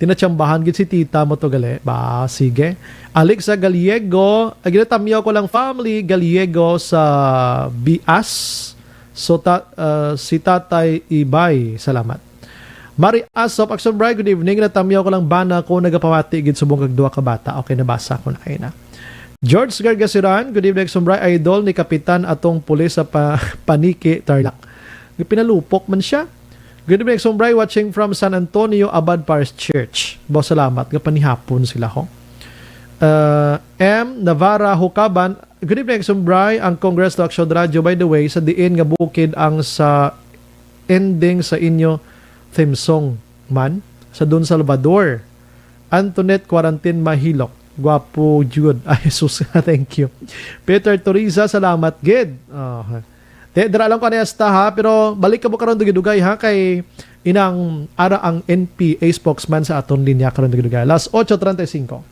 Tinatsambahan gid si Tita mo to gali. Ba, sige. Alexa Gallego, ay, ginatamyaw ko lang family Gallego sa Bias. So, ta-, ah, si Tatay Ibay. Salamat. Mari Asop, Akson Bray, good evening. Natamyaw ko lang bana ko nagapamati gid subong kag duha ka bata. Okay, nabasa ko na kayo na. George Gargasiran, good evening, Akson Bray. Idol ni Kapitan atong pulis sa pa-, Paniki, Tarlac. Pinalupok man siya. Good evening, Akson Bray, watching from San Antonio Abad Parish Church. Bo, salamat. Nga panihapon sila, ho. Uh, M. Navarra Hukaban, good evening, Akson Bray. Ang Congress to Action Radio, by the way, sa diin nga bukid ang sa ending sa inyo theme song man sa Don Salvador. Antoinette Quarantine Mahilok. Gwapo jud. Ay, Jesus, thank you. Peter Toriza, salamat gid. Oh. Te, dira lang ko ani hasta, ha, pero balik ka mo karon dugay-dugay, ha, kay inang ara ang N P A spokesman sa aton linya karon dugay-dugay. Alas ocho treinta y cinco.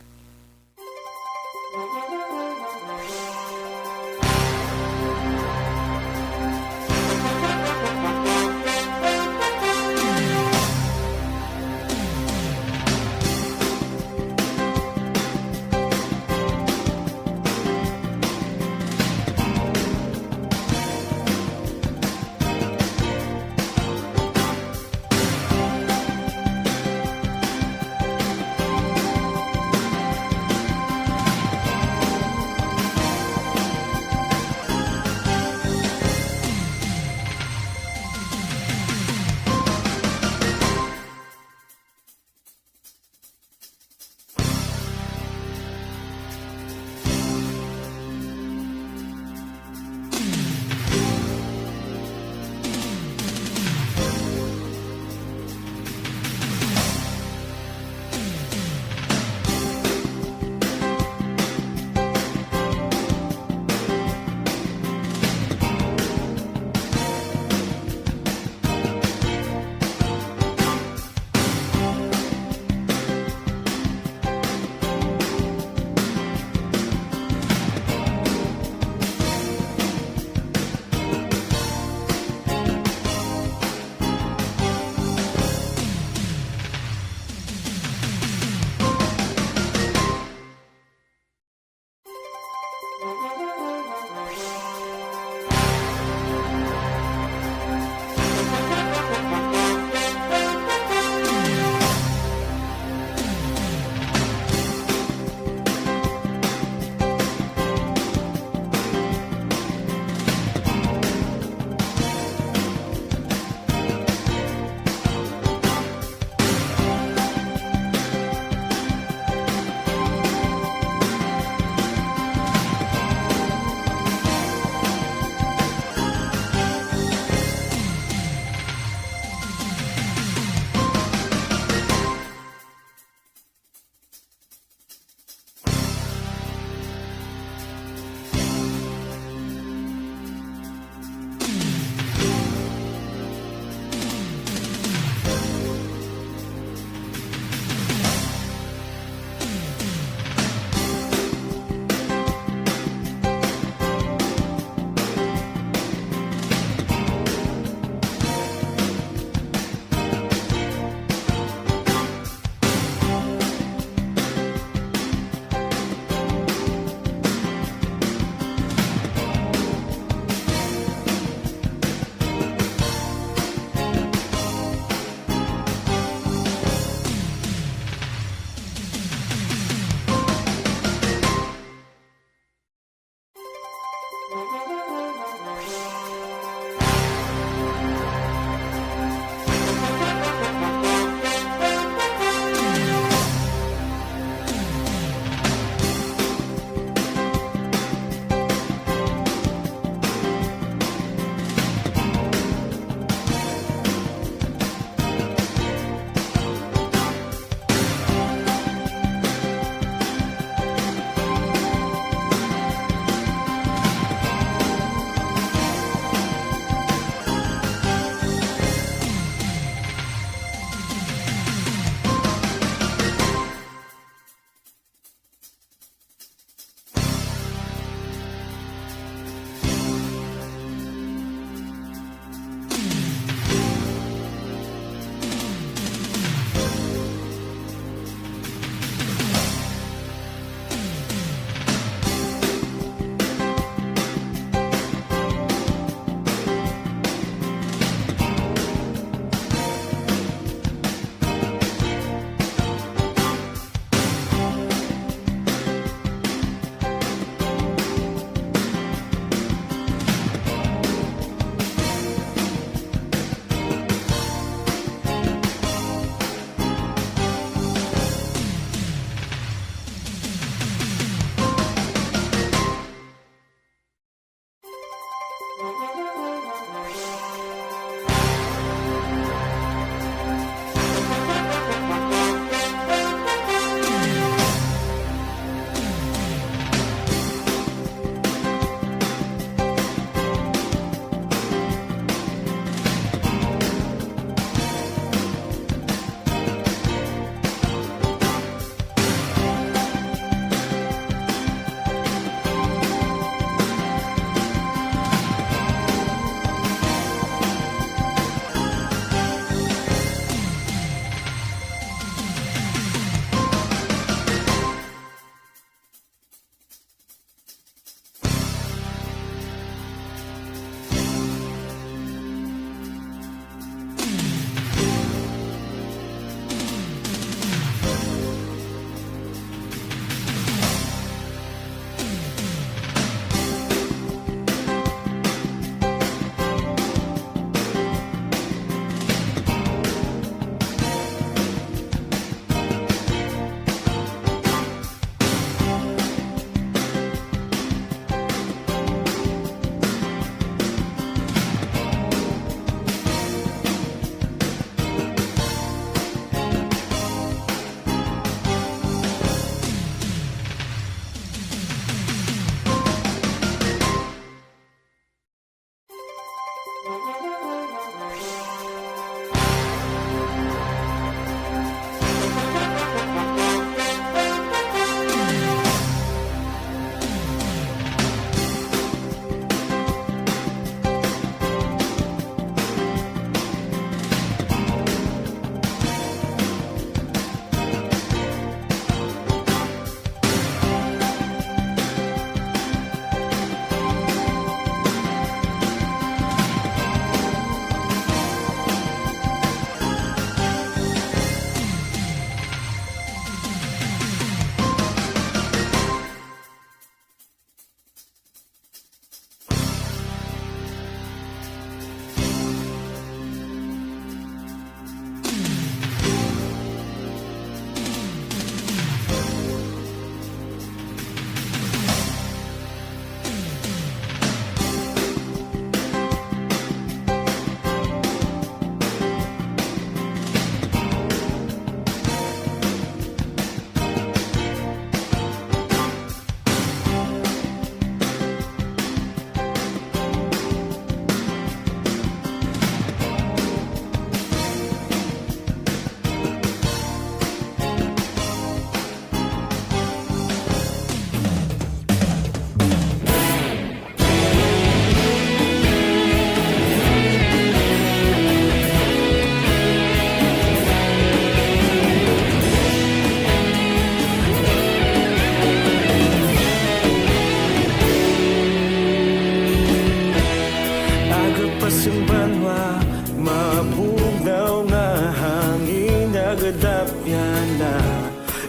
Aga pa sing banwa, mabugnaw nga hangin nagadapyan na.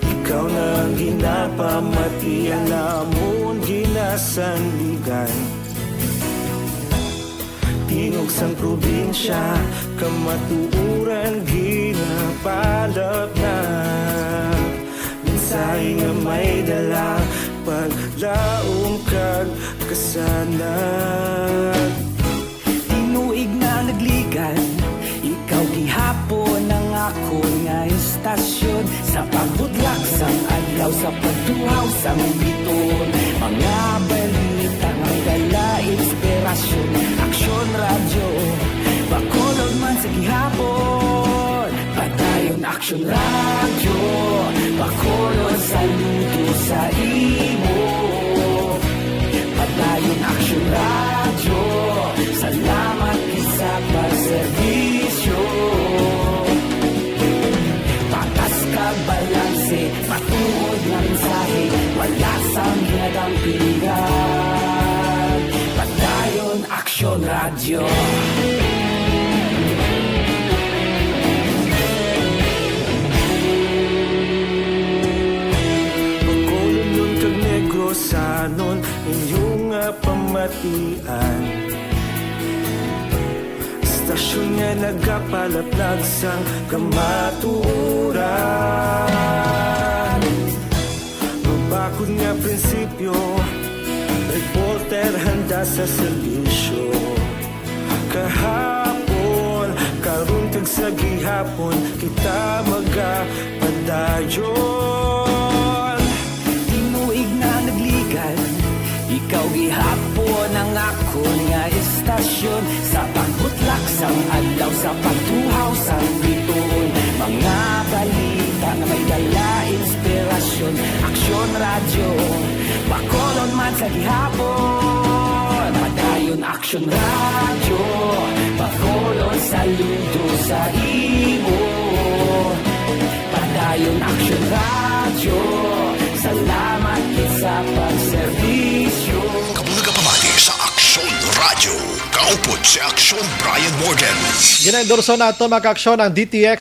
Ikaw na ang ginapamatian namon ginasandigan. Tingog sang probinsya, kamatuoran ginapalapnag. Mensahe nga may dala, paglaom kag kasanag. Tinuig na nagligan, ikaw gihapon ang akon nga istasyon. Sa pagbudlak sang adlaw, sa pagtuhaw sang biton, mga balita nga may dala inspirasyon. Aksyon Radyo, Bacolod man sa gihapon. Padayon Aksyon Radyo, Bacolod, saludo sa imo. Padayon Aksyon Radyo, salamat gid sa pagserbisyo. Patas kag balanse, matuod nga mensahe, wala sang ginadampingan. Padayon Aksyon Radyo. Bacolodnon kag Negrosanon, inyo nga pamatian. Istasyon nga nagapalaplag sang kamatuoran. Mabakod nga prinsipyo, reporter handa sa serbisyo. Kahapon, karon kag sa gihapon, kita magapadayon. Tinuig na nagligan, ikaw gihapon ang akon nga istasyon. Sa pagbutlak sang adlaw, sa pagtuhaw sang bituon, mga balita nga may dala inspirasyon. Aksyon Radyo, Bacolod man sa gihapon. Padayon Aksyon Radyo, Bacolod, saludo sa imo. Padayon Aksyon Radyo, salamat gid sa pagserbisyo. Kamo nagapamati sa Aksyon Radyo, kaupod si Aksyon Brian Morgan. Ginaendorso nato, mga ka-aksyon, ang D T X.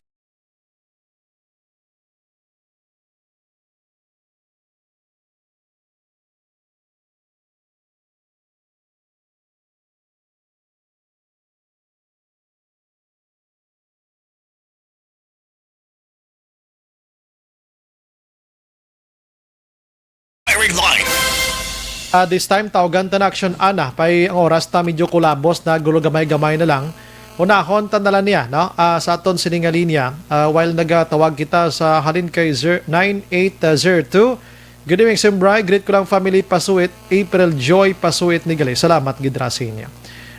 Firing line. Ah, this time, tawagan ta na Aksyon Ana. Pay ang oras ta medyo kulabos na, gulo gamay-gamay na lang. Unahon ta na lang niya, no? Ah, sa aton sining nga linya, ah, while nagatawag kita sa halin kay zer-, nine eight zero two. Good evening, Sembray. Greet ko lang family Pasuit, April Joy Pasuit ni gali. Salamat gid ra sa inyo.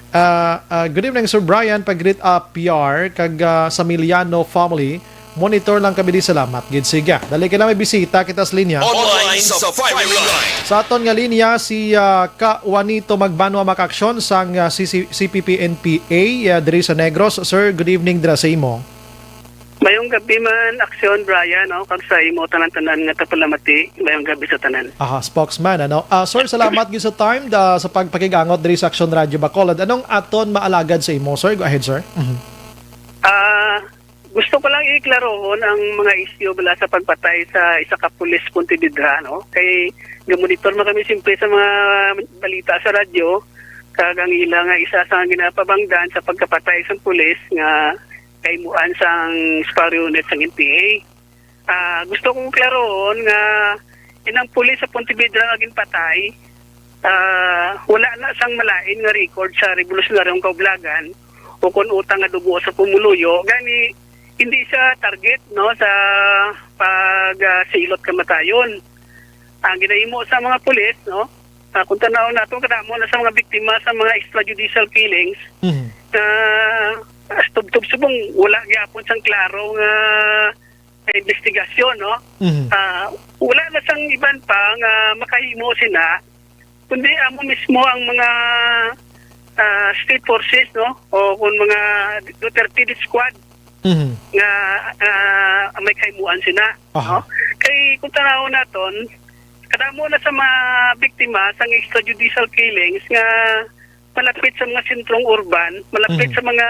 Ah, ah, good evening, Sir Brian. Pag-greet up P R kag, ah, sa Miliano family. Monitor lang kami di. Salamat gid. Sige, dali ka na, may bisita kita sa linya. Online sa firing line. Sa aton nga linya, si, ah, Ka Juanito Magbanwa, makaaksyon sang, ah, C C, C P P N P A, ah, diri sa Negros. Sir, good evening dira sa imo. Mayong gabi man, Aksyon, Brian, no? Kag sa imo tanan-tanan nga tapalamati, mayong gabi sa tanan. Aha, spokesman, ano? Ah, sir, salamat gyud sa time da, sa pagpakig-angot diri sa Aksyon Radio Bacolod. Anong aton maalagad sa imo, sir? Go ahead, sir. Mhm. Ah, gusto ko lang iklarohon ang mga isyu bala sa pagpatay sa isa ka pulis Pontevedra, no? Kay gamonitor man kami siyempre sa mga balita sa radyo, kag ang ila nga isa sa ginapabangdan sa pagkapatay sa pulis nga kahimuan sang Squad Unit sang N P A. Ah, gusto kong klarohon nga inang pulis sa Pontevedra nga ginpatay, ah, wala na sang malain nga record sa Revolusyonaryo nga Kaublagan o kon utang nga dugo sa pumuluyo, gani hindi siya target, no, sa pag, ah, silot kamatayon. Ang ginahimo sa mga pulis, no, ah, kung tanaw nato, kadamo na sa mga biktima sa mga extrajudicial killings Mhm. na tubtob subong wala gyapon sang klaro nga investigasyon, no? Mhm. Ah, wala na sang iban pa nga makahimo sina, kundi amo mismo ang mga, ah, state forces, no? O kung mga Duterte Death Squad Mhm. nga, ah, may kahimuan sina, Aha. no? Kay kung tanawon naton, kadamo na sa mga biktima sang extrajudicial killings nga malapit sa mga sentrong urban, malapit Mhm. sa mga,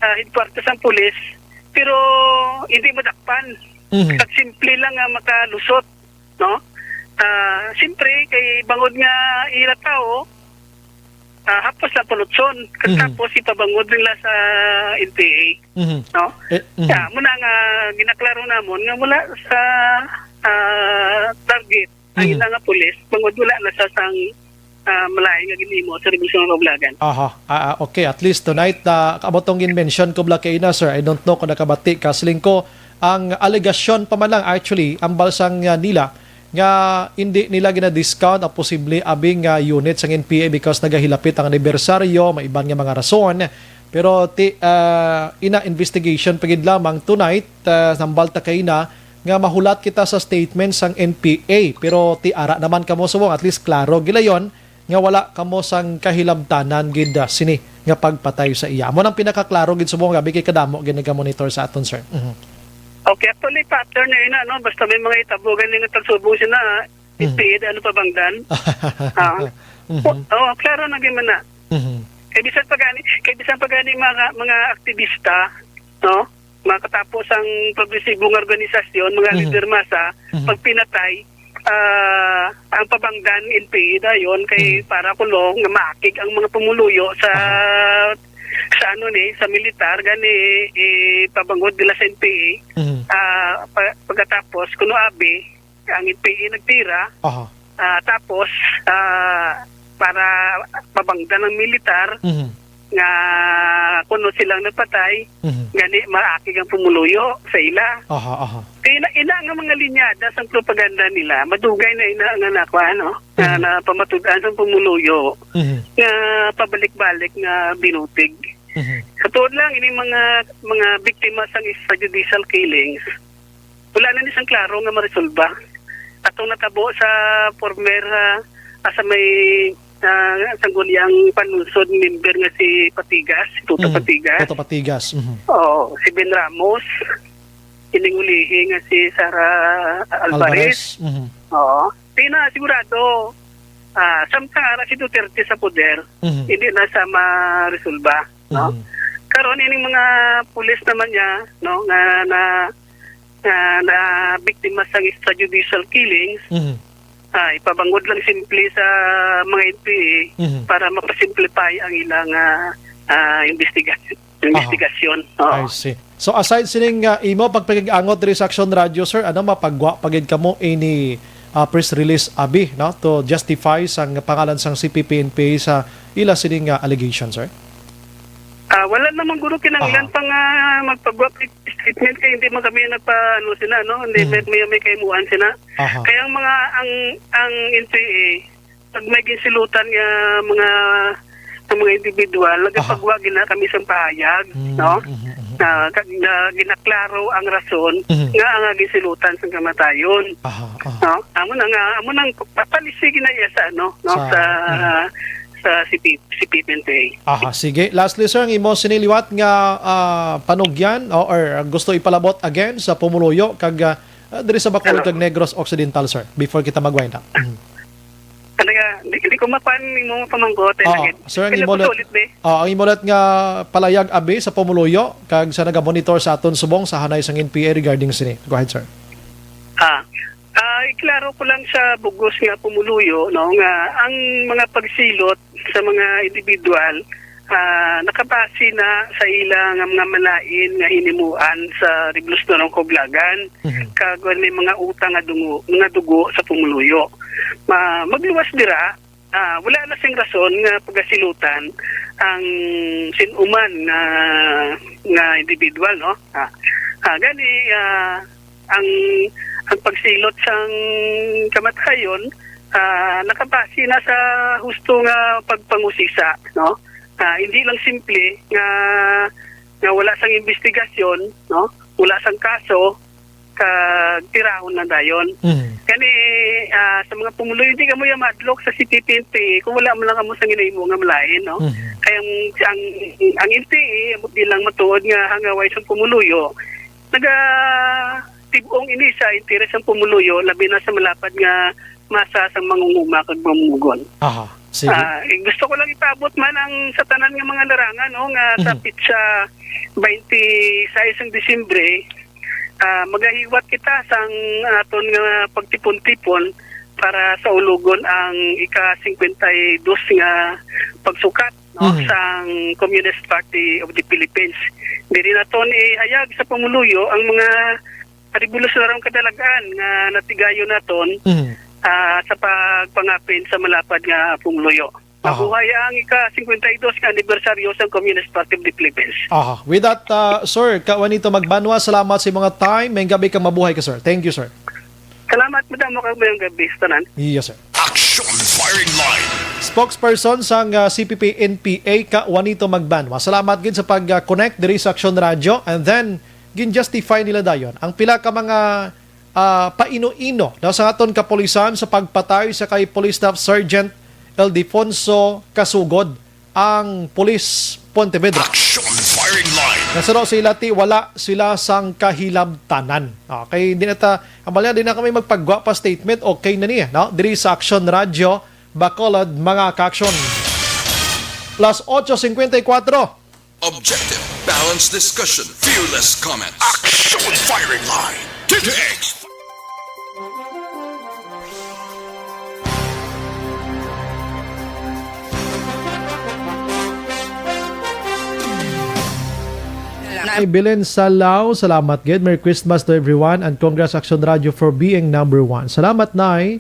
ah, headquarters sang pulis, pero hindi madakpan. Mhm. Kag simple lang nga makalusot, no? Ah, siyempre, kay bangod nga ila tawo, ah, hapos lang palutson, kag Mhm. tapos ipabangod nila sa N P A, Mhm. no? Eh, mhm. Kaya, muna nga ginaklaro namon nga wala sa, ah, target ang Mhm. ila nga pulis, bangod wala na sa sang, ah, malain nga ginhimo sa Revolusyon nga Kaublagan. Aha, ah, ah, okay. At least tonight, ah, amo tong gin-mention ko bala kaina, sir. I don't know kung nakabati ka. Siling ko, ang alegasyon pa man lang, actually, ang balsang, ah, nila, nga hindi nila gina-discount ang posible abi nga unit sang N P A because nagahilapit ang anibersaryo, may iban nga mga rason. Pero ti, ah, ina investigation pa gid lamang tonight, ah, nambal ta kaina nga mahulat kita sa statement sang N P A. Pero ti ara naman kamo subong, at least klaro gilayon nga wala kamo sang kahilabtanan gid, ah, sini nga pagpatay sa iya. Amo nang pinakaklaro gid subong, abi kay kadamo gid nagamonitor sa aton, sir. Mhm. Okay, actually, pattern na ina, no? Basta may mga itabo gani nga tagsubong sina, Mhm. N P A, ano pa bang dan? Ah. Mhm. O, oh, klaro na gid man na. Mhm. Kay bisan pa gani, kay bisan pa gani mga, mga aktivista, no? Mga katapos ang progresibo nga organisasyon, mga Mhm. lider masa, Mhm. pagpinatay, ah, ang pabangdan N P A dayon kay Mhm. para kuno nga maakig ang mga pumuluyo sa, Aha. sa ano ni, sa militar, gani, eh, pabangod nila sa N P A. Mhm. Ah, pa-, pagkatapos, kuno abi, ang N P A nagtira, Aha. ah, tapos, ah, para mabangdan ang militar Mhm. nga kuno silang napatay, Mhm. gani maakig ang pumuluyo sa ila. Aha, aha. Kaya ina, ina nga mga linyada sang propaganda nila, madugay na ina nga nakuha, no? Nga Mhm. napamatud-an sang pumuluyo Mhm. nga pabalik-balik nga binutig. Mhm. Sa tuod lang, ini mga, mga biktima sang extrajudicial killings, wala na ni sang klaro nga maresolba. Atong natabo sa former, ah, ah, sa may, ah, Sangguniang Panlungsod member nga si Patigas, si Toto Mhm. Patigas. Toto Patigas, mhm. Oo, si Ben Ramos, ining ulihi nga si Sara Alvarez. Alvarez, mhm. Oo. Di na sigurado, ah, samtang ara si Duterte sa poder, Mhm. hindi na sa maresolba, no? Mhm. Karon ining mga pulis naman niya, no, nga na, nga na biktima sa extrajudicial killings, Mhm. ah, ipabangod lang simple sa mga N P A Mhm. para mapasimplify ang ilang, ah, ah, investiga-, Aha. investigasyon. Oo. I see. So, aside sining, ah, imo pagpakig-angot diri sa Aksyon Radio, sir, ano, mapagwa pa gid kamo ini, ah, press release abi, no, to justify sang pangalan sang C P P N P A sa ila sining, ah, allegation, sir? Ah, wala naman guro kinahanglan Aha. pa nga magpagwa pa statement kay hindi man kami nagpa-, ano, sina, no? Hindi Mhm. may, may, may kahimuan sina. Aha. Kaya ang mga, ang, ang N P A, pag may ginsilutan nga mga, sa mga individual, nagapagwa gina kami sang pahayag, Mm, no? mhm, mhm. Na, kag na ginaklaro ang rason Mhm. nga ang gisilutan sang kamatayon. Aha, aha. No? Amo na nga, amo nang pa-, policy gina iya sa, ano, no? Sa, Sa, mhm. sa C P, C P P N P A. Aha, sige. Lastly, sir, ang imo sini liwat nga, ah, panugyan o, or gusto ipalabot again sa pumuluyo kag, ah, ah, diri sa Bacolod Hello. kag Negros Occidental, sir, before kita mag-wind up. Mhm. Talaga, di, di ko mapan imo pamangkot, eh, Oo. lagi. Sir, ang Ano imo po ulit, ulit, be? Oo, ang imo ulit nga palayag, abi, sa pumuluyo kag sa nagamonitor sa aton subong sa hanay sang N P A regarding sini. Go ahead, sir. Ah, ah, iklaro ko lang sa bug-os nga pumuluyo, no, nga ang mga pagsilot sa mga individual, ah, nakabase na sa ila nga mga malain nga hinimuan sa Rebolusyonarong Kaublagan, Mhm. kag may mga utang nga dungo, nga dugo sa pumuluyo. Ma-, magluwas dira, ah, wala na sing rason nga pagasilutan ang sin-uman nga, nga individual, no? Ah, ah, gani, ah, ang, ang pagsilot sang kamatayon, ah, nakabase na sa husto nga pagpangusisa, no? Ah, hindi lang simple nga, nga wala sang investigasyon, no? Wala sang kaso, kag tirahon lang dayon. Mhm. Kani, ah, sa mga pumuluyo, hindi kamo ya madlok sa C P P N P A kung wala man lang kamo sa ginahimo nga malain, no? Mhm. Kay ang, ang, ang N P A, amo di lang matuod nga hangaway sa pumuluyo, naga-tib-ong ini sa interes sang pumuluyo, labi na sa malapad nga masa sang mangunguma kag mamumugon. Aha, sige. Ah, eh, gusto ko lang ipaabot man ang sa tanan nga mga larangan, no, nga sa Mhm. petsa twenty-six sang Disyembre, ah, magahiwat kita sang aton nga pagtipon-tipon para sa ulogon ang ika-singkwenta y dos nga pagsukat, no, Mhm. sang Communist Party of the Philippines. Diri naton ihayag sa pumuluyo ang mga rebolusyonarong kadalagan nga natigayon naton, Mhm. ah, sa pagpangapin sa malapad nga pumuluyo. Aha. Mabuhay ang ika-singkwenta y dos nga anibersaryo sang Communist Party of the Philippines. Aha. With that, uh, sir, Ka Juanito Magbanwa, salamat sa mga time. May gabi kang mabuhay ka, sir. Thank you, sir. Salamat, madamo kag mayong gabi sa tanan. Yes, sir. Action Firing Line. Spokesperson sang, uh, C P P N P A, Ka Juanito Magbanwa. Salamat gid sa pag-connect diri sa Action Radio. And then, gin-justify nila dayon ang pila ka mga, ah, paino-ino, no, sa aton kapulisan sa pagpatay sa kay Police Staff Sergeant Ildefonso Casugod, ang Police Pontevedra. Action Firing Line. Nasaro sila ti wala sila sang kahilabtanan. Okay, di na ta, ang bala, di na kami magpagwa pa statement, okay na niya, no? Diri sa Action Radio, Bacolod, mga ka-action. Las ocho cincuenta y cuatro. Objective, balanced discussion, fearless comments. Action Firing Line. T T X. Nay Belen Salao, salamat gid. Merry Christmas to everyone and congrats Action Radio for being number one. Salamat, Nay.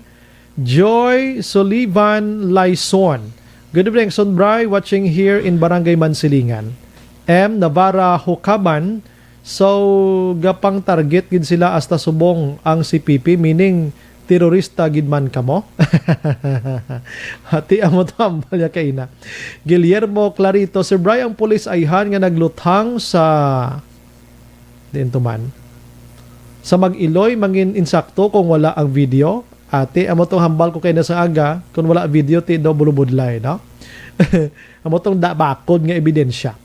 Joy Sullivan Laison. Good evening, Son Bry. Watching here in Barangay Mansilingan. M Navarra Hukaban. So, gapang target gid sila hasta subong ang C P P, meaning terorista gid man kamo? Hati amo to ang balya kaina. Guillermo Clarito, Sir Bry, ang pulis ayhan nga nagluthang sa, diin to man? Sa Mag-iloy, mangin insakto kung wala ang video. Ate, amo tong hambal ko kay na sa aga, kung wala video, ti do bulubudlay, no? Amo tong da bakod nga ebidensya.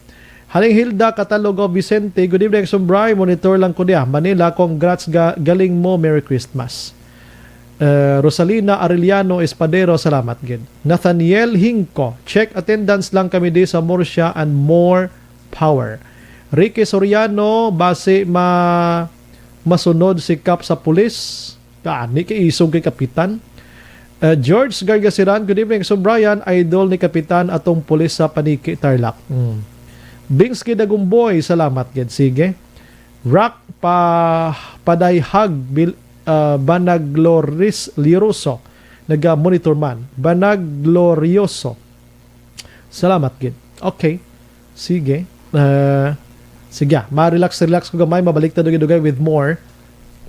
Haling Hilda Catalogo Vicente, good evening, Sumbray. Monitor lang ko diya. Manila, congrats, ga-, galing mo. Merry Christmas. Eh, Rosalina Arellano Espadero, salamat gid. Nathaniel Hingco, check attendance lang kami di sa Murcia and more power. Ricky Soriano, basi ma-, masunod si Kap sa pulis. Gani kay isog kay Kapitan. Uh, George Gargasiran, good evening. So, Brian, idol ni Kapitan atong pulis sa Paniki, Tarlac. Mm. Bingsky Dagumboy, salamat gid. Sige. Rock pa, Padayhag, Bil, uh, Banagloris Liroso, naga-monitor man. Banaglorioso. Salamat gid. Okay. Sige. Uh, sige, ah. Ma-relax, relax ko gamay. Mabalik ta dugay-dugay with more.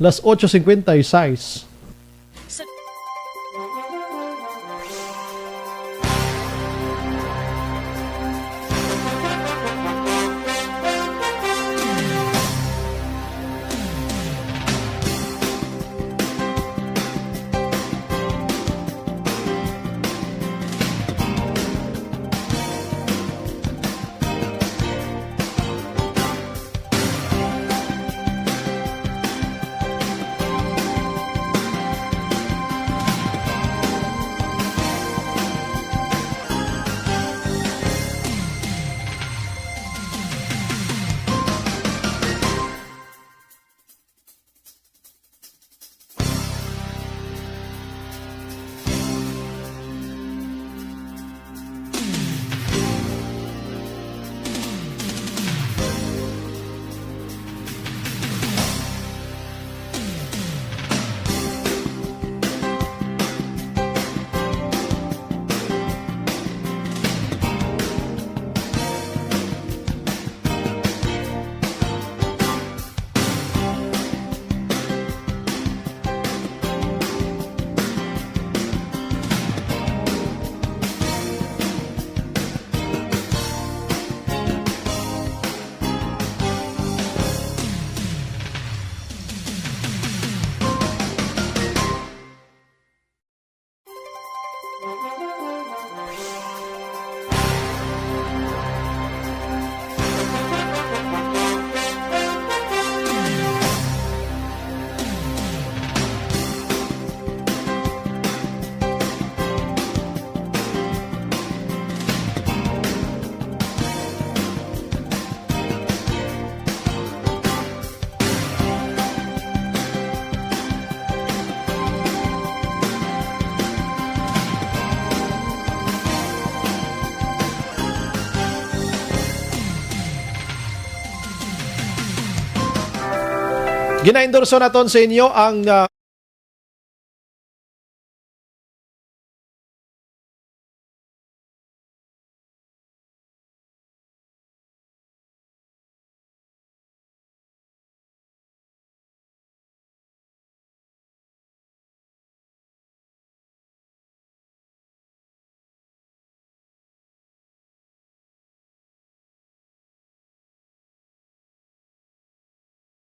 Las ocho cincuenta y seis. Sa Gina-endorso naton sa inyo ang, ah,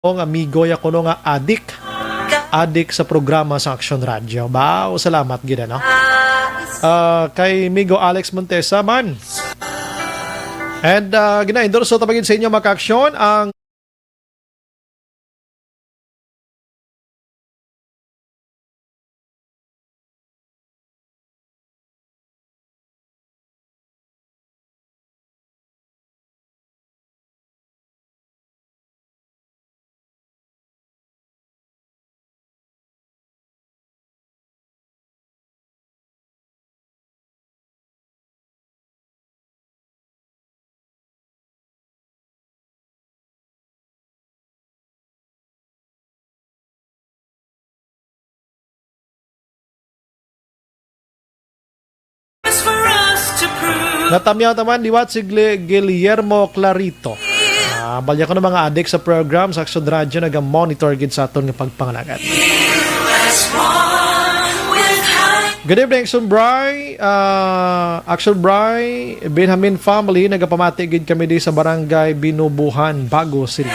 Ang amigo ya kuno nga adik. Adik sa programa sa Aksyon Radyo. Wow, salamat gid, ano? Ah, kay Migo Alex Montesa man. And, ah, gina-endorso ta pa gid sa inyo, mga ka-aksyon, ang Natamyaw naman liwat si Gli-, Guillermo Clarito. Ah, balya ko ng mga adik sa program sa Aksyon Radyo naga-monitor gid sa aton nga pagpangalagan. Good evening, Aksyon Bri. Ah, Aksyon Bri, Benjamin family, nagapamati gid kami di sa barangay Binubuhan, Bago City.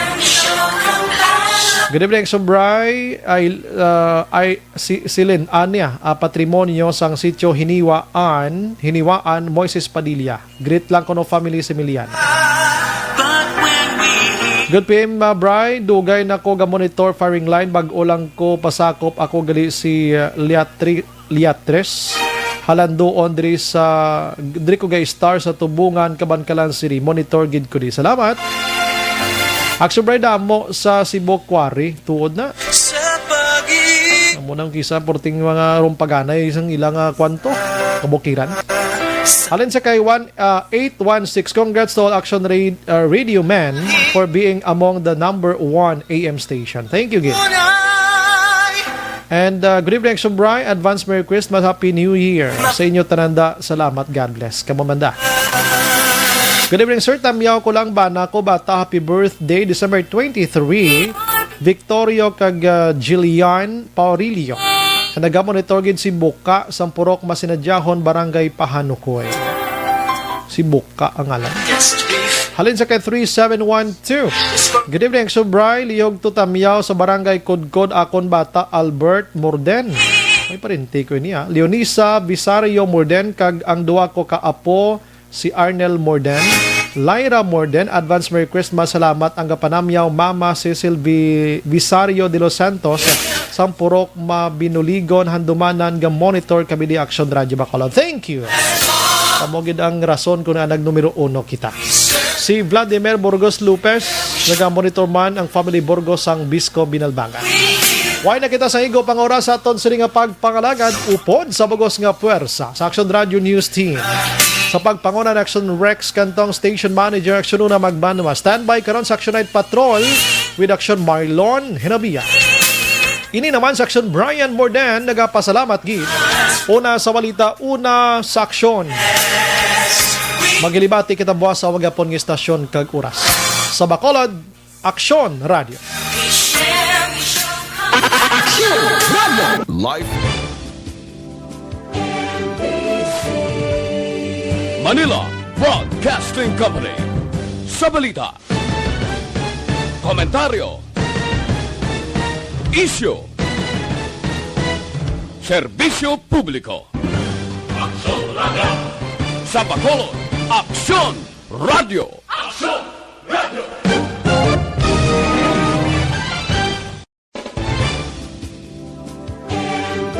Good evening, Aksyon Bri. Ay, ah, ay, si, si Lynn, anya, ah, patrimonyo sang sitio Hiniwaan, Hiniwaan, Moises Padilla. Greet lang kuno family Similian. Good P M, uh, Bri. Dugay na ko ga-monitor firing line. Bag-o lang ko pasakop. Ako gali si, uh, Liatri-, Liatres. Halanduon diri sa, diri ko ga-star sa Tubungan, Kabankalan City. Monitor gid ko di. Salamat. Aksyon Bri, damo sa Cebu Quarry. Tuod na. Amo nang kisa porting mga rumpaganay sang ilang, ah, kwanto, kabukiran. Halin sa kay one, ah, eight one six, congrats to all Action Ra-, ah, Radio Men for being among the number one A M station. Thank you, gid. And, ah, good evening, Action Bri. Advance Merry Christmas, Happy New Year sa inyo tananda. Salamat, God bless. Kamo man da. Good evening, sir. Tamyaw ko lang, bana ko bata, happy birthday, December twenty-three. Victorio kag, ah, Jillian Paurilio. Nag-monitor gid si Buka, sang Purok Masinadyahon, Barangay Pahanukoy. Si Buka ang ngalan. Halin sa kay three seven one two. Good evening, Subray. Lihog to tamyaw sa Barangay Kudkod, akon bata, Albert Morden. May parinti ko ini, ah. Leonisa Visario Morden, kag ang duwa ko ka apo, si Arnel Morden, Lyra Morden. Advance Merry Christmas. Salamat ang gapanamyaw, Mama Cecil Vi-, Visario de los Santos, sang Purok Mabinuligon, Handumanan, ga monitor kami di Action Radio Bacolod. Thank you. Amo gid ang rason kung nag numero uno kita. Si Vladimir Burgos Lopez, naga-monitor man ang family Burgos sang Bisco Binalbagan. Way na kita sa igo pang oras sa aton sini nga pagpangalagad, upod sa bugos nga puwersa sa Action Radio News Team. Sa pagpanguna ni Action Rex Cantong, Station Manager, Action Una Magbanwa. Standby karon sa Action Night Patrol with Action Marlon Hinabia. Ini naman sa Action Brian Morden, nagapasalamat gid. Una sa balita, una sa aksyon. Maghilibati kita buwas sa wagapon nga istasyon kag oras. Sa Bacolod, Aksyon Radio. Aksyon Radio. Live. Manila Broadcasting Company. Sa balita, komentaryo, isyu, serbisyo publiko. Aksyon Radio. Sa Bacolod, Aksyon Radio. Aksyon